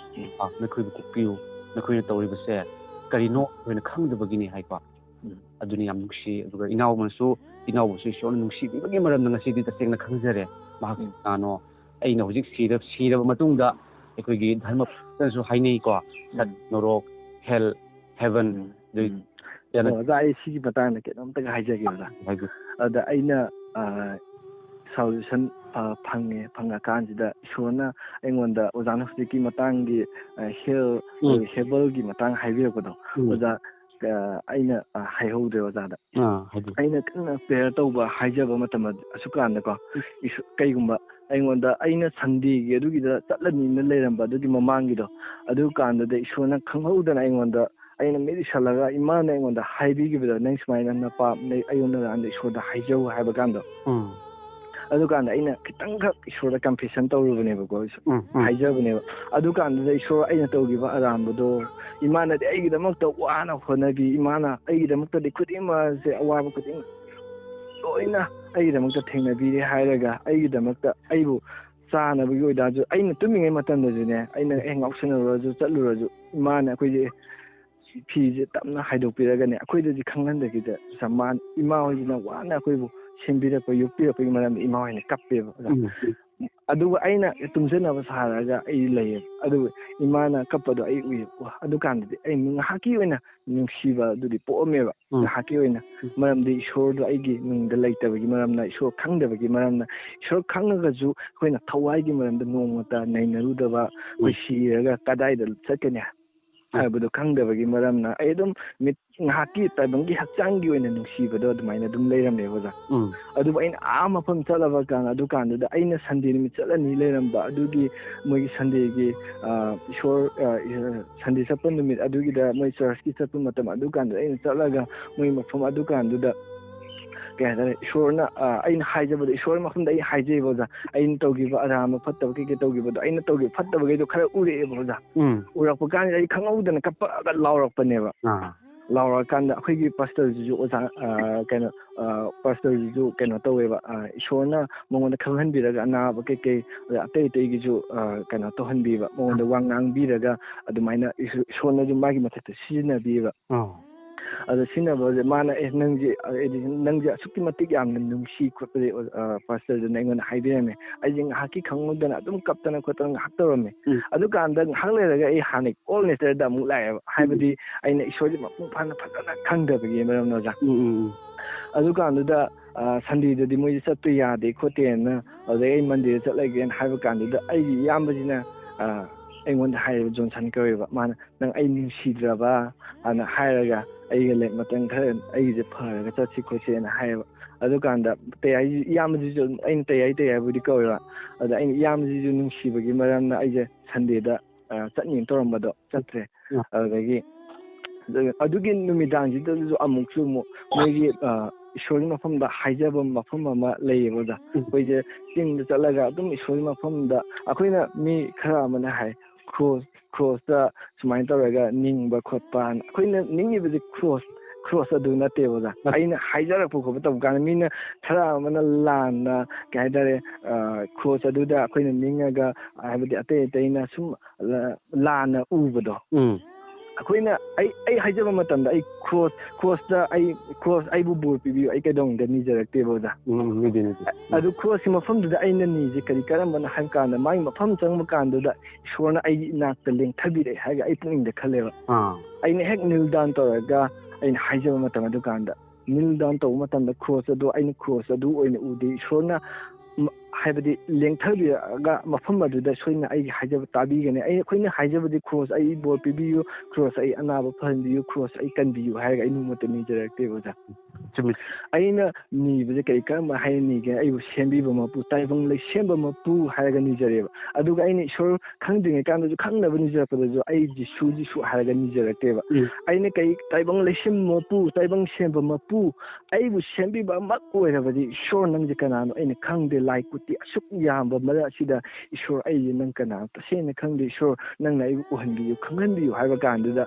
"ꯑ, ꯅꯈꯣꯏꯕꯨ ꯀꯣꯛꯄꯤꯌꯨ, ꯅꯈꯣꯏꯅ ꯇꯧꯔꯤꯕꯁꯦ ꯀꯔꯤꯅꯣ ꯑꯩꯈꯣꯏꯅ ꯈꯪꯗꯕꯒꯤꯅꯤ" ꯍꯥꯏꯀꯣ꯫ ꯎꯝ꯫ ꯑꯗꯨꯅ ꯌꯥꯝ ꯅꯨꯡꯁꯤ꯫ ꯑꯗꯨꯒ ꯏꯅꯥꯎꯅꯁꯨ, ꯏꯅꯥꯎꯕꯨꯁꯨ ꯏꯁꯣꯔꯅ ꯅꯨꯡꯁꯤꯕꯤꯕꯒꯤ ꯃꯔꯝꯗ ꯉꯁꯤꯗꯤ ꯇꯁꯦꯡꯅ ꯈꯪꯖꯔꯦ꯫ ꯃꯍꯥꯛ ꯎꯝ꯫ ꯀꯅꯥꯅꯣ? ꯑꯩꯅ ꯍꯧꯖꯤꯛ ꯁꯤꯔ-, ꯁꯤꯔꯕ ꯃꯇꯨꯡꯗ ꯑꯩꯈꯣꯏꯒꯤ ꯙꯔꯃ ꯄꯨꯝꯕꯅꯁꯨ ꯍꯥꯏꯅꯩꯀꯣ, ꯁꯠ, ꯎꯝ꯫ ꯅꯣꯔꯣꯛ, ꯍꯦꯜ, ꯍꯦꯕꯟ꯫ ꯎꯝ꯫ ꯑꯗꯨ ꯎꯝ꯫ ꯌꯥꯔꯦ꯫ ꯑꯗꯣ ꯑꯣꯖꯥ, ꯑꯩ ꯁꯤꯒꯤ ꯃꯇꯥꯡꯗ ꯀꯩꯅꯣꯝꯇꯒ ꯍꯥꯏꯖꯒꯦ ꯑꯣꯖꯥ꯫ ꯍꯥꯏꯕꯤꯌꯨ꯫ ꯑꯗ ꯑꯩꯅ, ꯑ, salvation, ꯑ, ꯐꯪꯉꯦ, ꯐꯪꯉꯀꯥꯟꯁꯤꯗ ꯏꯁꯣꯔꯅ ꯑꯩꯉꯣꯟꯗ ꯑꯣꯖꯥꯅ ꯍꯧꯖꯤꯛꯀꯤ ꯃꯇꯥꯡꯒꯤ, ꯑ, hell, ꯎꯝ꯫ ꯑ, heavenꯒꯤ ꯃꯇꯥꯡ ꯍꯥꯏꯕꯤꯔꯛꯄꯗꯣ, ꯎꯝ꯫ ꯑꯣꯖꯥ, ꯑ, ꯑꯩꯅ, ꯑ, ꯍꯥꯏꯍꯧꯗ꯭ꯔꯦ ꯑꯣꯖꯥꯗ꯫ ꯑꯥ, ꯍꯥꯏꯕꯤꯌꯨ꯫ ꯑꯩꯅ ꯀꯟꯅ prayer ꯇꯧꯕ, ꯍꯥꯏꯖꯕ ꯃꯇꯝ ꯑꯗꯨ, ꯑꯁꯨꯛ ꯀꯥꯟꯗꯀꯣ, ꯎꯝ꯫ ꯏꯁꯣ-, ꯀꯩꯒꯨꯝꯕ ꯑꯩꯉꯣꯟꯗ, ꯑꯩꯅ Sundayꯒꯤ ꯑꯗꯨꯒꯤꯗ ꯆꯠꯂꯅꯤꯅ ꯂꯩꯔꯝꯕ ꯑꯗꯨꯒꯤ ꯃꯃꯥꯡꯒꯤꯗꯣ, ꯑꯗꯨ ꯀꯥꯟꯗꯨꯗ ꯏꯁꯣꯔꯅ ꯈꯪꯍꯧꯗꯅ ꯑꯩꯉꯣꯟꯗ, ꯑꯩꯅ ꯃꯤꯠ ꯎꯏꯁꯜꯂꯒ ꯏꯃꯥꯅ ꯑꯩꯉꯣꯟꯗ ꯍꯥꯏꯕꯤꯈꯤꯕꯗꯣ, "ꯅꯪ ꯁꯨꯃꯥꯏꯅ ꯅꯄꯥꯞ, ꯅꯪ ꯑꯩꯉꯣꯟꯗ ꯏꯁꯣꯔꯗ ꯍꯥꯏꯖꯧ" ꯍꯥꯏꯕ ꯀꯥꯟꯗꯣ, ꯎꯝ꯫ ꯑꯗꯨꯀꯥꯟꯗ ꯑꯩꯅ ꯈꯤꯇꯪꯈꯛ ꯏꯁꯣꯔꯗ confession ꯇꯧꯔꯨꯕꯅꯦꯕꯀꯣ, ꯏꯁꯣ-, ꯎꯝ, ꯎꯝ꯫ ꯍꯥꯏꯖꯕꯅꯦꯕ꯫ ꯑꯗꯨꯀꯥꯟꯗꯨꯗ ꯏꯁꯣꯔ, ꯑꯩꯅ ꯇꯧꯈꯤꯕ ꯑꯔꯥꯟꯕꯗꯣ, ꯏꯃꯥꯅꯗꯤ ꯑꯩꯒꯤꯗꯃꯛꯇ ꯋꯥꯅ ꯍꯣꯠꯅꯕꯤ, ꯏꯃꯥꯅ ꯑꯩꯒꯤꯗꯃꯛꯇꯗꯤ ꯈꯨꯗꯤꯡꯃꯛꯁꯦ, ꯑꯋꯥꯕ ꯈꯨꯗꯤꯡꯃꯛ ꯂꯣꯏꯅ ꯑꯩꯒꯤꯗꯃꯛꯇ ꯊꯦꯡꯅꯕꯤꯔꯦ ꯍꯥꯏꯔꯒ, ꯑꯩꯒꯤꯗꯃꯛꯇ ꯑꯩꯕꯨ ꯆꯥꯅꯕꯒꯤ ꯑꯣꯏꯇꯥꯔꯁꯨ, ꯑꯩꯅ ꯇꯨꯝꯃꯤꯉꯩ ꯃꯇꯝꯗꯁꯨꯅꯦ, ꯑꯩꯅ ꯍꯦꯛ ꯉꯥꯎꯁꯟꯅꯔꯨꯔꯁꯨ, ꯆꯠꯂꯨꯔꯁꯨ, ꯏꯃꯥꯅ ꯑꯩꯈꯣꯏꯁꯦ ꯐꯤꯁꯦ ꯇꯞꯅ ꯍꯥꯏꯗꯣꯛꯄꯤꯔꯒꯅꯦ, ꯑꯩꯈꯣꯏꯗꯗꯤ ꯈꯪꯍꯟꯗꯕꯤꯗ, ꯁꯃꯥꯟ ꯏꯃꯥ ꯍꯣꯏꯁꯤꯅ ꯋꯥꯅ ꯑꯩꯈꯣꯏꯕꯨ ꯁꯦꯝꯕꯤꯔꯛꯄ, ꯌꯣꯛꯄꯤꯔꯛꯄꯒꯤ ꯃꯔꯝꯗ ꯏꯃꯥ ꯍꯣꯏꯅ ꯀꯞꯄꯦꯕ, ꯑꯣꯖꯥ꯫ ꯎꯝ, ꯎꯝ꯫ ꯑꯗꯨꯒ ꯑꯩꯅ ꯇꯨꯝꯖꯅꯕ ꯁꯥꯔꯒ ꯑꯩ ꯂꯩꯌꯦꯕ꯫ ꯑꯗꯨꯒ ꯏꯃꯥꯅ ꯀꯞꯄꯗꯣ ꯑꯩ ꯎꯏꯌꯦꯕ꯫ ꯋꯥ, ꯑꯗꯨꯀꯥꯟꯗꯗꯤ ꯑꯩ ꯉꯥꯏꯍꯥꯛꯀꯤ ꯑꯣꯏꯅ ꯅꯨꯡꯁꯤꯕ ꯑꯗꯨꯗꯤ ꯄꯣꯛꯑꯝꯃꯦꯕ, ꯎꯝ꯫ ꯉꯥꯏꯍꯥꯛꯀꯤ ꯑꯣꯏꯅ꯫ ꯎꯝ꯫ ꯃꯔꯝꯗꯤ ꯏꯁꯣꯔꯗꯣ ꯑꯩꯒꯤ ꯅꯨꯡꯗ ꯂꯩꯇꯕꯒꯤ ꯃꯔꯝꯅ, ꯏꯁꯣꯔ ꯈꯪꯗꯕꯒꯤ ꯃꯔꯝꯅ, ꯏꯁꯣꯔ ꯈꯪꯉꯒꯁꯨ ꯑꯩꯈꯣꯏꯅ ꯊꯋꯥꯏꯒꯤ ꯃꯔꯝꯗ ꯅꯣꯡꯃꯇ ꯅꯩꯅꯔꯨꯗꯕ, ꯑꯩꯈꯣꯏ ꯎꯝ꯫ ꯁꯤꯔꯒ ꯀꯗꯥꯏꯗ ꯆꯠꯀꯅꯤ ꯎꯝ꯫ ꯍꯥꯏꯕꯗꯣ ꯈꯪꯗꯕꯒꯤ ꯃꯔꯝꯅ ꯑꯩ ꯑꯗꯨꯝ ꯃꯤꯠ ꯉꯥꯏꯍꯥꯛꯀꯤ ꯇꯥꯏꯕꯪꯒꯤ ꯍꯛꯆꯥꯡꯒꯤ ꯑꯣꯏꯅ ꯅꯨꯡꯁꯤꯕꯗꯣ ꯑꯗꯨꯃꯥꯏꯅ ꯑꯗꯨꯝ ꯂꯩꯔꯝꯃꯦꯕ, ꯑꯣꯖꯥ꯫ ꯎꯝ꯫ ꯑꯗꯨꯕꯨ ꯑꯩꯅ ꯑꯥ ꯃꯐꯝ ꯆꯠꯂꯕ ꯀꯥꯟꯗ, ꯑꯗꯨꯀꯥꯟꯗꯨꯗ ꯑꯩꯅ Sunday ꯅꯨꯃꯤꯠ ꯆꯠꯂꯅꯤ ꯂꯩꯔꯝꯕ ꯑꯗꯨꯒꯤ ꯃꯣꯏꯒꯤ Sundayꯒꯤ, ꯑ, ꯏꯁꯣꯔ, ꯑ, Sunday ꯆꯠꯄ ꯅꯨꯃꯤꯠ ꯑꯗꯨꯒꯤꯗ ꯃꯣꯏ churchꯀꯤ ꯆꯠꯄ ꯃꯇꯝ ꯑꯗꯨꯀꯥꯟꯗ ꯑꯩꯅ ꯆꯠꯂꯒ ꯃꯣꯏ ꯃꯐꯝ ꯑꯗꯨꯀꯥꯟꯗꯨꯗ, ꯀꯩ ꯍꯥꯏꯇꯥꯔꯦ, ꯏꯁꯣꯔꯅ, ꯑ, ꯑꯩꯅ ꯍꯥꯏꯖꯕꯗꯣ, ꯏꯁꯣꯔ ꯃꯐꯝꯗ ꯑꯩ ꯍꯥꯏꯖꯩꯕ, ꯑꯣꯖꯥ꯫ ꯑꯩꯅ ꯇꯧꯈꯤꯕ ꯑꯔꯥꯟꯕ ꯐꯠꯇꯕ ꯀꯩꯀꯩ ꯇꯧꯈꯤꯕꯗꯣ, ꯑꯩꯅ ꯇꯧꯈꯤꯕ ꯐꯠꯇꯕꯈꯩꯗꯣ ꯈꯔ ꯎꯔꯛꯑꯦꯕ, ꯑꯣꯖꯥ꯫ ꯎꯝ꯫ ꯎꯔꯛꯄ ꯀꯥꯟꯁꯤꯗ ꯑꯩ ꯈꯪꯍꯧꯗꯅ ꯀꯞꯄꯒ ꯂꯥꯎꯔꯛꯄꯅꯦꯕ꯫ ꯑꯥ꯫ ꯂꯥꯎꯔꯛꯑꯀꯥꯟꯗ ꯑꯩꯈꯣꯏꯒꯤ pastorꯁꯤꯁꯨ ꯑꯣꯖꯥ, ꯑ, ꯀꯩꯅꯣ, ꯑ, pastorꯁꯤꯁꯨ ꯀꯩꯅꯣ ꯇꯧꯋꯦꯕ, ꯑ, ꯏꯁꯣꯔꯅ ꯃꯉꯣꯟꯗ ꯈꯪꯍꯟꯕꯤꯔꯒ ꯑꯅꯥꯕ ꯀꯩꯀꯩ, ꯑꯗ ꯑꯇꯩ ꯑꯇꯩꯒꯤꯁꯨ, ꯑ, ꯀꯩꯅꯣ ꯇꯧꯍꯟꯕꯤꯕ, ꯃꯉꯣꯟꯗ ꯋꯥ ꯉꯥꯡꯕꯤꯔꯒ ꯑꯗꯨꯃꯥꯏꯅ ꯏꯁꯣ-, ꯏꯁꯣꯔꯅꯁꯨ ꯃꯥꯒꯤ ꯃꯊꯛꯇ ꯁꯤꯖꯤꯟꯅꯕꯤꯕ꯫ ꯑꯥ꯫ ꯑꯗꯣ ꯁꯤꯖꯤꯟꯅꯕꯁꯦ ꯃꯥꯅ, "ꯑꯦ, ꯅꯪꯁꯦ, ꯑꯩꯗꯤ ꯅꯪꯁꯦ ꯑꯁꯨꯛꯀꯤ ꯃꯇꯤꯛ ꯌꯥꯝꯅ ꯅꯨꯡꯁꯤ ꯈꯣꯠꯄꯁꯦ, ꯑ, ꯄꯥꯁꯇꯔꯗꯨꯅ ꯑꯩꯉꯣꯟꯗ ꯍꯥꯏꯕꯤꯔꯝꯃꯦ꯫ ꯑꯩꯁꯦ ꯉꯥꯏꯍꯥꯛꯀꯤ ꯈꯪꯍꯧꯗꯅ ꯑꯗꯨꯝ ꯀꯞꯇꯅ ꯈꯣꯠꯇꯅ ꯉꯥꯏꯍꯥꯛ ꯇꯧꯔꯝꯃꯦ꯫ ꯎꯝ꯫ ꯑꯗꯨꯀꯥꯟꯗ ꯉꯥꯏꯍꯥꯛ ꯂꯩꯔꯒ ꯑꯩ ꯍꯥꯟꯅꯒꯤ old nature ꯗ ꯑꯃꯨꯛ ꯂꯥꯛꯑꯦꯕ꯫ ꯍꯥꯏꯕꯗꯤ ꯑꯩꯅ ꯏꯁꯣꯔꯁꯦ ꯃꯄꯨꯡ ꯐꯥꯅ ꯐꯖꯅ ꯈꯪꯗꯕꯒꯤ ꯃꯔꯝꯅ, ꯑꯣꯖꯥ꯫ ꯎꯝ, ꯎꯝ, ꯎꯝ꯫ ꯑꯗꯨꯀꯥꯟꯗꯨꯗ, ꯑ, ꯁꯟꯗꯦꯗꯗꯤ ꯃꯣꯏꯁꯦ ꯆꯠꯄ ꯌꯥꯗꯦ ꯈꯣꯠꯇꯦꯅ, ꯑꯗꯨꯗꯩ ꯑꯩ ꯃꯟꯗꯦꯗ ꯆꯠꯂꯒꯦꯅ ꯍꯥꯏꯕ ꯀꯥꯟꯗꯨꯗ ꯑꯩꯒꯤ ꯏꯌꯥꯝꯕꯁꯤꯅ, ꯑ, ꯑꯩꯉꯣꯟꯗ ꯍꯥꯏꯌꯦꯕ, ꯖꯣꯟꯁꯟ ꯀꯧꯋꯦꯕ꯫ ꯃꯥꯅ, "ꯅꯪ ꯑꯩ ꯅꯨꯡꯁꯤꯗ꯭ꯔꯕ?" ꯑꯅ ꯍꯥꯏꯔꯒ ꯑꯩꯒ ꯂꯦꯛ ꯃꯇꯝ ꯈꯔ ꯑꯩꯒꯤꯁꯦ ꯐꯔꯒ ꯆꯠꯁꯤ ꯈꯣꯠꯁꯤꯅ ꯍꯥꯏꯌꯦꯕ꯫ ꯑꯗꯨꯀꯥꯟꯗ ꯇꯌꯥꯏ, ꯏꯌꯥꯝꯕꯁꯤꯁꯨ ꯑꯩꯅ ꯇꯌꯥꯏ ꯇꯌꯥꯏꯕꯨꯗꯤ ꯀꯧꯋꯦꯕ꯫ ꯑꯗ ꯑꯩꯅ ꯏꯌꯥꯝꯕꯁꯤꯁꯨ ꯅꯨꯡꯁꯤꯕꯒꯤ ꯃꯔꯝꯅ ꯑꯩꯁꯦ ꯁꯟꯗꯦꯗ, ꯑ, ꯆꯠꯅꯤꯅ ꯇꯧꯔꯝꯕꯗꯣ ꯆꯠꯇ꯭ꯔꯦ꯫ ꯎꯝ꯫ ꯑꯗꯨꯗꯒꯤ ꯑꯗꯨꯒꯤ ꯅꯨꯃꯤꯗꯥꯡꯁꯤꯗꯁꯨ ꯑꯃꯨꯛꯁꯨ ꯑꯃꯨꯛ ꯃꯣꯏꯒꯤ, ꯑ, ꯏꯁꯣꯔꯒꯤ ꯃꯐꯝꯗ ꯍꯥꯏꯖꯕ ꯃꯐꯝ ꯑꯃ ꯂꯩꯌꯦꯕ, ꯑꯣꯖꯥ꯫ ꯎꯝ꯫ ꯑꯩꯈꯣꯏꯁꯦ ꯆꯤꯡꯗ ꯆꯠꯂꯒ ꯑꯗꯨꯝ ꯏꯁꯣꯔꯒꯤ ꯃꯐꯝꯗ, ꯑꯩꯈꯣꯏꯅ, ꯃꯤ ꯈꯔ ꯑꯃꯅ ꯍꯥꯏ, ꯀ꯭ꯔꯣꯁ, ꯀ꯭ꯔꯣꯁꯇ ꯁꯨꯃꯥꯏꯅ ꯇꯧꯔꯒ ꯅꯤꯡꯕ ꯈꯣꯠꯄ ꯍꯥꯏꯅ꯫ ꯑꯩꯈꯣꯏꯅ ꯅꯤꯡꯉꯤꯕꯁꯦ ꯀ꯭ꯔꯣꯁ, ꯀ꯭ꯔꯣꯁ ꯑꯗꯨ ꯅꯠꯇꯦꯕ, ꯑꯣꯖꯥ꯫ ꯅꯠꯇꯦ꯫ ꯑꯩꯅ ꯍꯥꯏꯖꯔꯛꯄ ꯈꯣꯠꯄ ꯇꯧꯕ ꯀꯥꯟꯗ ꯃꯤꯅ ꯈꯔ ꯑꯃꯅ ꯂꯥꯟꯅ, ꯀꯩ ꯍꯥꯏꯇꯥꯔꯦ, ꯑ, ꯀ꯭ꯔꯣꯁ ꯑꯗꯨꯗ ꯑꯩꯈꯣꯏꯅ ꯅꯤꯡꯉꯒ, ꯍꯥꯏꯕꯗꯤ ꯑꯇꯩ ꯑꯇꯩꯅ ꯁꯨꯝ ꯂ-, ꯂꯥꯟꯅ ꯎꯕꯗꯣ꯫ ꯎꯝ꯫ ꯑꯩꯈꯣꯏꯅ, ꯑꯩ, ꯑꯩ ꯍꯥꯏꯖꯕ ꯃꯇꯝꯗ ꯑꯩ ꯀ꯭ꯔꯣꯁ, ꯀ꯭ꯔꯣꯁꯇ ꯑꯩ, ꯀ꯭ꯔꯣꯁ ꯑꯩꯕꯨ ꯕꯣꯔ ꯄꯤꯕꯤꯌꯨ, ꯑꯩ ꯀꯩꯗꯧꯅꯨꯡꯗ ꯅꯤꯖꯔꯛꯇꯦꯕ, ꯑꯣꯖꯥ꯫ ꯎꯝ, ꯅꯤꯗꯦ, ꯅꯤꯗꯦ꯫ ꯎꯝ꯫ ꯑꯗꯨ ꯀ꯭ꯔꯣꯁꯀꯤ ꯃꯐꯝꯗꯨꯗ ꯑꯩꯅ ꯅꯤꯁꯦ ꯀꯔꯤ ꯀꯔꯝꯕꯅꯣ ꯍꯥꯏꯕ ꯀꯥꯟꯗ, ꯃꯥꯒꯤ ꯃꯐꯝ ꯆꯪꯕ ꯀꯥꯟꯗꯨꯗ ꯏꯁꯣꯔꯅ ꯑꯩꯒꯤ ꯏꯅꯥꯛꯇ ꯂꯦꯡꯊꯕꯤꯔꯛꯑꯦ ꯍꯥꯏꯔꯒ ꯑꯩ ꯄꯨꯛꯅꯤꯡꯗ ꯈꯜꯂꯦꯕ꯫ ꯑꯥ꯫ ꯑꯩꯅ ꯍꯦꯛ kneel down ꯇꯧꯔꯒ ꯑꯩꯅ ꯍꯥꯏꯖꯕ ꯃꯇꯝ ꯑꯗꯨ ꯀꯥꯟꯗ, kneel down ꯇꯧꯕ ꯃꯇꯝꯗ ꯀ꯭ꯔꯣꯁ ꯑꯗꯨ ꯑꯩꯅ ꯀ꯭ꯔꯣꯁ ꯑꯗꯨ ꯑꯣꯏꯅ ꯎꯗꯦ꯫ ꯏꯁꯣꯔꯅ ꯃ-, ꯍꯥꯏꯕꯗꯤ ꯂꯦꯡꯊꯕꯤꯔꯛꯑꯒ ꯃꯐꯝ ꯑꯗꯨꯗ ꯁꯣꯏꯗꯅ ꯑꯩꯒꯤ ꯍꯥꯏꯖꯕ ꯇꯥꯕꯤꯒꯅꯤ꯫ ꯑꯩ, ꯑꯩꯈꯣꯏꯅ ꯍꯥꯏꯖꯕꯗꯤ, "ꯀ꯭ꯔꯣꯁ ꯑꯩ ꯕꯣꯔ ꯄꯤꯕꯤꯌꯨ, ꯀ꯭ꯔꯣꯁ ꯑꯩ ꯑꯅꯥꯕ ꯐꯍꯟꯕꯤꯌꯨ, ꯀ꯭ꯔꯣꯁ ꯑꯩ ꯀꯟꯕꯤꯌꯨ" ꯍꯥꯏꯔꯒ ꯑꯩ ꯅꯣꯡꯃꯇ ꯅꯤꯖꯔꯛꯇꯦꯕ, ꯑꯣꯖꯥ꯫ ꯆꯨꯝꯃꯤ꯫ ꯑꯩꯅ ꯅꯤꯕꯁꯦ ꯀꯔꯤ ꯀꯔꯝꯕ ꯍꯥꯏꯅ ꯅꯤꯒꯦ? "ꯑꯩꯕꯨ ꯁꯦꯝꯕꯤꯕ ꯃꯄꯨ, ꯇꯥꯏꯕꯪ ꯂꯩꯁꯦꯝꯕ ꯃꯄꯨ" ꯍꯥꯏꯔꯒ ꯅꯤꯖꯔꯦꯕ꯫ ꯑꯗꯨꯒ ꯑꯩꯅ ꯏꯁꯣꯔ ꯈꯪꯗ꯭ꯔꯤꯉꯩ ꯀꯥꯟꯗꯁꯨ, ꯈꯪꯅꯕ ꯅꯤꯖꯔꯛꯄꯗꯁꯨ ꯑꯩ "ꯖꯤꯁꯨ, ꯖꯤꯁꯨ" ꯍꯥꯏꯔꯒ ꯅꯤꯖꯔꯛꯇꯦꯕ꯫ ꯎꯝ꯫ ꯑꯩꯅ ꯀꯩ, "ꯇꯥꯏꯕꯪ ꯂꯩꯁꯦꯝꯕ ꯃꯄꯨ, ꯇꯥꯏꯕꯪ ꯁꯦꯝꯕ ꯃꯄꯨ, ꯑꯩꯕꯨ ꯁꯦꯝꯕꯤꯕ ꯑꯃ ꯑꯣꯏꯔꯕꯗꯤ ꯏꯁꯣꯔ ꯅꯪꯁꯦ ꯀꯅꯥꯅꯣ? ꯑꯩꯅ ꯈꯪꯗꯦ, ꯂꯥꯏ ꯀꯨꯠꯇꯤ ꯑꯁꯨꯛ ꯌꯥꯝꯕ ꯃꯔꯛ ꯑꯁꯤꯗ ꯏꯁꯣꯔ ꯑꯩꯁꯦ ꯅꯪ ꯀꯅꯥꯅꯣ? ꯇꯁꯦꯡꯅ ꯈꯪꯗꯦ ꯏꯁꯣꯔ, ꯅꯪꯅ ꯑꯩꯕꯨ ꯎꯍꯟꯕꯤꯌꯨ, ꯈꯪꯍꯟꯕꯤꯌꯨ" ꯍꯥꯏꯕ ꯀꯥꯟꯗꯨꯗ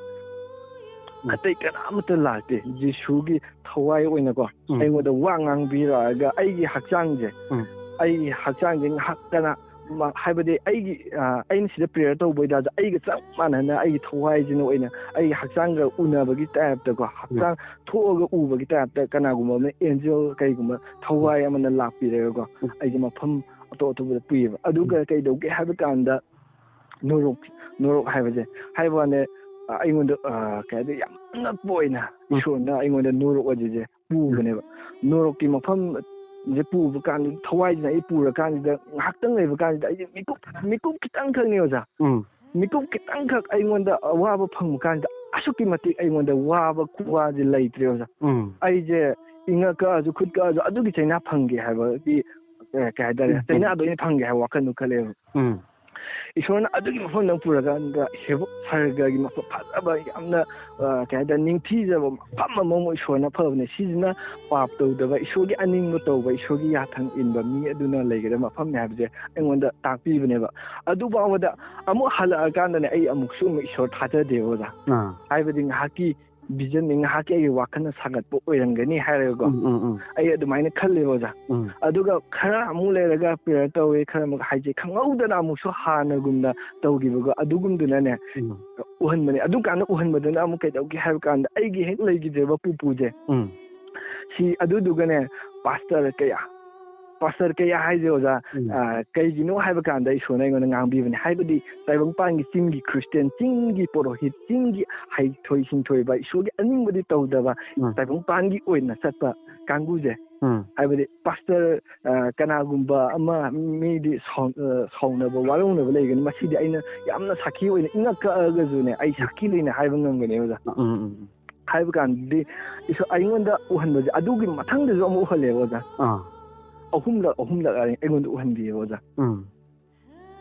ꯎꯝ꯫ ꯑꯇꯩ ꯀꯅꯥꯃꯠꯇ ꯂꯥꯛꯇꯦ꯫ ꯖꯤꯁꯨꯒꯤ ꯊꯋꯥꯏ ꯑꯣꯏꯅꯀꯣ, ꯎꯝ꯫ ꯑꯩꯉꯣꯟꯗ ꯋꯥ ꯉꯥꯡꯕꯤꯔꯛꯑꯒ ꯑꯩꯒꯤ ꯍꯛꯆꯥꯡꯁꯦ, ꯎꯝ꯫ ꯑꯩꯒꯤ ꯍꯛꯆꯥꯡꯁꯦ ꯉꯥꯏꯍꯥꯛꯇꯅ ꯃ-, ꯍꯥꯏꯕꯗꯤ ꯑꯩꯒꯤ, ꯑ, ꯑꯩꯅ ꯁꯤꯗ prayer ꯇꯧꯕ ꯑꯣꯏꯇꯥꯔꯁꯨ, ꯑꯩꯒ ꯆꯞ ꯃꯥꯟꯅꯅ ꯑꯩꯒꯤ ꯊꯋꯥꯏꯁꯤꯅ ꯑꯣꯏꯅ ꯑꯩꯒꯤ ꯍꯛꯆꯥꯡꯒ ꯎꯅꯕꯒꯤ type ꯇꯀꯣ, ꯍꯛꯆꯥꯡ ꯊꯣꯛꯑꯒ ꯎꯕꯒꯤ type ꯇ ꯀꯅꯥꯒꯨꯝꯕ ꯑꯃꯅ angel ꯀꯩꯒꯨꯝꯕ ꯊꯋꯥꯏ ꯑꯃꯅ ꯂꯥꯛꯄꯤꯔꯒꯀꯣ, ꯎꯝ꯫ ꯑꯩꯁꯦ ꯃꯐꯝ ꯑꯇꯣꯞ ꯑꯇꯣꯞꯄꯗ ꯄꯨꯏꯌꯦꯕ꯫ ꯑꯗꯨꯒ ꯎꯝ꯫ ꯀꯩꯗꯧꯒꯦ ꯍꯥꯏꯕ ꯀꯥꯟꯗ, ꯅꯣꯔꯣꯛ, ꯅꯣꯔꯣꯛ ꯍꯥꯏꯕꯁꯦ, ꯍꯥꯏꯕ ꯋꯥꯅꯦ, ꯑ, ꯑꯩꯉꯣꯟꯗ, ꯑ, ꯀꯩ ꯍꯥꯏꯗꯣꯏ, ꯌꯥꯝ ꯅꯛꯄ ꯑꯣꯏꯅ ꯎꯝ꯫ ꯏꯁꯣꯔꯅ ꯑꯩꯉꯣꯟꯗ ꯅꯣꯔꯣꯛ ꯑꯁꯤꯁꯦ ꯎꯝ꯫ ꯄꯨꯕꯅꯦꯕ꯫ ꯅꯣꯔꯣꯛꯀꯤ ꯃꯐꯝꯁꯦ ꯄꯨꯕ ꯀꯥꯟꯗ, ꯊꯋꯥꯏꯁꯤꯅ ꯑꯩ ꯄꯨꯔꯀꯥꯟꯁꯤꯗ, ꯉꯥꯏꯍꯥꯛꯇꯪ ꯂꯩꯕ ꯀꯥꯟꯁꯤꯗ ꯑꯩꯁꯦ ꯃꯤꯀꯨꯞ, ꯃꯤꯀꯨꯞ ꯈꯤꯇꯪꯈꯛꯅꯦ, ꯑꯣꯖꯥ꯫ ꯎꯝ꯫ ꯃꯤꯀꯨꯞ ꯈꯤꯇꯪꯈꯛ ꯑꯩꯉꯣꯟꯗ ꯑꯋꯥꯕ ꯐꯪꯕ ꯀꯥꯟꯁꯤꯗ, ꯑꯁꯨꯛꯀꯤ ꯃꯇꯤꯛ ꯑꯩꯉꯣꯟꯗ ꯋꯥꯕ ꯈꯨꯋꯥꯁꯦ ꯂꯩꯇ꯭ꯔꯦ, ꯑꯣꯖꯥ꯫ ꯎꯝ꯫ ꯑꯩꯁꯦ ꯏꯉꯛ ꯀꯛꯑꯁꯨ, ꯈꯨꯠ ꯀꯛꯑꯁꯨ, ꯑꯗꯨꯒꯤ ꯆꯩꯅꯥ ꯐꯪꯒꯦ ꯍꯥꯏꯕꯒꯤ, ꯑꯦ, ꯀꯩ ꯍꯥꯏꯇꯥꯔꯦ, ꯎꯝ, ꯎꯝ꯫ ꯆꯩꯅꯥꯗꯣ ꯑꯩꯅ ꯐꯪꯒꯦ ꯍꯥꯏꯕ ꯋꯥꯈꯜꯗꯣ ꯈꯜꯂꯦꯕ꯫ ꯎꯝ꯫ ꯏꯁꯣꯔꯅ ꯑꯗꯨꯒꯤ ꯃꯐꯝꯗ ꯄꯨꯔꯀꯥꯟꯗ ꯍꯦꯕ-, ꯁꯔꯒꯒꯤ ꯃꯐꯝ ꯐꯖꯕ, ꯌꯥꯝꯅ, ꯑ, ꯀꯩ ꯍꯥꯏꯇꯥꯔꯦ, ꯅꯤꯡꯊꯤꯖꯕ ꯃꯐꯝ ꯑꯃꯃꯨꯛ ꯏꯁꯣꯔꯅ ꯐꯕꯅꯦ꯫ ꯁꯤꯁꯤꯅ ꯄꯥꯞ ꯇꯧꯗꯕ, ꯏꯁꯣꯔꯒꯤ ꯑꯅꯤꯡꯕ ꯇꯧꯕ, ꯏꯁꯣꯔꯒꯤ ꯌꯥꯊꯪ ꯏꯟꯕ ꯃꯤ ꯑꯗꯨꯅ ꯂꯩꯒꯗꯕ ꯃꯐꯝꯅꯦ ꯍꯥꯏꯕꯁꯦ ꯑꯩꯉꯣꯟꯗ ꯇꯥꯛꯄꯤꯕꯅꯦꯕ꯫ ꯑꯗꯨ ꯐꯥꯎꯕꯗ ꯑꯃꯨꯛ ꯍꯜꯂꯛꯑꯀꯥꯟꯗꯅꯦ, ꯑꯩ ꯑꯃꯨꯛꯁꯨ ꯑꯃꯨꯛ ꯏꯁꯣꯔ ꯊꯥꯖꯗꯦꯕ, ꯑꯣꯖꯥ꯫ ꯑꯥ꯫ ꯍꯥꯏꯕꯗꯤ ꯉꯥꯏꯍꯥꯛꯀꯤ vision ꯅꯤ, ꯉꯥꯏꯍꯥꯛꯀꯤ ꯑꯩꯒꯤ ꯋꯥꯈꯜꯅ ꯁꯥꯒꯠꯄ ꯑꯣꯏꯔꯝꯒꯅꯤ ꯍꯥꯏꯔꯒꯀꯣ, ꯎꯝ, ꯎꯝ, ꯎꯝ꯫ ꯑꯩ ꯑꯗꯨꯃꯥꯏꯅ ꯈꯜꯂꯦꯕ, ꯑꯣꯖꯥ꯫ ꯎꯝ꯫ ꯑꯗꯨꯒ ꯈꯔ ꯑꯃꯨꯛ ꯂꯩꯔꯒ prayer ꯇꯧꯋꯦ, ꯈꯔ ꯑꯃꯨꯛ ꯍꯥꯏꯁꯦ ꯈꯪꯍꯧꯗꯅ ꯑꯃꯨꯛꯁꯨ ꯍꯥꯟꯅꯒꯨꯝꯅ ꯇꯧꯈꯤꯕꯒ ꯑꯗꯨꯒꯨꯝꯗꯨꯅꯅꯦ, ꯎꯝ꯫ ꯎꯍꯟꯕꯅꯦ꯫ ꯑꯗꯨꯝ ꯀꯥꯟꯗ ꯎꯍꯟꯕꯗꯨꯅ ꯑꯃꯨꯛ ꯀꯩꯗꯧꯒꯦ ꯍꯥꯏꯕ ꯀꯥꯟꯗ, ꯑꯩꯒꯤ ꯍꯦꯛ ꯂꯩꯈꯤꯗ꯭ꯔꯤꯕ ꯄꯨꯄꯨꯁꯦ, ꯎꯝ꯫ ꯁꯤ ꯑꯗꯨꯗꯨꯒꯅꯦ, pastor ꯀꯌꯥ, pastor ꯀꯌꯥ ꯍꯥꯏꯁꯦ, ꯑꯣꯖꯥ, ꯎꯝ꯫ ꯑ, ꯀꯩꯒꯤꯅꯣ ꯍꯥꯏꯕ ꯀꯥꯟꯗ ꯏꯁꯣꯔꯅ ꯑꯩꯉꯣꯟꯗ ꯉꯥꯡꯕꯤꯕꯅꯦ꯫ ꯍꯥꯏꯕꯗꯤ ꯇꯥꯏꯕꯪꯄꯥꯟꯒꯤ ꯆꯤꯡꯒꯤ Christian, ꯆꯤꯡꯒꯤ ꯄꯨꯔꯣꯍꯤꯠ, ꯆꯤꯡꯒꯤ ꯍꯩꯊꯣꯏ ꯁꯤꯡꯊꯣꯏꯕ, ꯏꯁꯣꯔꯒꯤ ꯑꯅꯤꯡꯕꯗꯤ ꯇꯧꯗꯕ, ꯎꯝ꯫ ꯇꯥꯏꯕꯪꯄꯥꯟꯒꯤ ꯑꯣꯏꯅ ꯆꯠꯄ ꯀꯥꯡꯕꯨꯁꯦ, ꯎꯝ꯫ ꯍꯥꯏꯕꯗꯤ pastor, ꯑ, ꯀꯅꯥꯒꯨꯝꯕ ꯑꯃ ꯃꯤꯗꯤ ꯁꯥꯎ-, ꯑ, ꯁꯥꯎꯅꯕ, ꯋꯥꯔꯧꯅꯕ ꯂꯩꯒꯅꯤ꯫ ꯃꯁꯤꯗꯤ ꯑꯩꯅ ꯌꯥꯝꯅ ꯁꯥꯈꯤ ꯑꯣꯏꯅ ꯏꯉꯛ ꯀꯛꯑꯒꯁꯨꯅꯦ, ꯑꯩ ꯎꯝ꯫ ꯁꯥꯈꯤ ꯂꯩꯅ ꯍꯥꯏꯕ ꯉꯝꯒꯅꯤ, ꯑꯣꯖꯥ꯫ ꯎꯝ, ꯎꯝ, ꯎꯝ꯫ ꯍꯥꯏꯕ ꯀꯥꯟꯗꯗꯤ ꯏꯁꯣꯔ ꯑꯩꯉꯣꯟꯗ ꯎꯍꯟꯕꯁꯦ, ꯑꯗꯨꯒꯤ ꯃꯊꯪꯗꯁꯨ ꯑꯃꯨꯛ ꯎꯍꯜꯂꯦꯕ, ꯑꯣꯖꯥ꯫ ꯑꯥ꯫ ꯑꯍꯨꯝꯂꯛ, ꯑꯍꯨꯝꯂꯛ ꯑꯩꯉꯣꯟꯗ ꯎꯍꯟꯕꯤꯌꯦꯕ, ꯑꯣꯖꯥ꯫ ꯎꯝ꯫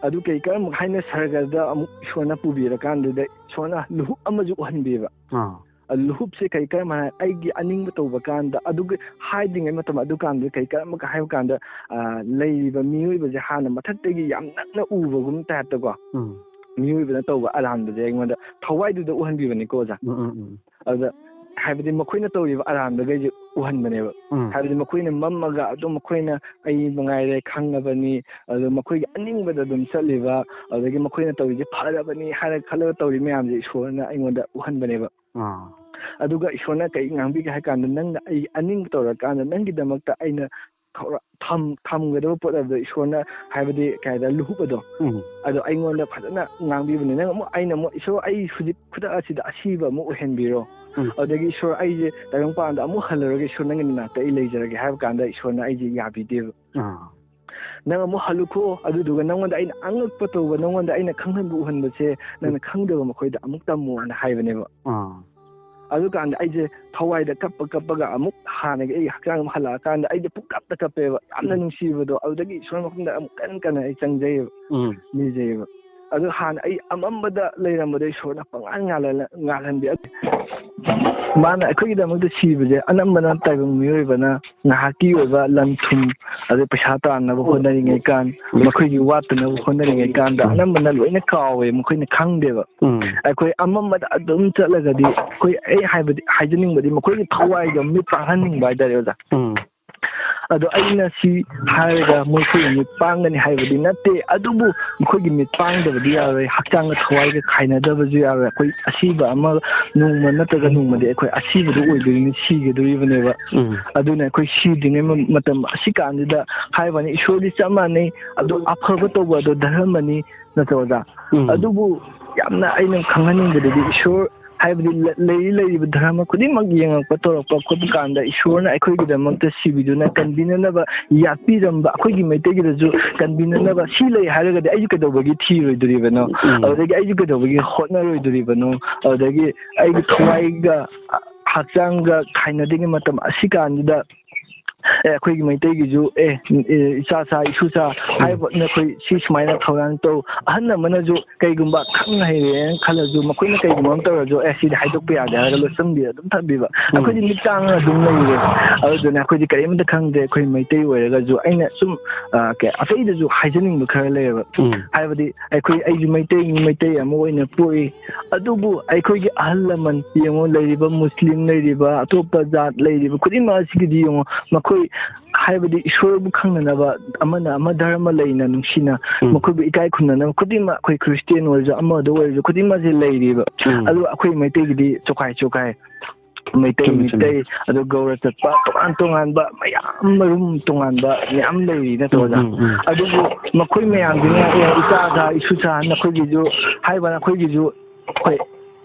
ꯑꯗꯨ ꯀꯩ ꯀꯔꯝ ꯍꯥꯏꯅ ꯁꯔꯒꯗ ꯑꯃꯨꯛ ꯏꯁꯣꯔꯅ ꯄꯨꯕꯤꯔꯀꯥꯟꯗꯨꯗ ꯏꯁꯣꯔꯅ ꯂꯨꯍꯨꯞ ꯑꯃꯁꯨ ꯎꯍꯟꯕꯤꯕ꯫ ꯑꯥ꯫ ꯑ, ꯂꯨꯍꯨꯞꯁꯦ ꯀꯩ ꯀꯔꯝ ꯍꯥꯏꯅ ꯑꯩꯒꯤ ꯑꯅꯤꯡꯕ ꯇꯧꯕ ꯀꯥꯟꯗ, ꯑꯗꯨꯒ ꯍꯥꯏꯗ꯭ꯔꯤꯉꯩ ꯃꯇꯝ ꯑꯗꯨꯀꯥꯟꯗ ꯀꯩ ꯀꯔꯝꯕ ꯍꯥꯏꯕ ꯀꯥꯟꯗ, ꯑ, ꯂꯩꯔꯤꯕ ꯃꯤꯑꯣꯏꯕꯁꯦ ꯍꯥꯟꯅ ꯃꯊꯛꯇꯒꯤ ꯌꯥꯝ ꯅꯛꯅ ꯎꯕꯒꯨꯝ type ꯇꯀꯣ, ꯎꯝ꯫ ꯃꯤꯑꯣꯏꯕꯅ ꯇꯧꯕ ꯑꯔꯥꯟꯕꯁꯦ ꯑꯩꯉꯣꯟꯗ ꯊꯋꯥꯏꯗꯨꯗ ꯎꯍꯟꯕꯤꯕꯅꯤꯀꯣ, ꯑꯣꯖꯥ꯫ ꯎꯝ, ꯎꯝ, ꯎꯝ꯫ ꯑꯗꯨꯗ ꯍꯥꯏꯕꯗꯤ ꯃꯈꯣꯏꯅ ꯇꯧꯔꯤꯕ ꯑꯔꯥꯟꯕꯈꯩꯁꯦ ꯎꯍꯟꯕꯅꯦꯕ꯫ ꯎꯝ꯫ ꯍꯥꯏꯕꯗꯤ ꯃꯈꯣꯏꯅ ꯃꯝꯃꯒ ꯑꯗꯨꯝ ꯃꯈꯣꯏꯅ ꯑꯩ ꯃꯉꯥꯏꯔꯦ ꯈꯪꯉꯕꯅꯤ, ꯑꯗꯨ ꯃꯈꯣꯏꯒꯤ ꯑꯅꯤꯡꯕꯗ ꯑꯗꯨꯝ ꯆꯠꯂꯤꯕ, ꯑꯗꯨꯗꯒꯤ ꯃꯈꯣꯏꯅ ꯇꯧꯔꯤꯁꯦ ꯐꯔꯕꯅꯤ ꯍꯥꯏꯔꯒ ꯈꯜꯂꯒ ꯇꯧꯔꯤ ꯃꯌꯥꯝꯁꯦ ꯏꯁꯣꯔꯅ ꯑꯩꯉꯣꯟꯗ ꯎꯍꯟꯕꯅꯦꯕ꯫ ꯑꯥ꯫ ꯑꯗꯨꯒ ꯏꯁꯣꯔꯅ ꯀꯔꯤ ꯉꯥꯡꯕꯤꯒꯦ ꯍꯥꯏ ꯀꯥꯟꯗ, ꯅꯪꯅ ꯑꯩ ꯑꯅꯤꯡꯕ ꯇꯧꯔꯀꯥꯟꯗ ꯅꯪꯒꯤꯗꯃꯛꯇ ꯑꯩꯅ ꯊꯧꯔ-, ꯊꯝ-, ꯊꯝꯒꯗꯕ ꯄꯣꯠ ꯑꯗꯣ ꯏꯁꯣꯔꯅ, ꯍꯥꯏꯕꯗꯤ ꯀꯩ ꯍꯥꯏꯇꯥꯔꯦ, ꯂꯨꯍꯨꯞ ꯑꯗꯣ, ꯎꯝ꯫ ꯑꯗꯣ ꯑꯩꯉꯣꯟꯗ ꯐꯖꯅ ꯉꯥꯡꯕꯤꯕꯅꯦ꯫ ꯅꯪ ꯑꯃꯨꯛ, ꯑꯩꯅ ꯑꯃꯨꯛ, "ꯏꯁꯣꯔ, ꯑꯩ ꯍꯧꯖꯤꯛ ꯈꯨꯗꯛ ꯑꯁꯤꯗ ꯑꯁꯤꯕ ꯑꯃꯨꯛ ꯑꯣꯏꯍꯟꯕꯤꯔꯣ"꯫ ꯎꯝ꯫ ꯑꯗꯨꯗꯒꯤ, "ꯏꯁꯣꯔ, ꯑꯩꯁꯦ ꯇꯥꯏꯕꯪ ꯄꯥꯟꯗ ꯑꯃꯨꯛ ꯍꯜꯂꯔꯒꯦ, ꯏꯁꯣꯔ, ꯅꯪꯒꯤ ꯅꯅꯥꯛꯇ ꯑꯩ ꯂꯩꯖꯔꯒꯦ" ꯍꯥꯏꯕ ꯀꯥꯟꯗ ꯏꯁꯣꯔꯅ ꯑꯩꯁꯦ ꯌꯥꯕꯤꯗꯦꯕ꯫ ꯑꯥ꯫ "ꯅꯪ ꯑꯃꯨꯛ ꯍꯜꯂꯨꯀꯣ, ꯑꯗꯨꯗꯨꯒ ꯅꯪꯉꯣꯟꯗ ꯑꯩꯅ ꯑꯉꯛꯄ ꯇꯧꯕ, ꯅꯪꯉꯣꯟꯗ ꯑꯩꯅ ꯈꯪꯍꯟꯕ ꯎꯍꯟꯕꯁꯦ ꯅꯪꯅ ꯈꯪꯗꯕ ꯃꯈꯣꯏꯗ ꯑꯃꯨꯛ ꯇꯝꯃꯣꯅ" ꯍꯥꯏꯕꯅꯦꯕ꯫ ꯑꯥ꯫ ꯑꯗꯨꯀꯥꯟꯗ ꯑꯩꯁꯦ ꯊꯋꯥꯏꯗ ꯀꯞꯄ ꯀꯞꯄꯒ ꯑꯃꯨꯛ ꯍꯥꯟꯅꯒꯤ ꯑꯩ ꯍꯛꯆꯥꯡ ꯑꯃ ꯍꯜꯂꯛꯑꯀꯥꯟꯗ ꯑꯩꯁꯦ ꯄꯨꯡꯀꯞꯇ ꯀꯞꯄꯦꯕ, ꯌꯥꯝꯅ ꯎꯝ꯫ ꯅꯨꯡꯁꯤꯕꯗꯣ꯫ ꯑꯗꯨꯗꯒꯤ ꯏꯁꯣꯔ ꯃꯐꯝꯗ ꯑꯃꯨꯛ ꯀꯟꯅ ꯀꯟꯅ ꯑꯩ ꯆꯪꯖꯩꯌꯦꯕ, ꯎꯝ꯫ ꯅꯤꯖꯩꯌꯦꯕ꯫ ꯑꯗꯨ ꯍꯥꯟꯅ ꯑꯩ ꯑꯃꯝꯕꯗ ꯂꯩꯔꯝꯕꯗꯣ ꯏꯁꯣꯔꯅ ꯄꯉꯥꯟ ꯉꯥꯜꯍꯜꯂ-, ꯉꯥꯜꯍꯟꯕꯤ꯫ ꯃꯥꯅ ꯑꯩꯈꯣꯏꯒꯤꯗꯃꯛꯇ ꯁꯤꯕꯁꯦ ꯑꯅꯝꯕꯅ ꯇꯥꯏꯕꯪ ꯃꯤꯑꯣꯏꯕꯅ ꯉꯥꯏꯍꯥꯛꯀꯤ ꯑꯣꯏꯕ ꯂꯟ ꯊꯨꯝ, ꯑꯗꯩ ꯄꯩꯁꯥ ꯇꯥꯟꯅꯕ ꯍꯣꯠꯅꯔꯤꯉꯩ ꯀꯥꯟ, ꯃꯈꯣꯏꯒꯤ ꯋꯥꯠꯇꯅꯕ ꯍꯣꯠꯅꯔꯤꯉꯩ ꯀꯥꯟꯗ ꯑꯅꯝꯕꯅ ꯂꯣꯏꯅ ꯀꯥꯎꯋꯦ, ꯃꯈꯣꯏꯅ ꯈꯪꯗꯦꯕ꯫ ꯎꯝ꯫ ꯑꯩꯈꯣꯏ ꯑꯃꯝꯕꯗ ꯑꯗꯨꯝ ꯆꯠꯂꯒꯗꯤ, ꯑꯩꯈꯣꯏ, ꯑꯩ ꯍꯥꯏꯕꯗꯤ, ꯍꯥꯏꯖꯅꯤꯡꯕꯗꯤ, ꯃꯈꯣꯏꯒꯤ ꯊꯋꯥꯏꯗꯣ ꯃꯤꯠ ꯄꯥꯡꯍꯟꯅꯤꯡꯕ ꯍꯥꯏꯇꯥꯔꯦ, ꯑꯣꯖꯥ꯫ ꯎꯝ꯫ ꯑꯗꯣ ꯑꯩꯅ ꯁꯤ ꯍꯥꯏꯔꯒ ꯃꯈꯣꯏꯒꯤ ꯃꯤꯠ ꯄꯥꯡꯒꯅꯤ ꯍꯥꯏꯕꯗꯤ ꯅꯠꯇꯦ, ꯑꯗꯨꯕꯨ ꯃꯈꯣꯏꯒꯤ ꯃꯤꯠ ꯄꯥꯡꯗꯕꯗꯤ ꯌꯥꯔꯣꯏ, ꯍꯛꯆꯥꯡꯒ ꯊꯋꯥꯏꯒ ꯈꯥꯏꯅꯗꯕꯁꯨ ꯌꯥꯔꯣꯏ꯫ ꯑꯩꯈꯣꯏ ꯑꯁꯤꯕ ꯑꯃ ꯅꯣꯡꯃ ꯅꯠꯇ꯭ꯔꯒ ꯅꯣꯡꯃꯗꯤ ꯑꯩꯈꯣꯏ ꯑꯁꯤꯕꯗꯨ ꯑꯣꯏꯗꯣꯏꯅꯤ, ꯁꯤꯒꯗꯣꯔꯤꯕꯅꯦꯕ꯫ ꯎꯝ꯫ ꯑꯗꯨꯅ ꯑꯩꯈꯣꯏ ꯁꯤꯗ꯭ꯔꯤꯉꯩ ꯃ-, ꯃꯇꯝ ꯑꯁꯤ ꯀꯥꯟꯁꯤꯗ ꯍꯥꯏꯕꯅꯤ, ꯏꯁꯣꯔꯗꯤ ꯆꯞ ꯃꯥꯟꯅꯩ, ꯑꯗꯣ ꯑꯐꯕ ꯇꯧꯕ ꯑꯗꯣ ꯙꯔꯃꯅꯤ, ꯅꯠꯇ꯭ꯔꯣ, ꯑꯣꯖꯥ? ꯎꯝ꯫ ꯑꯗꯨꯕꯨ ꯌꯥꯝꯅ ꯑꯩꯅ ꯈꯪꯍꯟꯅꯤꯡꯕꯗꯗꯤ, ꯏꯁꯣꯔ ꯍꯥꯏꯕꯗꯤ ꯂ-, ꯂꯩꯔꯤ ꯂꯩꯔꯤꯕ ꯙꯔꯃ ꯈꯨꯗꯤꯡꯃꯛ ꯌꯦꯡꯉꯛꯄ ꯇꯧꯔꯛꯄ ꯈꯣꯠꯄ ꯀꯥꯟꯗ, ꯏꯁꯣꯔꯅ ꯑꯩꯈꯣꯏꯒꯤꯗꯃꯛꯇ ꯁꯤꯕꯤꯗꯨꯅ ꯀꯟꯕꯤꯅꯅꯕ, ꯌꯥꯠꯄꯤꯔꯝꯕ, ꯑꯩꯈꯣꯏꯒꯤ ꯃꯩꯇꯩꯒꯤꯗꯁꯨ ꯀꯟꯕꯤꯅꯅꯕ ꯁꯤ ꯂꯩ ꯍꯥꯏꯔꯒꯗꯤ ꯑꯩꯁꯨ ꯀꯩꯗꯧꯕꯒꯤ ꯊꯤꯔꯣꯏꯗꯣꯔꯤꯕꯅꯣ? ꯎꯝ꯫ ꯑꯗꯨꯗꯒꯤ ꯑꯩꯁꯨ ꯀꯩꯗꯧꯕꯒꯤ ꯍꯣꯠꯅꯔꯣꯏꯗꯣꯔꯤꯕꯅꯣ? ꯑꯗꯨꯗꯒꯤ ꯑꯩꯒꯤ ꯊꯋꯥꯏꯒ ꯍꯛꯆꯥꯡꯒ ꯈꯥꯏꯅꯗ꯭ꯔꯤꯉꯩ ꯃꯇꯝ ꯑꯁꯤ ꯀꯥꯟꯁꯤꯗ ꯑꯦ, ꯑꯩꯈꯣꯏꯒꯤ ꯃꯩꯇꯩꯒꯤꯁꯨ, ꯑꯦ, ꯑꯦ, ꯏꯆꯥ ꯁꯥ, ꯏꯁꯨ ꯁꯥ ꯍꯥꯏꯕ, ꯅꯈꯣꯏ ꯁꯤ ꯁꯨꯃꯥꯏꯅ ꯊꯧꯔꯥꯡ ꯇꯧ꯫ ꯑꯍꯟ ꯑꯃꯅꯁꯨ ꯀꯩꯒꯨꯝꯕ ꯈꯪ ꯍꯩꯔꯦꯅ ꯈꯜꯂꯁꯨ, ꯃꯈꯣꯏꯅ ꯀꯩꯒꯨꯝꯕ ꯑꯃ ꯇꯧꯔꯁꯨ, "ꯑꯦ, ꯁꯤꯗꯤ ꯍꯥꯏꯗꯣꯛꯄ ꯌꯥꯗꯦ" ꯍꯥꯏꯔꯒ ꯂꯣꯠꯁꯤꯟꯕꯤꯔ ꯑꯗꯨꯝ ꯊꯝꯕꯤꯕ꯫ ꯎꯝ꯫ ꯑꯩꯈꯣꯏꯗꯤ ꯃꯤꯠ ꯇꯥꯡꯉꯒ ꯑꯗꯨꯝ ꯂꯩꯔꯦ꯫ ꯑꯗꯨꯗꯨꯅ ꯑꯩꯈꯣꯏꯗꯤ ꯀꯔꯤꯝꯇ ꯈꯪꯗꯦ꯫ ꯑꯩꯈꯣꯏ ꯃꯩꯇꯩ ꯑꯣꯏꯔꯒꯁꯨ ꯑꯩꯅ ꯁꯨꯝ, ꯑ, ꯀꯩ, ꯑꯇꯩꯗꯁꯨ ꯍꯥꯏꯖꯅꯤꯡꯕ ꯈꯔ ꯂꯩꯌꯦꯕ꯫ ꯎꯝ꯫ ꯍꯥꯏꯕꯗꯤ ꯑꯩꯈꯣꯏ, ꯑꯩꯁꯨ ꯃꯩꯇꯩꯅꯤ, ꯃꯩꯇꯩ ꯑꯃ ꯑꯣꯏꯅ ꯄꯣꯛꯏ꯫ ꯑꯗꯨꯕꯨ ꯑꯩꯈꯣꯏꯒꯤ ꯑꯍꯜ ꯂꯃꯟ ꯌꯦꯡꯉꯣ, ꯂꯩꯔꯤꯕ ꯃꯨꯁꯂꯤꯝ ꯂꯩꯔꯤꯕ, ꯑꯇꯣꯞꯄ ꯖꯥꯠ ꯂꯩꯔꯤꯕ ꯈꯨꯗꯤꯡꯃꯛ ꯑꯁꯤꯒꯤꯗꯤ ꯌꯦꯡꯉꯣ, ꯃꯈꯣꯏ ꯍꯥꯏꯕꯗꯤ ꯏꯁꯣꯔꯕꯨ ꯈꯪꯅꯅꯕ, ꯑꯃꯅ ꯑꯃ ꯙꯔꯃ ꯂꯩꯅ ꯅꯨꯡꯁꯤꯅ ꯎꯝ꯫ ꯃꯈꯣꯏꯕꯨ ꯏꯀꯥꯏ ꯈꯨꯝꯅꯅꯕ ꯈꯨꯗꯤꯡꯃꯛ, ꯑꯩꯈꯣꯏ ꯈ꯭ꯔꯤꯁꯇꯤꯌꯥꯟ ꯑꯣꯏꯔꯁꯨ ꯑꯃꯗ ꯑꯣꯏꯔꯁꯨ ꯈꯨꯗꯤꯡꯃꯛꯁꯦ ꯂꯩꯔꯤꯕ꯫ ꯎꯝ꯫ ꯑꯗꯨ ꯑꯩꯈꯣꯏ ꯃꯩꯇꯩꯒꯤꯗꯤ ꯆꯣꯈꯥꯏ ꯆꯣꯈꯥꯏ, ꯃꯩꯇꯩ, ꯆꯨꯝꯃꯤ, ꯆꯨꯝꯃꯤ꯫ ꯃꯤꯇꯩ, ꯑꯗꯨ ꯒꯧꯔ ꯆꯠꯄ ꯇꯣꯉꯥꯟ ꯇꯣꯉꯥꯟꯕ ꯃꯌꯥꯝ, ꯃꯔꯨꯝ ꯇꯣꯉꯥꯟꯕ ꯃꯌꯥꯝ ꯂꯩꯔꯤ ꯅꯠꯇ꯭ꯔꯣ, ꯎꯝ, ꯑꯣꯖꯥ? ꯎꯝ, ꯎꯝ꯫ ꯑꯗꯨꯕꯨ ꯃꯈꯣꯏ ꯃꯌꯥꯝꯁꯤꯅ, "ꯑꯦ, ꯏꯆꯥ ꯁꯥ, ꯏꯁꯨ ꯁꯥ, ꯅꯈꯣꯏꯒꯤꯁꯨ" ꯍꯥꯏꯕ, ꯅꯈꯣꯏꯒꯤꯁꯨ ꯑꯩꯈꯣꯏ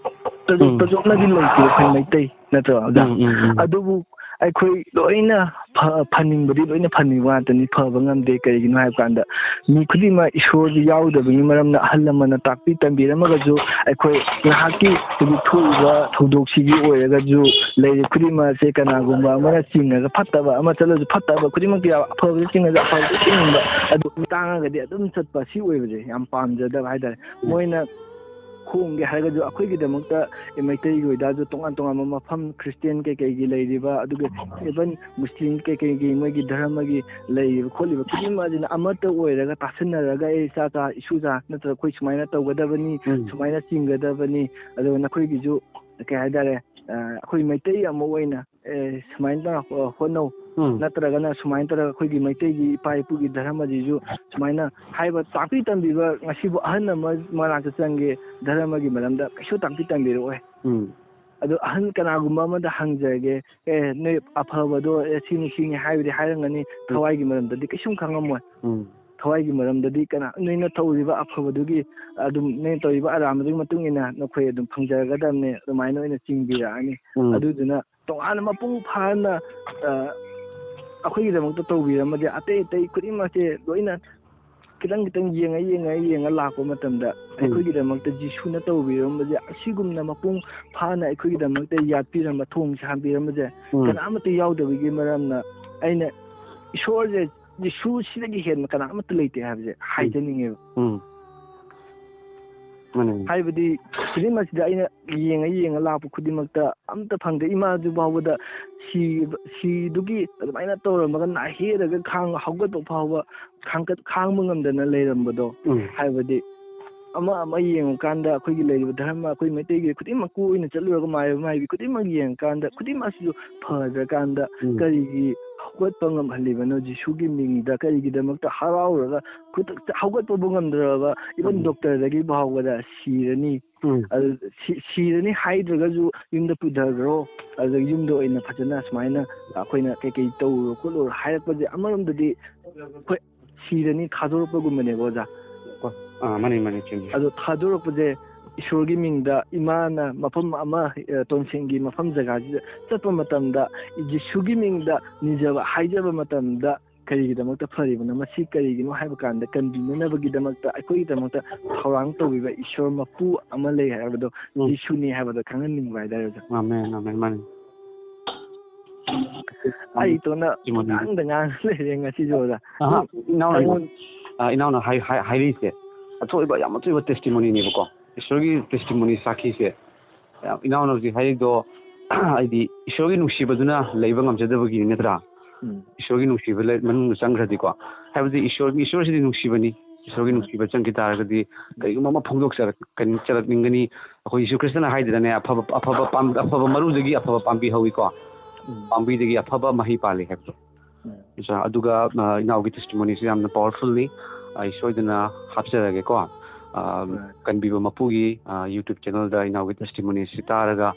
ꯇꯖꯣꯞ ꯎꯝ꯫ ꯇꯖꯣꯞꯅꯗꯤ ꯂꯩꯇꯦ ꯑꯩꯈꯣꯏ ꯃꯩꯇꯩ ꯅꯠꯇ꯭ꯔꯣ, ꯑꯣꯖꯥ? ꯎꯝ, ꯎꯝ, ꯎꯝ꯫ ꯑꯗꯨꯕꯨ ꯑꯩꯈꯣꯏ ꯂꯣꯏꯅ ꯐ-, ꯐꯅꯤꯡꯕꯗꯤ ꯂꯣꯏꯅ ꯐꯅꯤꯡꯕ ꯉꯥꯛꯇꯅꯤ, ꯐꯕ ꯉꯝꯗꯦ꯫ ꯀꯔꯤꯒꯤꯅꯣ ꯍꯥꯏꯕ ꯀꯥꯟꯗ ꯃꯤ ꯈꯨꯗꯤꯡꯃꯛ ꯏꯁꯣꯔꯗꯤ ꯌꯥꯎꯗꯕꯒꯤ ꯃꯔꯝꯅ, ꯑꯍꯜ ꯂꯃꯟꯅ ꯇꯥꯛꯄꯤ ꯇꯝꯕꯤꯔꯝꯃꯒꯁꯨ ꯑꯩꯈꯣꯏ ꯉꯥꯏꯍꯥꯛꯀꯤ ꯍꯧꯖꯤꯛ ꯊꯣꯛꯏꯕ ꯊꯧꯗꯣꯛꯁꯤꯒꯤ ꯑꯣꯏꯔꯒꯁꯨ ꯂꯩꯔꯤꯕ ꯈꯨꯗꯤꯡꯃꯛ ꯑꯁꯦ ꯀꯅꯥꯒꯨꯝꯕ ꯑꯃꯅ ꯆꯤꯡꯉꯒ ꯐꯠꯇꯕ, ꯑꯃ ꯆꯠꯂꯁꯨ ꯐꯠꯇꯕ ꯈꯨꯗꯤꯡꯃꯛꯇ ꯌꯥꯎ-, ꯑꯐꯕꯗ ꯆꯤꯡꯉꯁꯨ ꯑꯐꯕꯗ ꯆꯤꯡꯕ, ꯑꯗꯨ ꯇꯥꯡꯉꯒꯗꯤ ꯑꯗꯨꯝ ꯆꯠꯄ ꯁꯤ ꯑꯣꯏꯕꯁꯦ ꯌꯥꯝ ꯄꯥꯝꯖꯗꯕ ꯍꯥꯏꯇꯥꯔꯦ꯫ ꯎꯝ꯫ ꯃꯣꯏꯅ ꯈꯣꯡꯒꯦ ꯍꯥꯏꯔꯒꯁꯨ ꯑꯩꯈꯣꯏꯒꯤꯗꯃꯛꯇ ꯃꯩꯇꯩꯒꯤ ꯑꯣꯏꯇꯥꯔꯁꯨ ꯇꯣꯉꯥꯟ ꯇꯣꯉꯥꯟꯕ ꯃꯐꯝ ꯈ꯭ꯔꯤꯁꯇꯤꯌꯥꯟ ꯀꯩꯀꯩꯒꯤ ꯂꯩꯔꯤꯕ, ꯑꯗꯨꯒ even ꯃꯨꯁꯂꯤꯝ ꯀꯩꯀꯩꯒꯤ ꯃꯣꯏꯒꯤ ꯙꯔꯃꯒꯤ ꯂꯩꯔꯤꯕ ꯈꯣꯠꯂꯤꯕ ꯈꯨꯗꯤꯡꯃꯛ ꯑꯁꯤꯅ ꯑꯃꯠꯇ ꯑꯣꯏꯔꯒ ꯇꯥꯁꯤꯟꯅꯔꯒ, "ꯑꯦ, ꯏꯆꯥ ꯆꯥ, ꯏꯁꯨ ꯆꯥ ꯅꯠꯇ꯭ꯔꯒ ꯑꯩꯈꯣꯏ ꯁꯨꯃꯥꯏꯅ ꯇꯧꯒꯗꯕꯅꯤ, ꯎꯝ꯫ ꯁꯨꯃꯥꯏꯅ ꯆꯤꯡꯒꯗꯕꯅꯤ", ꯑꯗꯨꯒ ꯅꯈꯣꯏꯒꯤꯁꯨ ꯀꯩ ꯍꯥꯏꯇꯥꯔꯦ, ꯑ, ꯑꯩꯈꯣꯏ ꯃꯩꯇꯩ ꯑꯃ ꯑꯣꯏꯅ, ꯑꯦ, ꯁꯨꯃꯥꯏꯅ ꯇꯧꯔ ꯍꯣꯠꯅꯧ, ꯎꯝ꯫ ꯅꯠꯇ꯭ꯔꯒꯅ ꯁꯨꯃꯥꯏꯅ ꯇꯧꯔꯒ ꯑꯩꯈꯣꯏꯒꯤ ꯃꯩꯇꯩꯒꯤ ꯏꯄꯥ ꯏꯄꯨꯒꯤ ꯙꯔꯃꯁꯤꯁꯨ ꯁꯨꯃꯥꯏꯅ ꯍꯥꯏꯕ ꯇꯥꯛꯄꯤ ꯇꯝꯕꯤꯕ ꯉꯁꯤꯕꯨ ꯑꯍꯟ ꯑꯃ ꯃꯅꯥꯛꯇ ꯆꯪꯒꯦ, ꯙꯔꯃꯒꯤ ꯃꯔꯝꯗ ꯀꯩꯁꯨ ꯇꯥꯛꯄꯤ ꯇꯝꯕꯤꯔꯛꯑꯣꯏ꯫ ꯎꯝ꯫ ꯑꯗꯣ ꯑꯍꯟ ꯀꯅꯥꯒꯨꯝꯕ ꯑꯃꯗ ꯍꯪꯖꯒꯦ, "ꯑꯦ, ꯅꯣꯏ ꯑꯐꯕꯗꯣ, ꯑꯦ, ꯁꯤꯅꯤ ꯁꯤꯅꯤ" ꯍꯥꯏꯕꯗꯤ ꯍꯥꯏꯔꯝꯒꯅꯤ, ꯎꯝ꯫ ꯊꯋꯥꯏꯒꯤ ꯃꯔꯝꯗꯗꯤ ꯀꯩꯁꯨꯝ ꯈꯪꯉꯝꯃꯣꯏ꯫ ꯎꯝ꯫ ꯊꯋꯥꯏꯒꯤ ꯃꯔꯝꯗꯗꯤ ꯀꯅꯥ, ꯅꯣꯏꯅ ꯇꯧꯔꯤꯕ ꯑꯐꯕꯗꯨꯒꯤ, ꯑꯗꯨꯝ ꯅꯣꯏꯅ ꯇꯧꯔꯤꯕ ꯑꯔꯥꯟꯕꯗꯨꯒꯤ ꯃꯇꯨꯡ ꯏꯟꯅ ꯅꯈꯣꯏ ꯑꯗꯨꯝ ꯐꯪꯖꯒꯗꯕꯅꯦ, ꯑꯗꯨꯃꯥꯏꯅ ꯑꯣꯏꯅ ꯆꯤꯡꯕꯤꯔꯛꯑꯅꯤ꯫ ꯎꯝ꯫ ꯑꯗꯨꯗꯨꯅ ꯇꯣꯉꯥꯟꯅ ꯃꯄꯨꯡ ꯐꯥꯅ, ꯑ, ꯑꯩꯈꯣꯏꯒꯤꯗꯃꯛꯇ ꯇꯧꯕꯤꯔꯝꯃꯗꯤ, ꯑꯇꯩ ꯑꯇꯩ ꯈꯨꯗꯤꯡꯃꯛꯁꯦ ꯂꯣꯏꯅ ꯈꯤꯇꯪ ꯈꯤꯇꯪ ꯌꯦꯡꯉ ꯌꯦꯡꯉ ꯌꯦꯡꯉ ꯂꯥꯛꯄ ꯃꯇꯝꯗ, ꯎꯝ꯫ ꯑꯩꯈꯣꯏꯒꯤꯗꯃꯛꯇ ꯖꯤꯁꯨꯅ ꯇꯧꯕꯤꯔꯝꯕꯁꯦ, ꯑꯁꯤꯒꯨꯝꯅ ꯃꯄꯨꯡ ꯐꯥꯅ ꯑꯩꯈꯣꯏꯒꯤꯗꯃꯛꯇ ꯌꯥꯠꯄꯤꯔꯝꯕ, ꯊꯣꯡ ꯁꯥꯟꯕꯤꯔꯝꯕꯁꯦ, ꯎꯝ꯫ ꯀꯅꯥꯃꯠꯇ ꯌꯥꯎꯗꯕꯒꯤ ꯃꯔꯝꯅ ꯑꯩꯅ ꯏꯁꯣꯔꯁꯦ, ꯖꯤꯁꯨ ꯁꯤꯗꯒꯤ ꯍꯦꯟꯅ ꯀꯅꯥ ꯑꯃꯠꯇ ꯂꯩꯇꯦ ꯍꯥꯏꯕꯁꯦ ꯍꯥꯏꯖꯅꯤꯡꯉꯦꯕ꯫ ꯎꯝ꯫ ꯃꯥꯅꯦ꯫ ꯍꯥꯏꯕꯗꯤ ꯐꯤꯂꯝ ꯑꯁꯤꯗ ꯑꯩꯅ ꯌꯦꯡꯉ ꯌꯦꯡꯉ ꯂꯥꯛꯄ ꯈꯨꯗꯤꯡꯃꯛꯇ ꯑꯝꯇ ꯐꯪꯗꯦ꯫ ꯏꯃꯥꯗꯨ ꯐꯥꯎꯕꯗ ꯁꯤꯕ, ꯁꯤꯗꯨꯒꯤ ꯑꯗꯨꯃꯥꯏꯅ ꯇꯧꯔꯝꯃꯒ ꯅꯥꯍꯦꯔꯒ ꯈꯥꯡ-, ꯍꯧꯒꯠꯄ ꯐꯥꯎꯕ ꯈꯥꯡꯀꯠ-, ꯈꯥꯡꯕ ꯉꯝꯗꯅ ꯂꯩꯔꯝꯕꯗꯣ꯫ ꯎꯝ꯫ ꯍꯥꯏꯕꯗꯤ ꯑꯃ ꯑꯃ ꯌꯦꯡꯉꯨꯀꯥꯟꯗ ꯑꯩꯈꯣꯏꯒꯤ ꯂꯩꯔꯤꯕ ꯙꯔꯃ, ꯑꯩꯈꯣꯏ ꯃꯩꯇꯩꯒꯤ ꯈꯨꯗꯤꯡꯃꯛꯀꯤ ꯑꯣꯏꯅ ꯆꯠꯂꯨꯔꯒ ꯃꯥꯏꯕ ꯃꯥꯏꯕꯤ ꯈꯨꯗꯤꯡꯃꯛ ꯌꯦꯡꯉꯀꯥꯟꯗ ꯈꯨꯗꯤꯡꯃꯛꯁꯤꯁꯨ ꯐꯗ꯭ꯔꯀꯥꯟꯗ ꯎꯝ꯫ ꯀꯔꯤꯒꯤ ꯍꯧꯒꯠꯄ ꯉꯝꯍꯜꯂꯤꯕꯅꯣ? ꯖꯤꯁꯨꯒꯤ ꯃꯤꯡꯗ ꯀꯔꯤꯒꯤꯗꯃꯛꯇ ꯍꯔꯥꯎꯔꯒ ꯈꯨꯗꯛꯇ ꯍꯧꯒꯠꯄꯕꯨ ꯉꯝꯗ꯭ꯔꯕ, even ꯎꯝ꯫ ꯗꯣꯛꯇꯔꯗꯒꯤ ꯐꯥꯎꯕꯗ ꯁꯤꯔꯅꯤ꯫ ꯎꯝ꯫ ꯑꯗꯨ ꯁꯤ-, ꯁꯤꯔꯅꯤ ꯍꯥꯏꯗ꯭ꯔꯒꯁꯨ ꯌꯨꯝꯗ ꯄꯨꯊꯈ꯭ꯔꯣ, ꯑꯗꯨꯗ ꯌꯨꯝꯗ ꯑꯣꯏꯅ ꯐꯖꯅ ꯁꯨꯃꯥꯏꯅ ꯑꯩꯈꯣꯏꯅ ꯀꯩꯀꯩ ꯇꯧꯔꯨꯔꯣ ꯈꯣꯠꯂꯨꯔꯣ ꯍꯥꯏꯔꯛꯄꯁꯦ ꯑꯃꯔꯣꯝꯗꯗꯤ ꯑꯩꯈꯣꯏ ꯁꯤꯔꯅꯤ ꯊꯥꯗꯣꯔꯛꯄꯒꯨꯝꯕꯅꯦꯕ ꯑꯣꯖꯥ꯫ ꯑꯥ, ꯃꯥꯅꯤ, ꯃꯥꯅꯤ, ꯆꯨꯝꯃꯤ꯫ ꯑꯗꯣ ꯊꯥꯗꯣꯔꯛꯄꯁꯦ ꯏꯁꯣꯔꯒꯤ ꯃꯤꯡꯗ ꯏꯃꯥꯅ ꯃꯐꯝ ꯑꯃ, ꯑ, ꯇꯣꯟꯁꯦꯡꯒꯤ ꯃꯐꯝ ꯖꯒꯥꯁꯤꯗ ꯆꯠꯄ ꯃꯇꯝꯗ ꯖꯤꯁꯨꯒꯤ ꯃꯤꯡꯗ ꯅꯤꯖꯕ ꯍꯥꯏꯖꯕ ꯃꯇꯝꯗ ꯀꯔꯤꯒꯤꯗꯃꯛꯇ ꯐꯔꯤꯕꯅꯣ? ꯃꯁꯤ ꯀꯔꯤꯒꯤꯅꯣ ꯍꯥꯏꯕ ꯀꯥꯟꯗ ꯀꯟꯕꯤꯅꯅꯕꯒꯤꯗꯃꯛꯇ ꯑꯩꯈꯣꯏꯒꯤꯗꯃꯛꯇ ꯊꯧꯔꯥꯡ ꯇꯧꯕꯤꯕ ꯏꯁꯣꯔ ꯃꯄꯨ ꯑꯃ ꯂꯩ ꯍꯥꯏꯕꯗꯣ ꯎꯝ꯫ ꯖꯤꯁꯨꯅꯤ ꯍꯥꯏꯕꯗꯣ ꯈꯪꯍꯟꯅꯤꯡꯕ ꯍꯥꯏꯇꯥꯔꯦ ꯑꯣꯖꯥ꯫ ꯑꯃꯦꯟ, ꯑꯃꯦꯟ, ꯃꯥꯅꯤ꯫ ꯑꯩ ꯏꯇꯣꯝꯇ ꯇꯤꯃꯣꯊꯤꯗ꯫ ꯄꯨꯡꯉꯥꯡꯗ ꯉꯥꯡ ꯂꯩꯔꯦ ꯉꯁꯤꯁꯨ ꯑꯣꯖꯥ꯫ ꯑꯍꯥ, ꯎꯝ, ꯏꯅꯥꯎꯅ, ꯑꯩꯉꯣꯟ- ꯑ, ꯏꯅꯥꯎꯅ ꯍꯥꯏ-, ꯍꯥꯏ-, ꯍꯥꯏꯔꯤꯁꯦ ꯑꯊꯣꯏꯕ, ꯌꯥꯝ ꯑꯊꯣꯏꯕ testimonyꯅꯦꯕꯀꯣ꯫ ꯏꯁꯣꯔꯒꯤ testimony ꯁꯥꯈꯤꯁꯦ꯫ ꯌꯥꯝ, ꯏꯅꯥꯎꯅ ꯍꯧꯖꯤꯛ ꯍꯥꯏꯔꯤꯗꯣ, ꯍꯥꯏꯗꯤ ꯏꯁꯣꯔꯒꯤ ꯅꯨꯡꯁꯤꯕꯗꯨꯅ ꯂꯩꯕ ꯉꯝꯖꯗꯕꯒꯤꯅꯤ ꯅꯠꯇ꯭ꯔꯥ? ꯎꯝ꯫ ꯏꯁꯣꯔꯒꯤ ꯅꯨꯡꯁꯤꯕ ꯂꯩ-, ꯃꯅꯨꯡꯗ ꯆꯪꯈ꯭ꯔꯗꯤꯀꯣ꯫ ꯍꯥꯏꯕꯗꯤ ꯏꯁꯣꯔꯒꯤ, ꯏꯁꯣꯔꯁꯤꯗꯤ ꯅꯨꯡꯁꯤꯕꯅꯤ꯫ ꯏꯁꯣꯔꯒꯤ ꯎꯝ꯫ ꯅꯨꯡꯁꯤꯕ ꯆꯪꯈꯤ ꯇꯥꯔꯒꯗꯤ ꯀꯔꯤꯒꯨꯝꯕ ꯑꯃ ꯐꯣꯡꯗꯣꯛꯆꯔꯛꯀꯅꯤ, ꯆꯔꯛꯅꯤꯡꯒꯅꯤ꯫ ꯑꯩꯈꯣꯏ ꯖꯤꯁꯨ ꯈ꯭ꯔꯤꯁꯇꯅ ꯍꯥꯏꯗꯅꯅꯦ, "ꯑꯐꯕ, ꯑꯐꯕ ꯄꯥꯝ-, ꯑꯐꯕ ꯃꯔꯨꯗꯒꯤ ꯑꯐꯕ ꯄꯥꯝꯕꯤ ꯍꯧꯋꯤꯀꯣ꯫ ꯎꯝ꯫ ꯄꯥꯝꯕꯤꯗꯒꯤ ꯑꯐꯕ ꯃꯍꯩ ꯄꯥꯜꯂꯤ" ꯍꯥꯏꯕꯗꯣ꯫ ꯎꯝ꯫ ꯑꯗꯨꯒ, ꯑ, ꯏꯅꯥꯎꯒꯤ testimonyꯁꯨ ꯌꯥꯝꯅ powerfulꯅꯤ꯫ ꯑꯩ ꯁꯣꯏꯗꯅ ꯍꯥꯞꯆꯔꯒꯦꯀꯣ꯫ ꯑ, ꯍꯣꯏ꯫ ꯀꯟꯕꯤꯕ ꯃꯄꯨꯒꯤ, ꯑ, YouTube channelꯗ ꯏꯅꯥꯎꯒꯤ testimonyꯁꯤ ꯇꯥꯔꯒ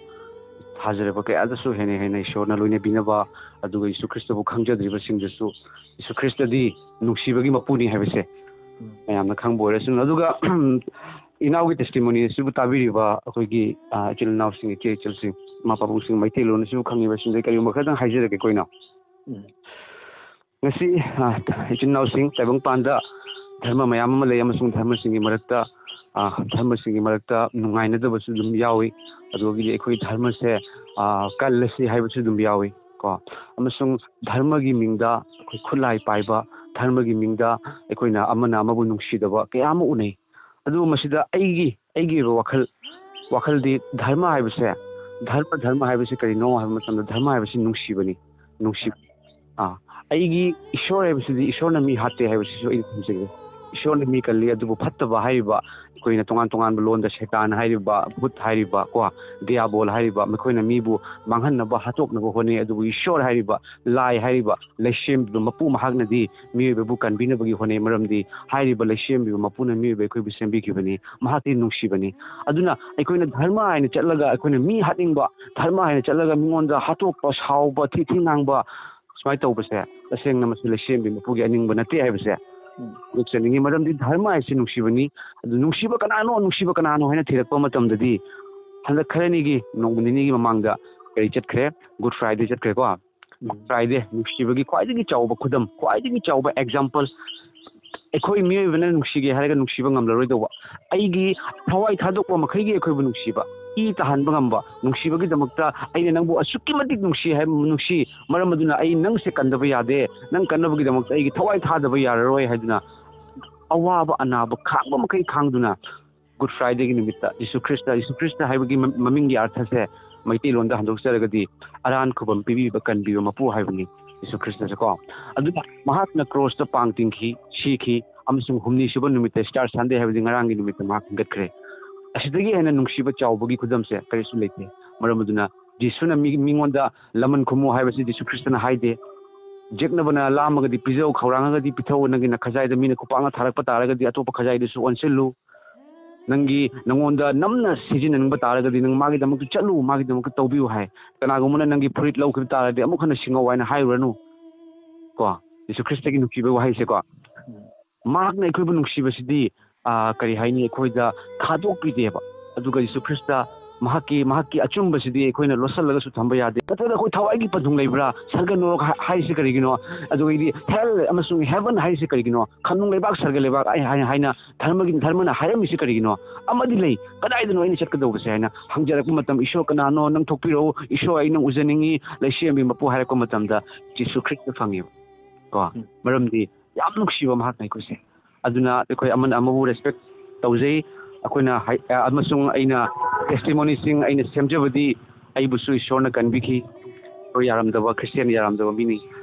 ꯊꯥꯖꯔꯕ ꯀꯌꯥꯗꯁꯨ ꯍꯦꯟꯅ ꯍꯦꯟꯅ ꯏꯁꯣꯔꯅ ꯂꯣꯏꯅꯕꯤꯅꯕ, ꯑꯗꯨꯒ ꯖꯤꯁꯨ ꯈ꯭ꯔꯤꯁꯇꯕꯨ ꯈꯪꯖꯗ꯭ꯔꯤꯕꯁꯤꯡꯗꯁꯨ ꯖꯤꯁꯨ ꯈ꯭ꯔꯤꯁꯇꯗꯤ ꯅꯨꯡꯁꯤꯕꯒꯤ ꯃꯄꯨꯅꯤ ꯍꯥꯏꯕꯁꯦ ꯎꯝ꯫ ꯃꯌꯥꯝꯅ ꯈꯪꯕ ꯑꯣꯏꯔꯁꯅꯨ꯫ ꯑꯗꯨꯒ ꯏꯅꯥꯎꯒꯤ testimony ꯑꯁꯤꯕꯨ ꯇꯥꯕꯤꯔꯤꯕ ꯑꯩꯈꯣꯏꯒꯤ, ꯑ, ꯏꯆꯤꯜ ꯏꯅꯥꯎꯁꯤꯡ, ꯏꯆꯦ ꯏꯆꯜꯁꯤꯡ, ꯏꯃꯥ ꯄꯥꯕꯨꯡꯁꯤꯡ, ꯃꯩꯇꯩꯂꯣꯟ ꯑꯁꯤꯕꯨ ꯈꯪꯉꯤꯕꯁꯤꯡꯗ ꯀꯔꯤꯒꯨꯝꯕ ꯈꯔꯗꯪ ꯍꯥꯏꯖꯔꯒꯦꯀꯣ ꯏꯅꯥꯎ꯫ ꯎꯝ꯫ ꯉꯁꯤ, ꯑ, ꯏꯆꯤꯟ ꯏꯅꯥꯎꯁꯤꯡ, ꯇꯥꯏꯕꯪꯄꯥꯟꯗ ꯙꯔꯃ ꯃꯌꯥꯝ ꯑꯃ ꯂꯩ ꯑꯃꯁꯨꯡ ꯙꯔꯃꯁꯤꯡꯒꯤ ꯃꯔꯛꯇ, ꯑ, ꯙꯔꯃꯁꯤꯡꯒꯤ ꯃꯔꯛꯇ ꯅꯨꯡꯉꯥꯏꯅꯗꯕꯁꯨ ꯑꯗꯨꯝ ꯌꯥꯎꯏ꯫ ꯑꯗꯨꯗꯒꯤꯗꯤ ꯑꯩꯈꯣꯏ ꯙꯔꯃꯁꯦ, ꯑ, ꯀꯜꯂꯁꯤ ꯍꯥꯏꯕꯁꯨ ꯑꯗꯨꯝ ꯌꯥꯎꯏ꯫ ꯀꯣ, ꯑꯃꯁꯨꯡ ꯙꯔꯃꯒꯤ ꯃꯤꯡꯗ ꯑꯩꯈꯣꯏ ꯈꯨꯠꯂꯥꯏ ꯄꯥꯏꯕ, ꯙꯔꯃꯒꯤ ꯃꯤꯡꯗ ꯑꯩꯈꯣꯏꯅ ꯑꯃꯅ ꯑꯃꯕꯨ ꯅꯨꯡꯁꯤꯗꯕ ꯀꯌꯥ ꯑꯃ ꯎꯅꯩ꯫ ꯑꯗꯨꯕꯨ ꯃꯁꯤꯗ ꯑꯩꯒꯤ, ꯑꯩꯒꯤ ꯑꯣꯏꯕ ꯋꯥꯈꯜ, ꯋꯥꯈꯜꯗꯤ ꯙꯔꯃ ꯍꯥꯏꯕꯁꯦ, ꯙꯔꯃ, ꯙꯔꯃ ꯍꯥꯏꯕꯁꯤ ꯀꯔꯤꯅꯣ ꯍꯥꯏꯕ ꯃꯇꯝꯗ, ꯙꯔꯃ ꯍꯥꯏꯕꯁꯤ ꯅꯨꯡꯁꯤꯕꯅꯤ, ꯅꯨꯡꯁꯤ-, ꯑꯥ, ꯑꯩꯒꯤ ꯏꯁꯣꯔ ꯍꯥꯏꯕꯁꯤꯗꯤ ꯏꯁꯣꯔꯅ ꯃꯤ ꯍꯥꯠꯇꯦ ꯍꯥꯏꯕꯁꯤꯁꯨ ꯑꯩꯅ ꯊꯝꯖꯒꯦ꯫ ꯏꯁꯣꯔꯅ ꯃꯤ ꯀꯜꯂꯤ, ꯑꯗꯨꯕꯨ ꯐꯠꯇꯕ ꯍꯥꯏꯔꯤꯕ, ꯑꯩꯈꯣꯏꯅ ꯇꯣꯉꯥꯟ ꯇꯣꯉꯥꯟꯕ ꯂꯣꯟꯗ ꯁꯩꯇꯥꯟ ꯍꯥꯏꯔꯤꯕ, ꯚꯨꯠ ꯍꯥꯏꯔꯤꯕ, ꯀꯣ, ꯗꯤꯌꯥꯕꯣꯜ ꯍꯥꯏꯔꯤꯕ, ꯃꯈꯣꯏꯅ ꯃꯤꯕꯨ ꯃꯥꯡꯍꯟꯅꯕ, ꯍꯥꯠꯇꯣꯛꯅꯕ ꯍꯣꯠꯅꯩ꯫ ꯑꯗꯨꯕꯨ ꯏꯁꯣꯔ ꯍꯥꯏꯔꯤꯕ, ꯂꯥꯏ ꯍꯥꯏꯔꯤꯕ, ꯂꯩꯁꯦꯝꯕꯤꯕ ꯃꯄꯨ ꯃꯍꯥꯛꯅꯗꯤ ꯃꯤꯑꯣꯏꯕꯕꯨ ꯀꯟꯕꯤꯅꯕꯒꯤ ꯍꯣꯠꯅꯩ꯫ ꯃꯔꯝꯗꯤ ꯍꯥꯏꯔꯤꯕ ꯂꯩꯁꯦꯝꯕꯤꯕ ꯃꯄꯨꯅ ꯃꯤꯑꯣꯏꯕ ꯑꯩꯈꯣꯏꯕꯨ ꯁꯦꯝꯕꯤꯈꯤꯕꯅꯤ, ꯃꯍꯥꯛꯇꯤ ꯅꯨꯡꯁꯤꯕꯅꯤ꯫ ꯑꯗꯨꯅ ꯑꯩꯈꯣꯏꯅ ꯙꯔꯃ ꯍꯥꯏꯅ ꯆꯠꯂꯒ ꯑꯩꯈꯣꯏꯅ ꯃꯤ ꯍꯥꯠꯅꯤꯡꯕ, ꯙꯔꯃ ꯍꯥꯏꯅ ꯆꯠꯂꯒ ꯃꯤꯉꯣꯟꯗ ꯍꯥꯠꯇꯣꯛꯄ, ꯁꯥꯎꯕ, ꯊꯤ ꯊꯤ ꯉꯥꯡꯕ, ꯁꯨꯃꯥꯏꯅ ꯇꯧꯕꯁꯦ ꯇꯁꯦꯡꯅ ꯃꯁꯤ ꯂꯩꯁꯦꯝꯕꯤ ꯃꯄꯨꯒꯤ ꯑꯅꯤꯡꯕ ꯅꯠꯇꯦ ꯍꯥꯏꯕꯁꯦ ꯐꯣꯡꯗꯣꯛꯆꯅꯤꯡꯉꯤ꯫ ꯃꯔꯝꯗꯤ ꯙꯔꯃ ꯍꯥꯏꯁꯤ ꯅꯨꯡꯁꯤꯕꯅꯤ꯫ ꯑꯗꯨ ꯅꯨꯡꯁꯤꯕ ꯀꯅꯥꯅꯣ, ꯅꯨꯡꯁꯤꯕ ꯀꯅꯥꯅꯣ ꯍꯥꯏꯅ ꯊꯤꯔꯛꯄ ꯃꯇꯝꯗꯗꯤ, ꯍꯟꯗꯛ ꯈꯔꯅꯤꯒꯤ, ꯅꯣꯡꯃ ꯅꯤꯅꯤꯒꯤ ꯃꯃꯥꯡꯗ ꯀꯔꯤ ꯆꯠꯈ꯭ꯔꯦ? Good Friday ꯆꯠꯈ꯭ꯔꯦꯀꯣ꯫ Good Friday, ꯅꯨꯡꯁꯤꯕꯒꯤ ꯈ꯭ꯋꯥꯏꯗꯒꯤ ꯆꯥꯎꯕ ꯈꯨꯗꯝ, ꯈ꯭ꯋꯥꯏꯗꯒꯤ ꯆꯥꯎꯕ example꯫ ꯑꯩꯈꯣꯏ ꯃꯤꯑꯣꯏꯕꯅ ꯅꯨꯡꯁꯤꯒꯦ ꯍꯥꯏꯔꯒ ꯅꯨꯡꯁꯤꯕ ꯉꯝꯂꯔꯣꯏꯗꯧꯕ, ꯑꯩꯒꯤ ꯊꯋꯥꯏ ꯊꯥꯗꯣꯛꯄ ꯃꯈꯩꯒꯤ ꯑꯩꯈꯣꯏꯕꯨ ꯅꯨꯡꯁꯤꯕ, ꯏ ꯇꯥꯍꯟꯕ ꯉꯝꯕ, ꯅꯨꯡꯁꯤꯕꯒꯤꯗꯃꯛꯇ ꯑꯩꯅ ꯅꯪꯕꯨ ꯑꯁꯨꯛꯀꯤ ꯃꯇꯤꯛ ꯅꯨꯡꯁꯤ ꯍꯥꯏꯕ, ꯅꯨꯡꯁꯤ, ꯃꯔꯝ ꯑꯗꯨꯅ ꯑꯩ ꯅꯪꯁꯦ ꯀꯟꯗꯕ ꯌꯥꯗꯦ, ꯅꯪ ꯀꯟꯅꯕꯒꯤꯗꯃꯛꯇ ꯑꯩꯒꯤ ꯊꯋꯥꯏ ꯊꯥꯗꯕ ꯌꯥꯔꯔꯣꯏ ꯍꯥꯏꯗꯨꯅ, ꯑꯋꯥꯕ ꯑꯅꯥꯕ ꯈꯥꯡꯕ ꯃꯈꯩ ꯈꯥꯡꯗꯨꯅ, Good Fridayꯒꯤ ꯅꯨꯃꯤꯠꯇ ꯖꯤꯁꯨ ꯈ꯭ꯔꯤꯁꯇ, ꯖꯤꯁꯨ ꯈ꯭ꯔꯤꯁꯇ ꯍꯥꯏꯕꯒꯤ ꯃ-, ꯃꯃꯤꯡꯒꯤ ꯑꯔꯊꯁꯦ ꯃꯩꯇꯩꯂꯣꯟꯗ ꯍꯟꯗꯣꯛꯆꯔꯒꯗꯤ ꯑꯔꯥꯟ ꯈꯨꯕꯝ ꯄꯤꯕꯤꯕ, ꯀꯟꯕꯤꯕ ꯃꯄꯨ ꯍꯥꯏꯕꯅꯤ ꯖꯤꯁꯨ ꯈ꯭ꯔꯤꯁꯇꯁꯦꯀꯣ꯫ ꯑꯗꯨꯅ ꯃꯍꯥꯛꯅ ꯀ꯭ꯔꯣꯁꯇ ꯄꯥꯡ ꯇꯤꯡꯈꯤ, ꯁꯤꯈꯤ, ꯑꯃꯁꯨꯡ ꯍꯨꯝꯅꯤ ꯁꯨꯕ ꯅꯨꯃꯤꯠꯇ, Easter Sunday ꯍꯥꯏꯕꯗꯤ ꯉꯔꯥꯡꯒꯤ ꯅꯨꯃꯤꯠꯇ ꯃꯍꯥꯛ ꯍꯤꯡꯒꯠꯈ꯭ꯔꯦ꯫ ꯑꯁꯤꯗꯒꯤ ꯍꯦꯟꯅ ꯅꯨꯡꯁꯤꯕ ꯆꯥꯎꯕꯒꯤ ꯈꯨꯗꯝꯁꯦ ꯀꯔꯤꯁꯨ ꯂꯩꯇꯦ꯫ ꯃꯔꯝ ꯑꯗꯨꯅ ꯖꯤꯁꯨꯅ ꯃꯤ, ꯃꯤꯉꯣꯟꯗ ꯂꯃꯟ ꯈꯨꯝꯃꯨ ꯍꯥꯏꯕꯁꯤ ꯖꯤꯁꯨ ꯈ꯭ꯔꯤꯁꯇꯅ ꯍꯥꯏꯗꯦ꯫ ꯌꯦꯛꯅꯕꯅ ꯂꯥꯝꯃꯒꯗꯤ ꯄꯤꯖꯧ, ꯈꯧꯔꯥꯡꯉꯒꯗꯤ ꯄꯤꯊꯧ, ꯅꯪꯒꯤ ꯅꯈꯖꯥꯏꯗ ꯃꯤꯅ ꯈꯨꯄꯥꯛꯅ ꯊꯥꯔꯛꯄ ꯇꯥꯔꯒꯗꯤ ꯑꯇꯣꯞꯄ ꯈꯖꯥꯏꯗꯁꯨ ꯑꯣꯟꯁꯤꯜꯂꯨ꯫ ꯅꯪꯒꯤ, ꯅꯉꯣꯟꯗ ꯅꯝꯅ ꯁꯤꯖꯤꯟꯅꯅꯤꯡꯕ ꯇꯥꯔꯒꯗꯤ ꯅꯪ ꯃꯥꯒꯤꯗꯃꯛꯇ ꯆꯠꯂꯨ, ꯃꯥꯒꯤꯗꯃꯛꯇ ꯇꯧꯕꯤꯌꯨ ꯍꯥꯏ꯫ ꯀꯅꯥꯒꯨꯝꯕꯅ ꯅꯪꯒꯤ ꯐꯨꯔꯤꯠ ꯂꯧꯈꯤꯕ ꯇꯥꯔꯗꯤ ꯑꯃꯨꯛ ꯍꯟꯅ ꯁꯤꯡꯉꯧ ꯍꯥꯏꯅ ꯍꯥꯏꯔꯨꯔꯅꯨ꯫ ꯀꯣ, ꯖꯤꯁꯨ ꯈ꯭ꯔꯤꯁꯇꯒꯤ ꯅꯨꯡꯁꯤꯕꯒꯤ ꯋꯥꯍꯩꯁꯦꯀꯣ꯫ ꯃꯍꯥꯛꯅ ꯑꯩꯈꯣꯏꯕꯨ ꯅꯨꯡꯁꯤꯕꯁꯤꯗꯤ, ꯑ, ꯀꯔꯤ ꯍꯥꯏꯅꯤ, ꯑꯩꯈꯣꯏꯗ ꯊꯥꯗꯣꯛꯄꯤꯗꯦꯕ꯫ ꯑꯗꯨꯒ ꯖꯤꯁꯨ ꯈ꯭ꯔꯤꯁꯇ ꯃꯍꯥꯛꯀꯤ ꯃꯍꯥꯛꯀꯤ ꯑꯆꯨꯝꯕꯁꯤꯗꯤ ꯑꯩꯈꯣꯏꯅ ꯂꯣꯠꯁꯤꯜꯂꯒꯁꯨ ꯊꯝꯕ ꯌꯥꯗꯦ꯫ ꯅꯠꯇ꯭ꯔꯒ ꯑꯩꯈꯣꯏ ꯊꯋꯥꯏꯒꯤ ꯄꯟꯊꯨꯡ ꯂꯩꯕ꯭ꯔꯥ? ꯁꯔꯒ ꯅꯣꯔꯣꯛ ꯍꯥ- ꯍꯥꯏꯔꯤꯁꯤ ꯀꯔꯤꯒꯤꯅꯣ? ꯑꯗꯨꯒ ꯑꯩꯗꯤ hell ꯑꯃꯁꯨꯡ heaven ꯍꯥꯏꯔꯤꯁꯤ ꯀꯔꯤꯒꯤꯅꯣ? ꯈꯝꯅꯨꯡ ꯂꯩꯕꯥꯛ, ꯁꯔꯒ ꯂꯩꯕꯥꯛ ꯑꯩ ꯍꯥꯏꯅ ꯍꯥꯏꯅ ꯙꯔꯃꯒꯤ ꯙꯔꯃꯅ ꯍꯥꯏꯔꯝꯃꯤꯁꯤ ꯀꯔꯤꯒꯤꯅꯣ? ꯑꯃꯗꯤ ꯂꯩ, ꯀꯗꯥꯏꯗꯅꯣ ꯑꯩꯅ ꯆꯠꯀꯗꯧꯕꯁꯦ ꯍꯥꯏꯅ ꯍꯪꯖꯔꯛꯄ ꯃꯇꯝ, "ꯏꯁꯣꯔ ꯀꯅꯥꯅꯣ? ꯅꯪ ꯊꯣꯛꯄꯤꯔꯛꯎ, ꯏꯁꯣꯔ ꯑꯩ ꯅꯪ ꯎꯖꯅꯤꯡꯉꯤ, ꯂꯩꯁꯦꯝꯕꯤ ꯃꯄꯨ" ꯍꯥꯏꯔꯛꯄ ꯃꯇꯝꯗ ꯖꯤꯁꯨ ꯈ꯭ꯔꯤꯁꯇ ꯐꯪꯉꯦꯕ ꯀꯣ꯫ ꯎꯝ꯫ ꯃꯔꯝꯗꯤ ꯌꯥꯝ ꯅꯨꯡꯁꯤꯕ ꯃꯍꯥꯛꯅ ꯑꯩꯈꯣꯏꯁꯦ꯫ ꯑꯗꯨꯅ ꯑꯩꯈꯣꯏ ꯑꯃꯅ ꯑꯃꯕꯨ respect ꯇꯧꯖꯩ꯫ ꯑꯩꯈꯣꯏꯅ ꯍꯥꯏ-, ꯑ, ꯑꯃꯁꯨꯡ ꯑꯩꯅ testimonyꯁꯤꯡ ꯑꯩꯅ ꯁꯦꯝꯖꯕꯗꯤ ꯑꯩꯕꯨꯁꯨ ꯏꯁꯣꯔꯅ ꯀꯟꯕꯤꯈꯤ꯫ ꯏꯁꯣꯔ ꯌꯥꯔꯝꯗꯕ, ꯈ꯭ꯔꯤꯁꯇꯤꯌꯥꯟ ꯌꯥꯔꯝꯗꯕ ꯃꯤꯅꯤ꯫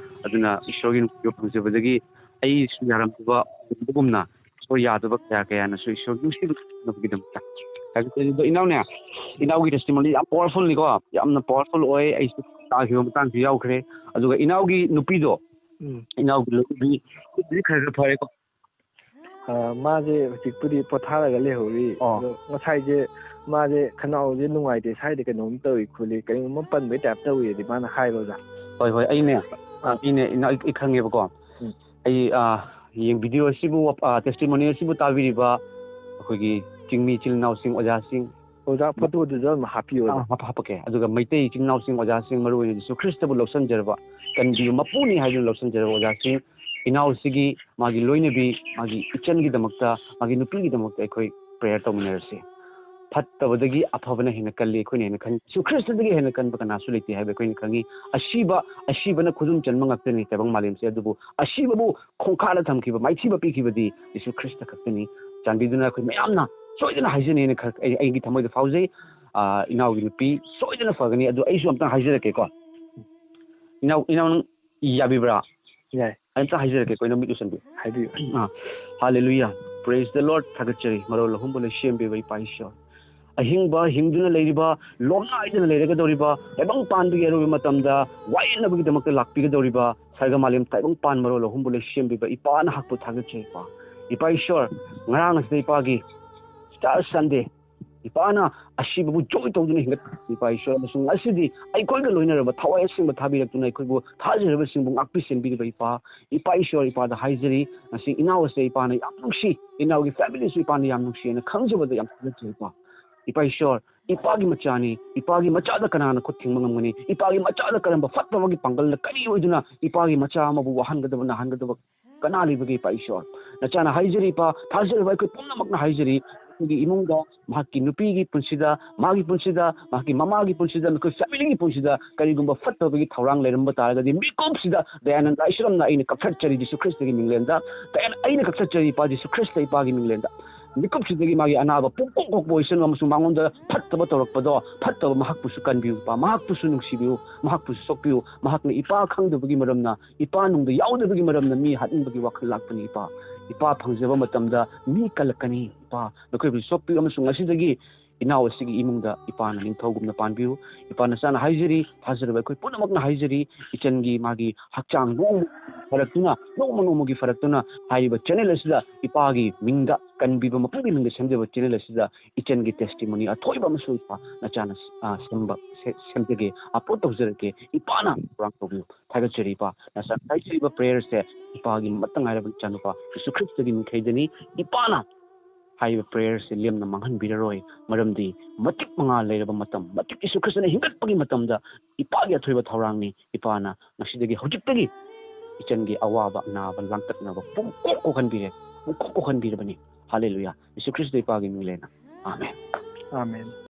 ꯑꯗꯨꯅ ꯏꯁꯣꯔꯒꯤ ꯅꯨꯡꯁꯤꯕ ꯐꯪꯖꯕꯗꯒꯤ ꯑꯩꯁꯨ ꯌꯥꯔꯝꯗꯕ ꯑꯗꯨꯒꯨꯝꯅ ꯏꯁꯣꯔ ꯌꯥꯗꯕ ꯀꯌꯥ ꯀꯌꯥꯅꯁꯨ ꯏꯁꯣꯔ ꯅꯨꯡꯁꯤꯕꯒꯤꯗꯃꯛꯇ ꯊꯥꯒꯠꯆꯔꯤ꯫ ꯑꯗꯣ ꯏꯅꯥꯎꯅꯦ, ꯏꯅꯥꯎꯒꯤ testimony ꯌꯥꯝ powerfulꯅꯤꯀꯣ, ꯌꯥꯝꯅ powerful ꯑꯣꯏ꯫ ꯑꯩꯁꯨ ꯇꯥꯈꯤꯕ ꯃꯇꯥꯡꯁꯨ ꯌꯥꯎꯈ꯭ꯔꯦ꯫ ꯑꯗꯨꯒ ꯏꯅꯥꯎꯒꯤ ꯅꯨꯄꯤꯗꯣ, ꯎꯝ꯫ ꯏꯅꯥꯎꯒꯤ ꯅꯨꯄꯤ ꯈꯔ ꯈꯔ ꯐꯔꯦꯀꯣ꯫ ꯑ, ꯃꯥꯁꯦ ꯍꯧꯖꯤꯛꯄꯨꯗꯤ ꯄꯣꯊꯥꯔꯒ ꯂꯩꯍꯧꯔꯤ꯫ ꯑꯣ꯫ ꯑꯗꯣ ꯉꯁꯥꯏꯁꯦ ꯃꯥꯁꯦ ꯈꯅꯥꯎꯁꯦ ꯅꯨꯡꯉꯥꯏꯇꯦ, ꯁ꯭ꯋꯥꯏꯗ ꯀꯩꯅꯣꯝ ꯇꯧꯏ ꯈꯣꯠꯂꯤ, ꯀꯩꯅꯣꯝꯃ ꯄꯟꯕꯩ ꯇꯥꯏꯞ ꯇꯧꯏꯗꯤ ꯃꯥꯅ ꯍꯥꯏꯕꯗ꯫ ꯍꯣꯏ, ꯍꯣꯏ, ꯑꯩꯅꯦ, ꯑꯥ꯫ ꯑꯩꯅꯦ, ꯏꯅꯥꯎ, ꯑꯩ, ꯑꯩ ꯈꯪꯉꯦꯕꯀꯣ꯫ ꯎꯝ꯫ ꯑꯩ, ꯑꯥ, ꯌꯦꯡ-, video ꯑꯁꯤꯕꯨ, ꯑꯥ, testimony ꯑꯁꯤꯕꯨ ꯇꯥꯕꯤꯔꯤꯕ ꯑꯩꯈꯣꯏꯒꯤ ꯆꯤꯡꯃꯤ ꯏꯆꯤꯜ ꯏꯅꯥꯎꯁꯤꯡ, ꯑꯣꯖꯥꯁꯤꯡ, ꯑꯣꯖꯥ, ꯐꯣꯇꯣꯗꯨꯁꯨ ꯑꯗꯨꯝ ꯍꯥꯞꯄꯤꯌꯣ, ꯑꯣꯖꯥ꯫ ꯑꯥ, ꯍꯥꯞ-, ꯍꯥꯞꯄꯛꯀꯦ꯫ ꯑꯗꯨꯒ ꯃꯩꯇꯩ ꯏꯆꯤꯜ ꯏꯅꯥꯎꯁꯤꯡ, ꯑꯣꯖꯥꯁꯤꯡ, ꯃꯔꯨ ꯑꯣꯏꯅ ꯖꯤꯁꯨ ꯈ꯭ꯔꯤꯁꯇꯕꯨ ꯂꯧꯁꯟꯖꯔꯕ, ꯀꯟꯕꯤꯕ ꯃꯄꯨꯅꯤ ꯍꯥꯏꯗꯨꯅ ꯂꯧꯁꯟꯖꯔꯕ ꯑꯣꯖꯥꯁꯤꯡ, ꯏꯅꯥꯎꯁꯤꯒꯤ, ꯃꯥꯒꯤ ꯂꯣꯏꯅꯕꯤ, ꯃꯥꯒꯤ ꯏꯆꯟꯒꯤꯗꯃꯛꯇ, ꯃꯥꯒꯤ ꯅꯨꯄꯤꯒꯤꯗꯃꯛꯇ ꯑꯩꯈꯣꯏ prayer ꯇꯧꯃꯤꯟꯅꯔꯁꯤ꯫ ꯐꯠꯇꯕꯗꯒꯤ ꯑꯐꯕꯅ ꯍꯦꯟꯅ ꯀꯜꯂꯤ, ꯑꯩꯈꯣꯏꯅ ꯍꯦꯟꯅ ꯈꯪꯉꯤ꯫ ꯖꯤꯁꯨ ꯈ꯭ꯔꯤꯁꯇꯗꯒꯤ ꯍꯦꯟꯅ ꯀꯟꯕ ꯀꯅꯥꯁꯨ ꯂꯩꯇꯦ ꯍꯥꯏꯕ ꯑꯩꯈꯣꯏꯅ ꯈꯪꯉꯤ꯫ ꯑꯁꯤꯕ, ꯑꯁꯤꯕꯅ ꯈꯨꯗꯨꯝ ꯆꯟꯕ ꯉꯥꯛꯇꯅꯤ ꯇꯥꯏꯕꯪ ꯃꯥꯂꯦꯝꯁꯦ, ꯑꯗꯨꯕꯨ ꯑꯁꯤꯕꯕꯨ ꯈꯣꯡꯈꯥꯗ ꯊꯝꯈꯤꯕ, ꯃꯥꯏꯊꯤꯕ ꯄꯤꯈꯤꯕꯗꯤ ꯖꯤꯁꯨ ꯈ꯭ꯔꯤꯁꯇ ꯈꯛꯇꯅꯤ꯫ ꯆꯥꯟꯕꯤꯗꯨꯅ ꯑꯩꯈꯣꯏ ꯃꯌꯥꯝꯅ ꯁꯣꯏꯗꯅ ꯍꯥꯏꯖꯅꯤꯅ ꯈ-, ꯑꯩ, ꯑꯩꯒꯤ ꯊꯃꯣꯏꯗ ꯐꯥꯎꯖꯩ꯫ ꯑꯥ, ꯏꯅꯥꯎꯒꯤ ꯅꯨꯄꯤ ꯁꯣꯏꯗꯅ ꯐꯒꯅꯤ꯫ ꯑꯗꯨ ꯑꯩꯁꯨ ꯑꯝꯇꯪ ꯍꯥꯏꯖꯔꯛꯀꯦꯀꯣ꯫ ꯏꯅꯥꯎ, ꯏꯅꯥꯎ, ꯅꯪ ꯌꯥꯕꯤꯕ꯭ꯔꯥ? ꯌꯥꯏ꯫ ꯑꯩ ꯑꯝꯇ ꯍꯥꯏꯖꯔꯛꯀꯦꯀꯣ, ꯏꯅꯥꯎ ꯃꯤꯠ ꯎꯁꯟꯕꯤꯌꯨ꯫ ꯍꯥꯏꯕꯤꯌꯨ꯫ ꯑꯥ, hallelujah, praise the Lord, ꯊꯥꯒꯠꯆꯔꯤ ꯃꯔꯣꯜ ꯑꯍꯨꯝꯕꯨ ꯂꯩꯁꯦꯝꯕꯤꯕ ꯏꯄꯥ ꯏꯁꯣꯔ꯫ ꯑꯍꯤꯡꯕ ꯍꯤꯡꯗꯨꯅ ꯂꯩꯔꯤꯕ, ꯂꯣꯝꯅꯥꯏꯗꯅ ꯂꯩꯔꯒꯗꯧꯔꯤꯕ, ꯇꯥꯏꯕꯪ ꯄꯥꯟꯕꯒꯤ ꯑꯔꯣꯏꯕ ꯃꯇꯝꯗ ꯋꯥꯌꯦꯜꯅꯕꯒꯤꯗꯃꯛꯇ ꯂꯥꯛꯄꯤꯒꯗꯧꯔꯤꯕ ꯁꯔꯒ ꯃꯥꯂꯦꯝ ꯇꯥꯏꯕꯪ ꯄꯥꯟ ꯃꯔꯣꯜ ꯑꯍꯨꯝꯕꯨ ꯂꯩꯁꯦꯝꯕꯤꯕ ꯏꯄꯥ ꯅꯍꯥꯛꯄꯨ ꯊꯥꯒꯠꯆꯔꯤ ꯏꯄꯥ꯫ ꯏꯄꯥ ꯏꯁꯣꯔ, ꯉꯔꯥꯡ ꯑꯁꯤꯗ ꯏꯄꯥꯒꯤ Star Sunday, ꯏꯄꯥꯅ ꯑꯁꯤꯕꯕꯨ joy ꯇꯧꯗꯨꯅ ꯍꯤꯡꯒꯠ-, ꯏꯄꯥ ꯏꯁꯣꯔ, ꯑꯃꯁꯨꯡ ꯉꯁꯤꯗꯤ ꯑꯩꯈꯣꯏꯒ ꯂꯣꯏꯅꯔꯕ ꯊꯋꯥꯏ ꯑꯁꯦꯡꯕ ꯊꯥꯕꯤꯔꯛꯇꯨꯅ ꯑꯩꯈꯣꯏꯕꯨ ꯊꯥꯖꯔꯕꯁꯤꯡꯕꯨ ꯉꯥꯛꯄꯤ ꯁꯦꯟꯕꯤꯔꯤꯕ ꯏꯄꯥ, ꯏꯄꯥ ꯏꯁꯣꯔ, ꯏꯄꯥꯗ ꯍꯥꯏꯖꯔꯤ, ꯉꯁꯤ ꯏꯅꯥꯎ ꯑꯁꯦ ꯏꯄꯥꯅ ꯌꯥꯝ ꯅꯨꯡꯁꯤ, ꯏꯅꯥꯎꯒꯤ familyꯁꯨ ꯏꯄꯥꯅ ꯌꯥꯝ ꯅꯨꯡꯁꯤ ꯍꯥꯏꯅ ꯈꯪꯖꯕꯗ ꯌꯥꯝ ꯊꯥꯒꯠꯆꯔꯤ ꯏꯄꯥ꯫ ꯏꯄꯥ ꯏꯁꯣꯔ, ꯏꯄꯥꯒꯤ ꯃꯆꯥꯅꯤ, ꯏꯄꯥꯒꯤ ꯃꯆꯥꯗ ꯀꯅꯥꯅ ꯈꯨꯠ ꯊꯤꯡꯕ ꯉꯝꯒꯅꯤ? ꯏꯄꯥꯒꯤ ꯃꯆꯥꯗ ꯀꯔꯝꯕ ꯐꯠꯇꯕꯒꯤ ꯄꯥꯡꯒꯜꯅ ꯀꯔꯤ ꯑꯣꯏꯗꯨꯅ ꯏꯄꯥꯒꯤ ꯃꯆꯥ ꯑꯃꯕꯨ ꯋꯥꯍꯟꯒꯗꯕ, ꯅꯥꯍꯟꯒꯗꯕ ꯀꯅꯥ ꯂꯩꯕꯒꯦ, ꯏꯄꯥ ꯏꯁꯣꯔ? ꯅꯆꯥꯅ ꯍꯥꯏꯖꯔꯤ, ꯏꯄꯥ, ꯊꯥꯖꯔꯤꯕ ꯑꯩꯈꯣꯏ ꯄꯨꯝꯅꯃꯛꯅ ꯍꯥꯏꯖꯔꯤ, ꯑꯩꯈꯣꯏꯒꯤ ꯏꯃꯨꯡꯗ, ꯃꯍꯥꯛꯀꯤ ꯅꯨꯄꯤꯒꯤ ꯄꯨꯟꯁꯤꯗ, ꯃꯥꯒꯤ ꯄꯨꯟꯁꯤꯗ, ꯃꯍꯥꯛꯀꯤ ꯃꯃꯥꯒꯤ ꯄꯨꯟꯁꯤꯗ, ꯃꯈꯣꯏ ꯐꯦꯃꯤꯂꯤꯒꯤ ꯄꯨꯟꯁꯤꯗ ꯀꯔꯤꯒꯨꯝꯕ ꯐꯠꯇꯕꯒꯤ ꯊꯧꯔꯥꯡ ꯂꯩꯔꯝꯕ ꯇꯥꯔꯒꯗꯤ, ꯃꯤꯀꯨꯞꯁꯤꯗ ꯗꯌꯥꯅꯟꯗ ꯏꯁꯣꯔꯝꯅ ꯑꯩꯅ ꯀꯛꯊꯠꯆꯔꯤ ꯖꯤꯁꯨ ꯈ꯭ꯔꯤꯁꯇꯒꯤ ꯃꯤꯡꯂꯦꯟꯗ꯫ ꯗꯌꯥꯅ-, ꯑꯩꯅ ꯀꯛꯊꯠꯆꯔꯤ, ꯏꯄꯥ ꯖꯤꯁꯨ ꯈ꯭ꯔꯤꯁꯇ, ꯏꯄꯥꯒꯤ ꯃꯤꯡꯂꯦꯟꯗ꯫ ꯃꯤꯀꯨꯞꯁꯤꯗꯒꯤ ꯃꯥꯒꯤ ꯑꯅꯥꯕ ꯄꯨꯡꯀꯣꯛ ꯀꯣꯛꯄ ꯑꯣꯏꯁꯅꯨ, ꯑꯃꯁꯨꯡ ꯃꯉꯣꯟꯗ ꯐꯠꯇꯕ ꯇꯧꯔꯛꯄꯗꯣ, ꯐꯠꯇꯕ ꯃꯍꯥꯛꯄꯨꯁꯨ ꯀꯟꯕꯤꯌꯨ, ꯏꯄꯥ, ꯃꯍꯥꯛꯄꯨꯁꯨ ꯅꯨꯡꯁꯤꯕꯤꯌꯨ, ꯃꯍꯥꯛꯄꯨꯁꯨ ꯁꯣꯛꯄꯤꯌꯨ꯫ ꯃꯍꯥꯛꯅ ꯏꯄꯥ ꯈꯪꯗꯕꯒꯤ ꯃꯔꯝꯅ, ꯏꯄꯥ ꯅꯨꯡꯗ ꯌꯥꯎꯗꯕꯒꯤ ꯃꯔꯝꯅ ꯃꯤ ꯍꯥꯠꯅꯤꯡꯕꯒꯤ ꯋꯥꯈꯜ ꯂꯥꯛꯄꯅꯤ, ꯏꯄꯥ꯫ ꯏꯄꯥ ꯐꯪꯖꯕ ꯃꯇꯝꯗ ꯃꯤ ꯀꯜꯂꯛꯀꯅꯤ, ꯏꯄꯥ꯫ ꯅꯈꯣꯏꯕꯨꯁꯨ ꯁꯣꯛꯄꯤꯌꯨ, ꯑꯃꯁꯨꯡ ꯉꯁꯤꯗꯒꯤ ꯏꯅꯥꯎ ꯑꯁꯤꯒꯤ ꯏꯃꯨꯡꯗ ꯏꯄꯥꯅ ꯅꯤꯡꯊꯧꯒꯨꯝꯅ ꯄꯥꯟꯕꯤꯌꯨ꯫ ꯏꯄꯥ, ꯅꯆꯥꯅ ꯍꯥꯏꯖꯔꯤ, ꯊꯥꯖꯔꯕ ꯑꯩꯈꯣꯏ ꯄꯨꯝꯅꯃꯛꯅ ꯍꯥꯏꯖꯔꯤ, ꯏꯆꯟꯒꯤ ꯃꯥꯒꯤ ꯍꯛꯆꯥꯡ ꯅꯣꯡꯃ ꯐꯔꯛꯇꯨꯅ, ꯅꯣꯡꯃ ꯅꯣꯡꯃꯒꯤ ꯐꯔꯛꯇꯨꯅ, ꯍꯥꯏꯔꯤꯕ ꯆꯦꯅꯦꯜ ꯑꯁꯤꯗ ꯏꯄꯥꯒꯤ ꯃꯤꯡꯗ, ꯀꯟꯕꯤꯕ ꯃꯄꯨꯒꯤ ꯃꯤꯡꯗ ꯁꯦꯝꯖꯕ ꯆꯦꯅꯦꯜ ꯑꯁꯤꯗ ꯏꯆꯟꯒꯤ ꯇꯦꯁꯇꯤꯃꯣꯅꯤ ꯑꯊꯣꯏꯕ ꯑꯃꯁꯨ ꯏꯄꯥ ꯅꯆꯥꯅ, ꯑ, ꯁꯦꯝꯕ, ꯁꯦ-, ꯁꯦꯝꯖꯒꯦ, ꯑꯞꯂꯣꯗ ꯇꯧꯖꯔꯛꯀꯦ꯫ ꯏꯄꯥꯅ ꯊꯧꯔꯥꯡ ꯇꯧꯕꯤꯌꯨ꯫ ꯊꯥꯒꯠꯆꯔꯤ, ꯏꯄꯥ꯫ ꯅꯆꯥꯅ ꯍꯥꯏꯖꯔꯤꯕ ꯄ꯭ꯔꯦꯌꯔꯁꯦ ꯏꯄꯥꯒꯤ ꯑꯃꯠꯇ ꯉꯥꯏꯔꯕ ꯏꯆꯥꯅꯨꯄꯥ ꯖꯤꯁꯨ ꯈ꯭ꯔꯤꯁꯇꯒꯤ ꯃꯤꯡꯈꯩꯗꯅꯤ꯫ ꯏꯄꯥꯅ ꯍꯥꯏꯔꯤꯕ ꯄ꯭ꯔꯦꯌꯔꯁꯦ ꯂꯦꯝꯅ ꯃꯥꯡꯍꯟꯕꯤꯔꯔꯣꯏ꯫ ꯃꯔꯝꯗꯤ ꯃꯇꯤꯛ ꯃꯉꯥ ꯂꯩꯔꯕ ꯃꯇꯝ, ꯃꯇꯤꯛ ꯖꯤꯁꯨ ꯈ꯭ꯔꯤꯁꯇꯅ ꯍꯤꯡꯒꯠꯄꯒꯤ ꯃꯇꯝꯗ ꯏꯄꯥꯒꯤ ꯑꯊꯣꯏꯕ ꯊꯧꯔꯥꯡꯅꯤ꯫ ꯏꯄꯥꯅ ꯉꯁꯤꯗꯒꯤ, ꯍꯧꯖꯤꯛꯇꯒꯤ ꯏꯆꯟꯒꯤ ꯑꯋꯥꯕ, ꯑꯅꯥꯕ, ꯂꯥꯡꯇꯛꯅꯕ ꯄꯨꯡꯀꯣꯛ ꯀꯣꯛꯍꯟꯕꯤꯔꯦ, ꯄꯨꯡꯀꯣꯛ ꯀꯣꯛꯍꯟꯕꯤꯔꯕꯅꯤ꯫ ꯍꯥꯂꯦꯂꯨꯌꯥ꯫ ꯖꯤꯁꯨ ꯈ꯭ꯔꯤꯁꯇ ꯏꯄꯥꯒꯤ ꯃꯤꯡꯂꯦꯟꯅ꯫ ꯑꯥꯃꯦꯟ꯫ ꯑꯥꯃꯦꯟ꯫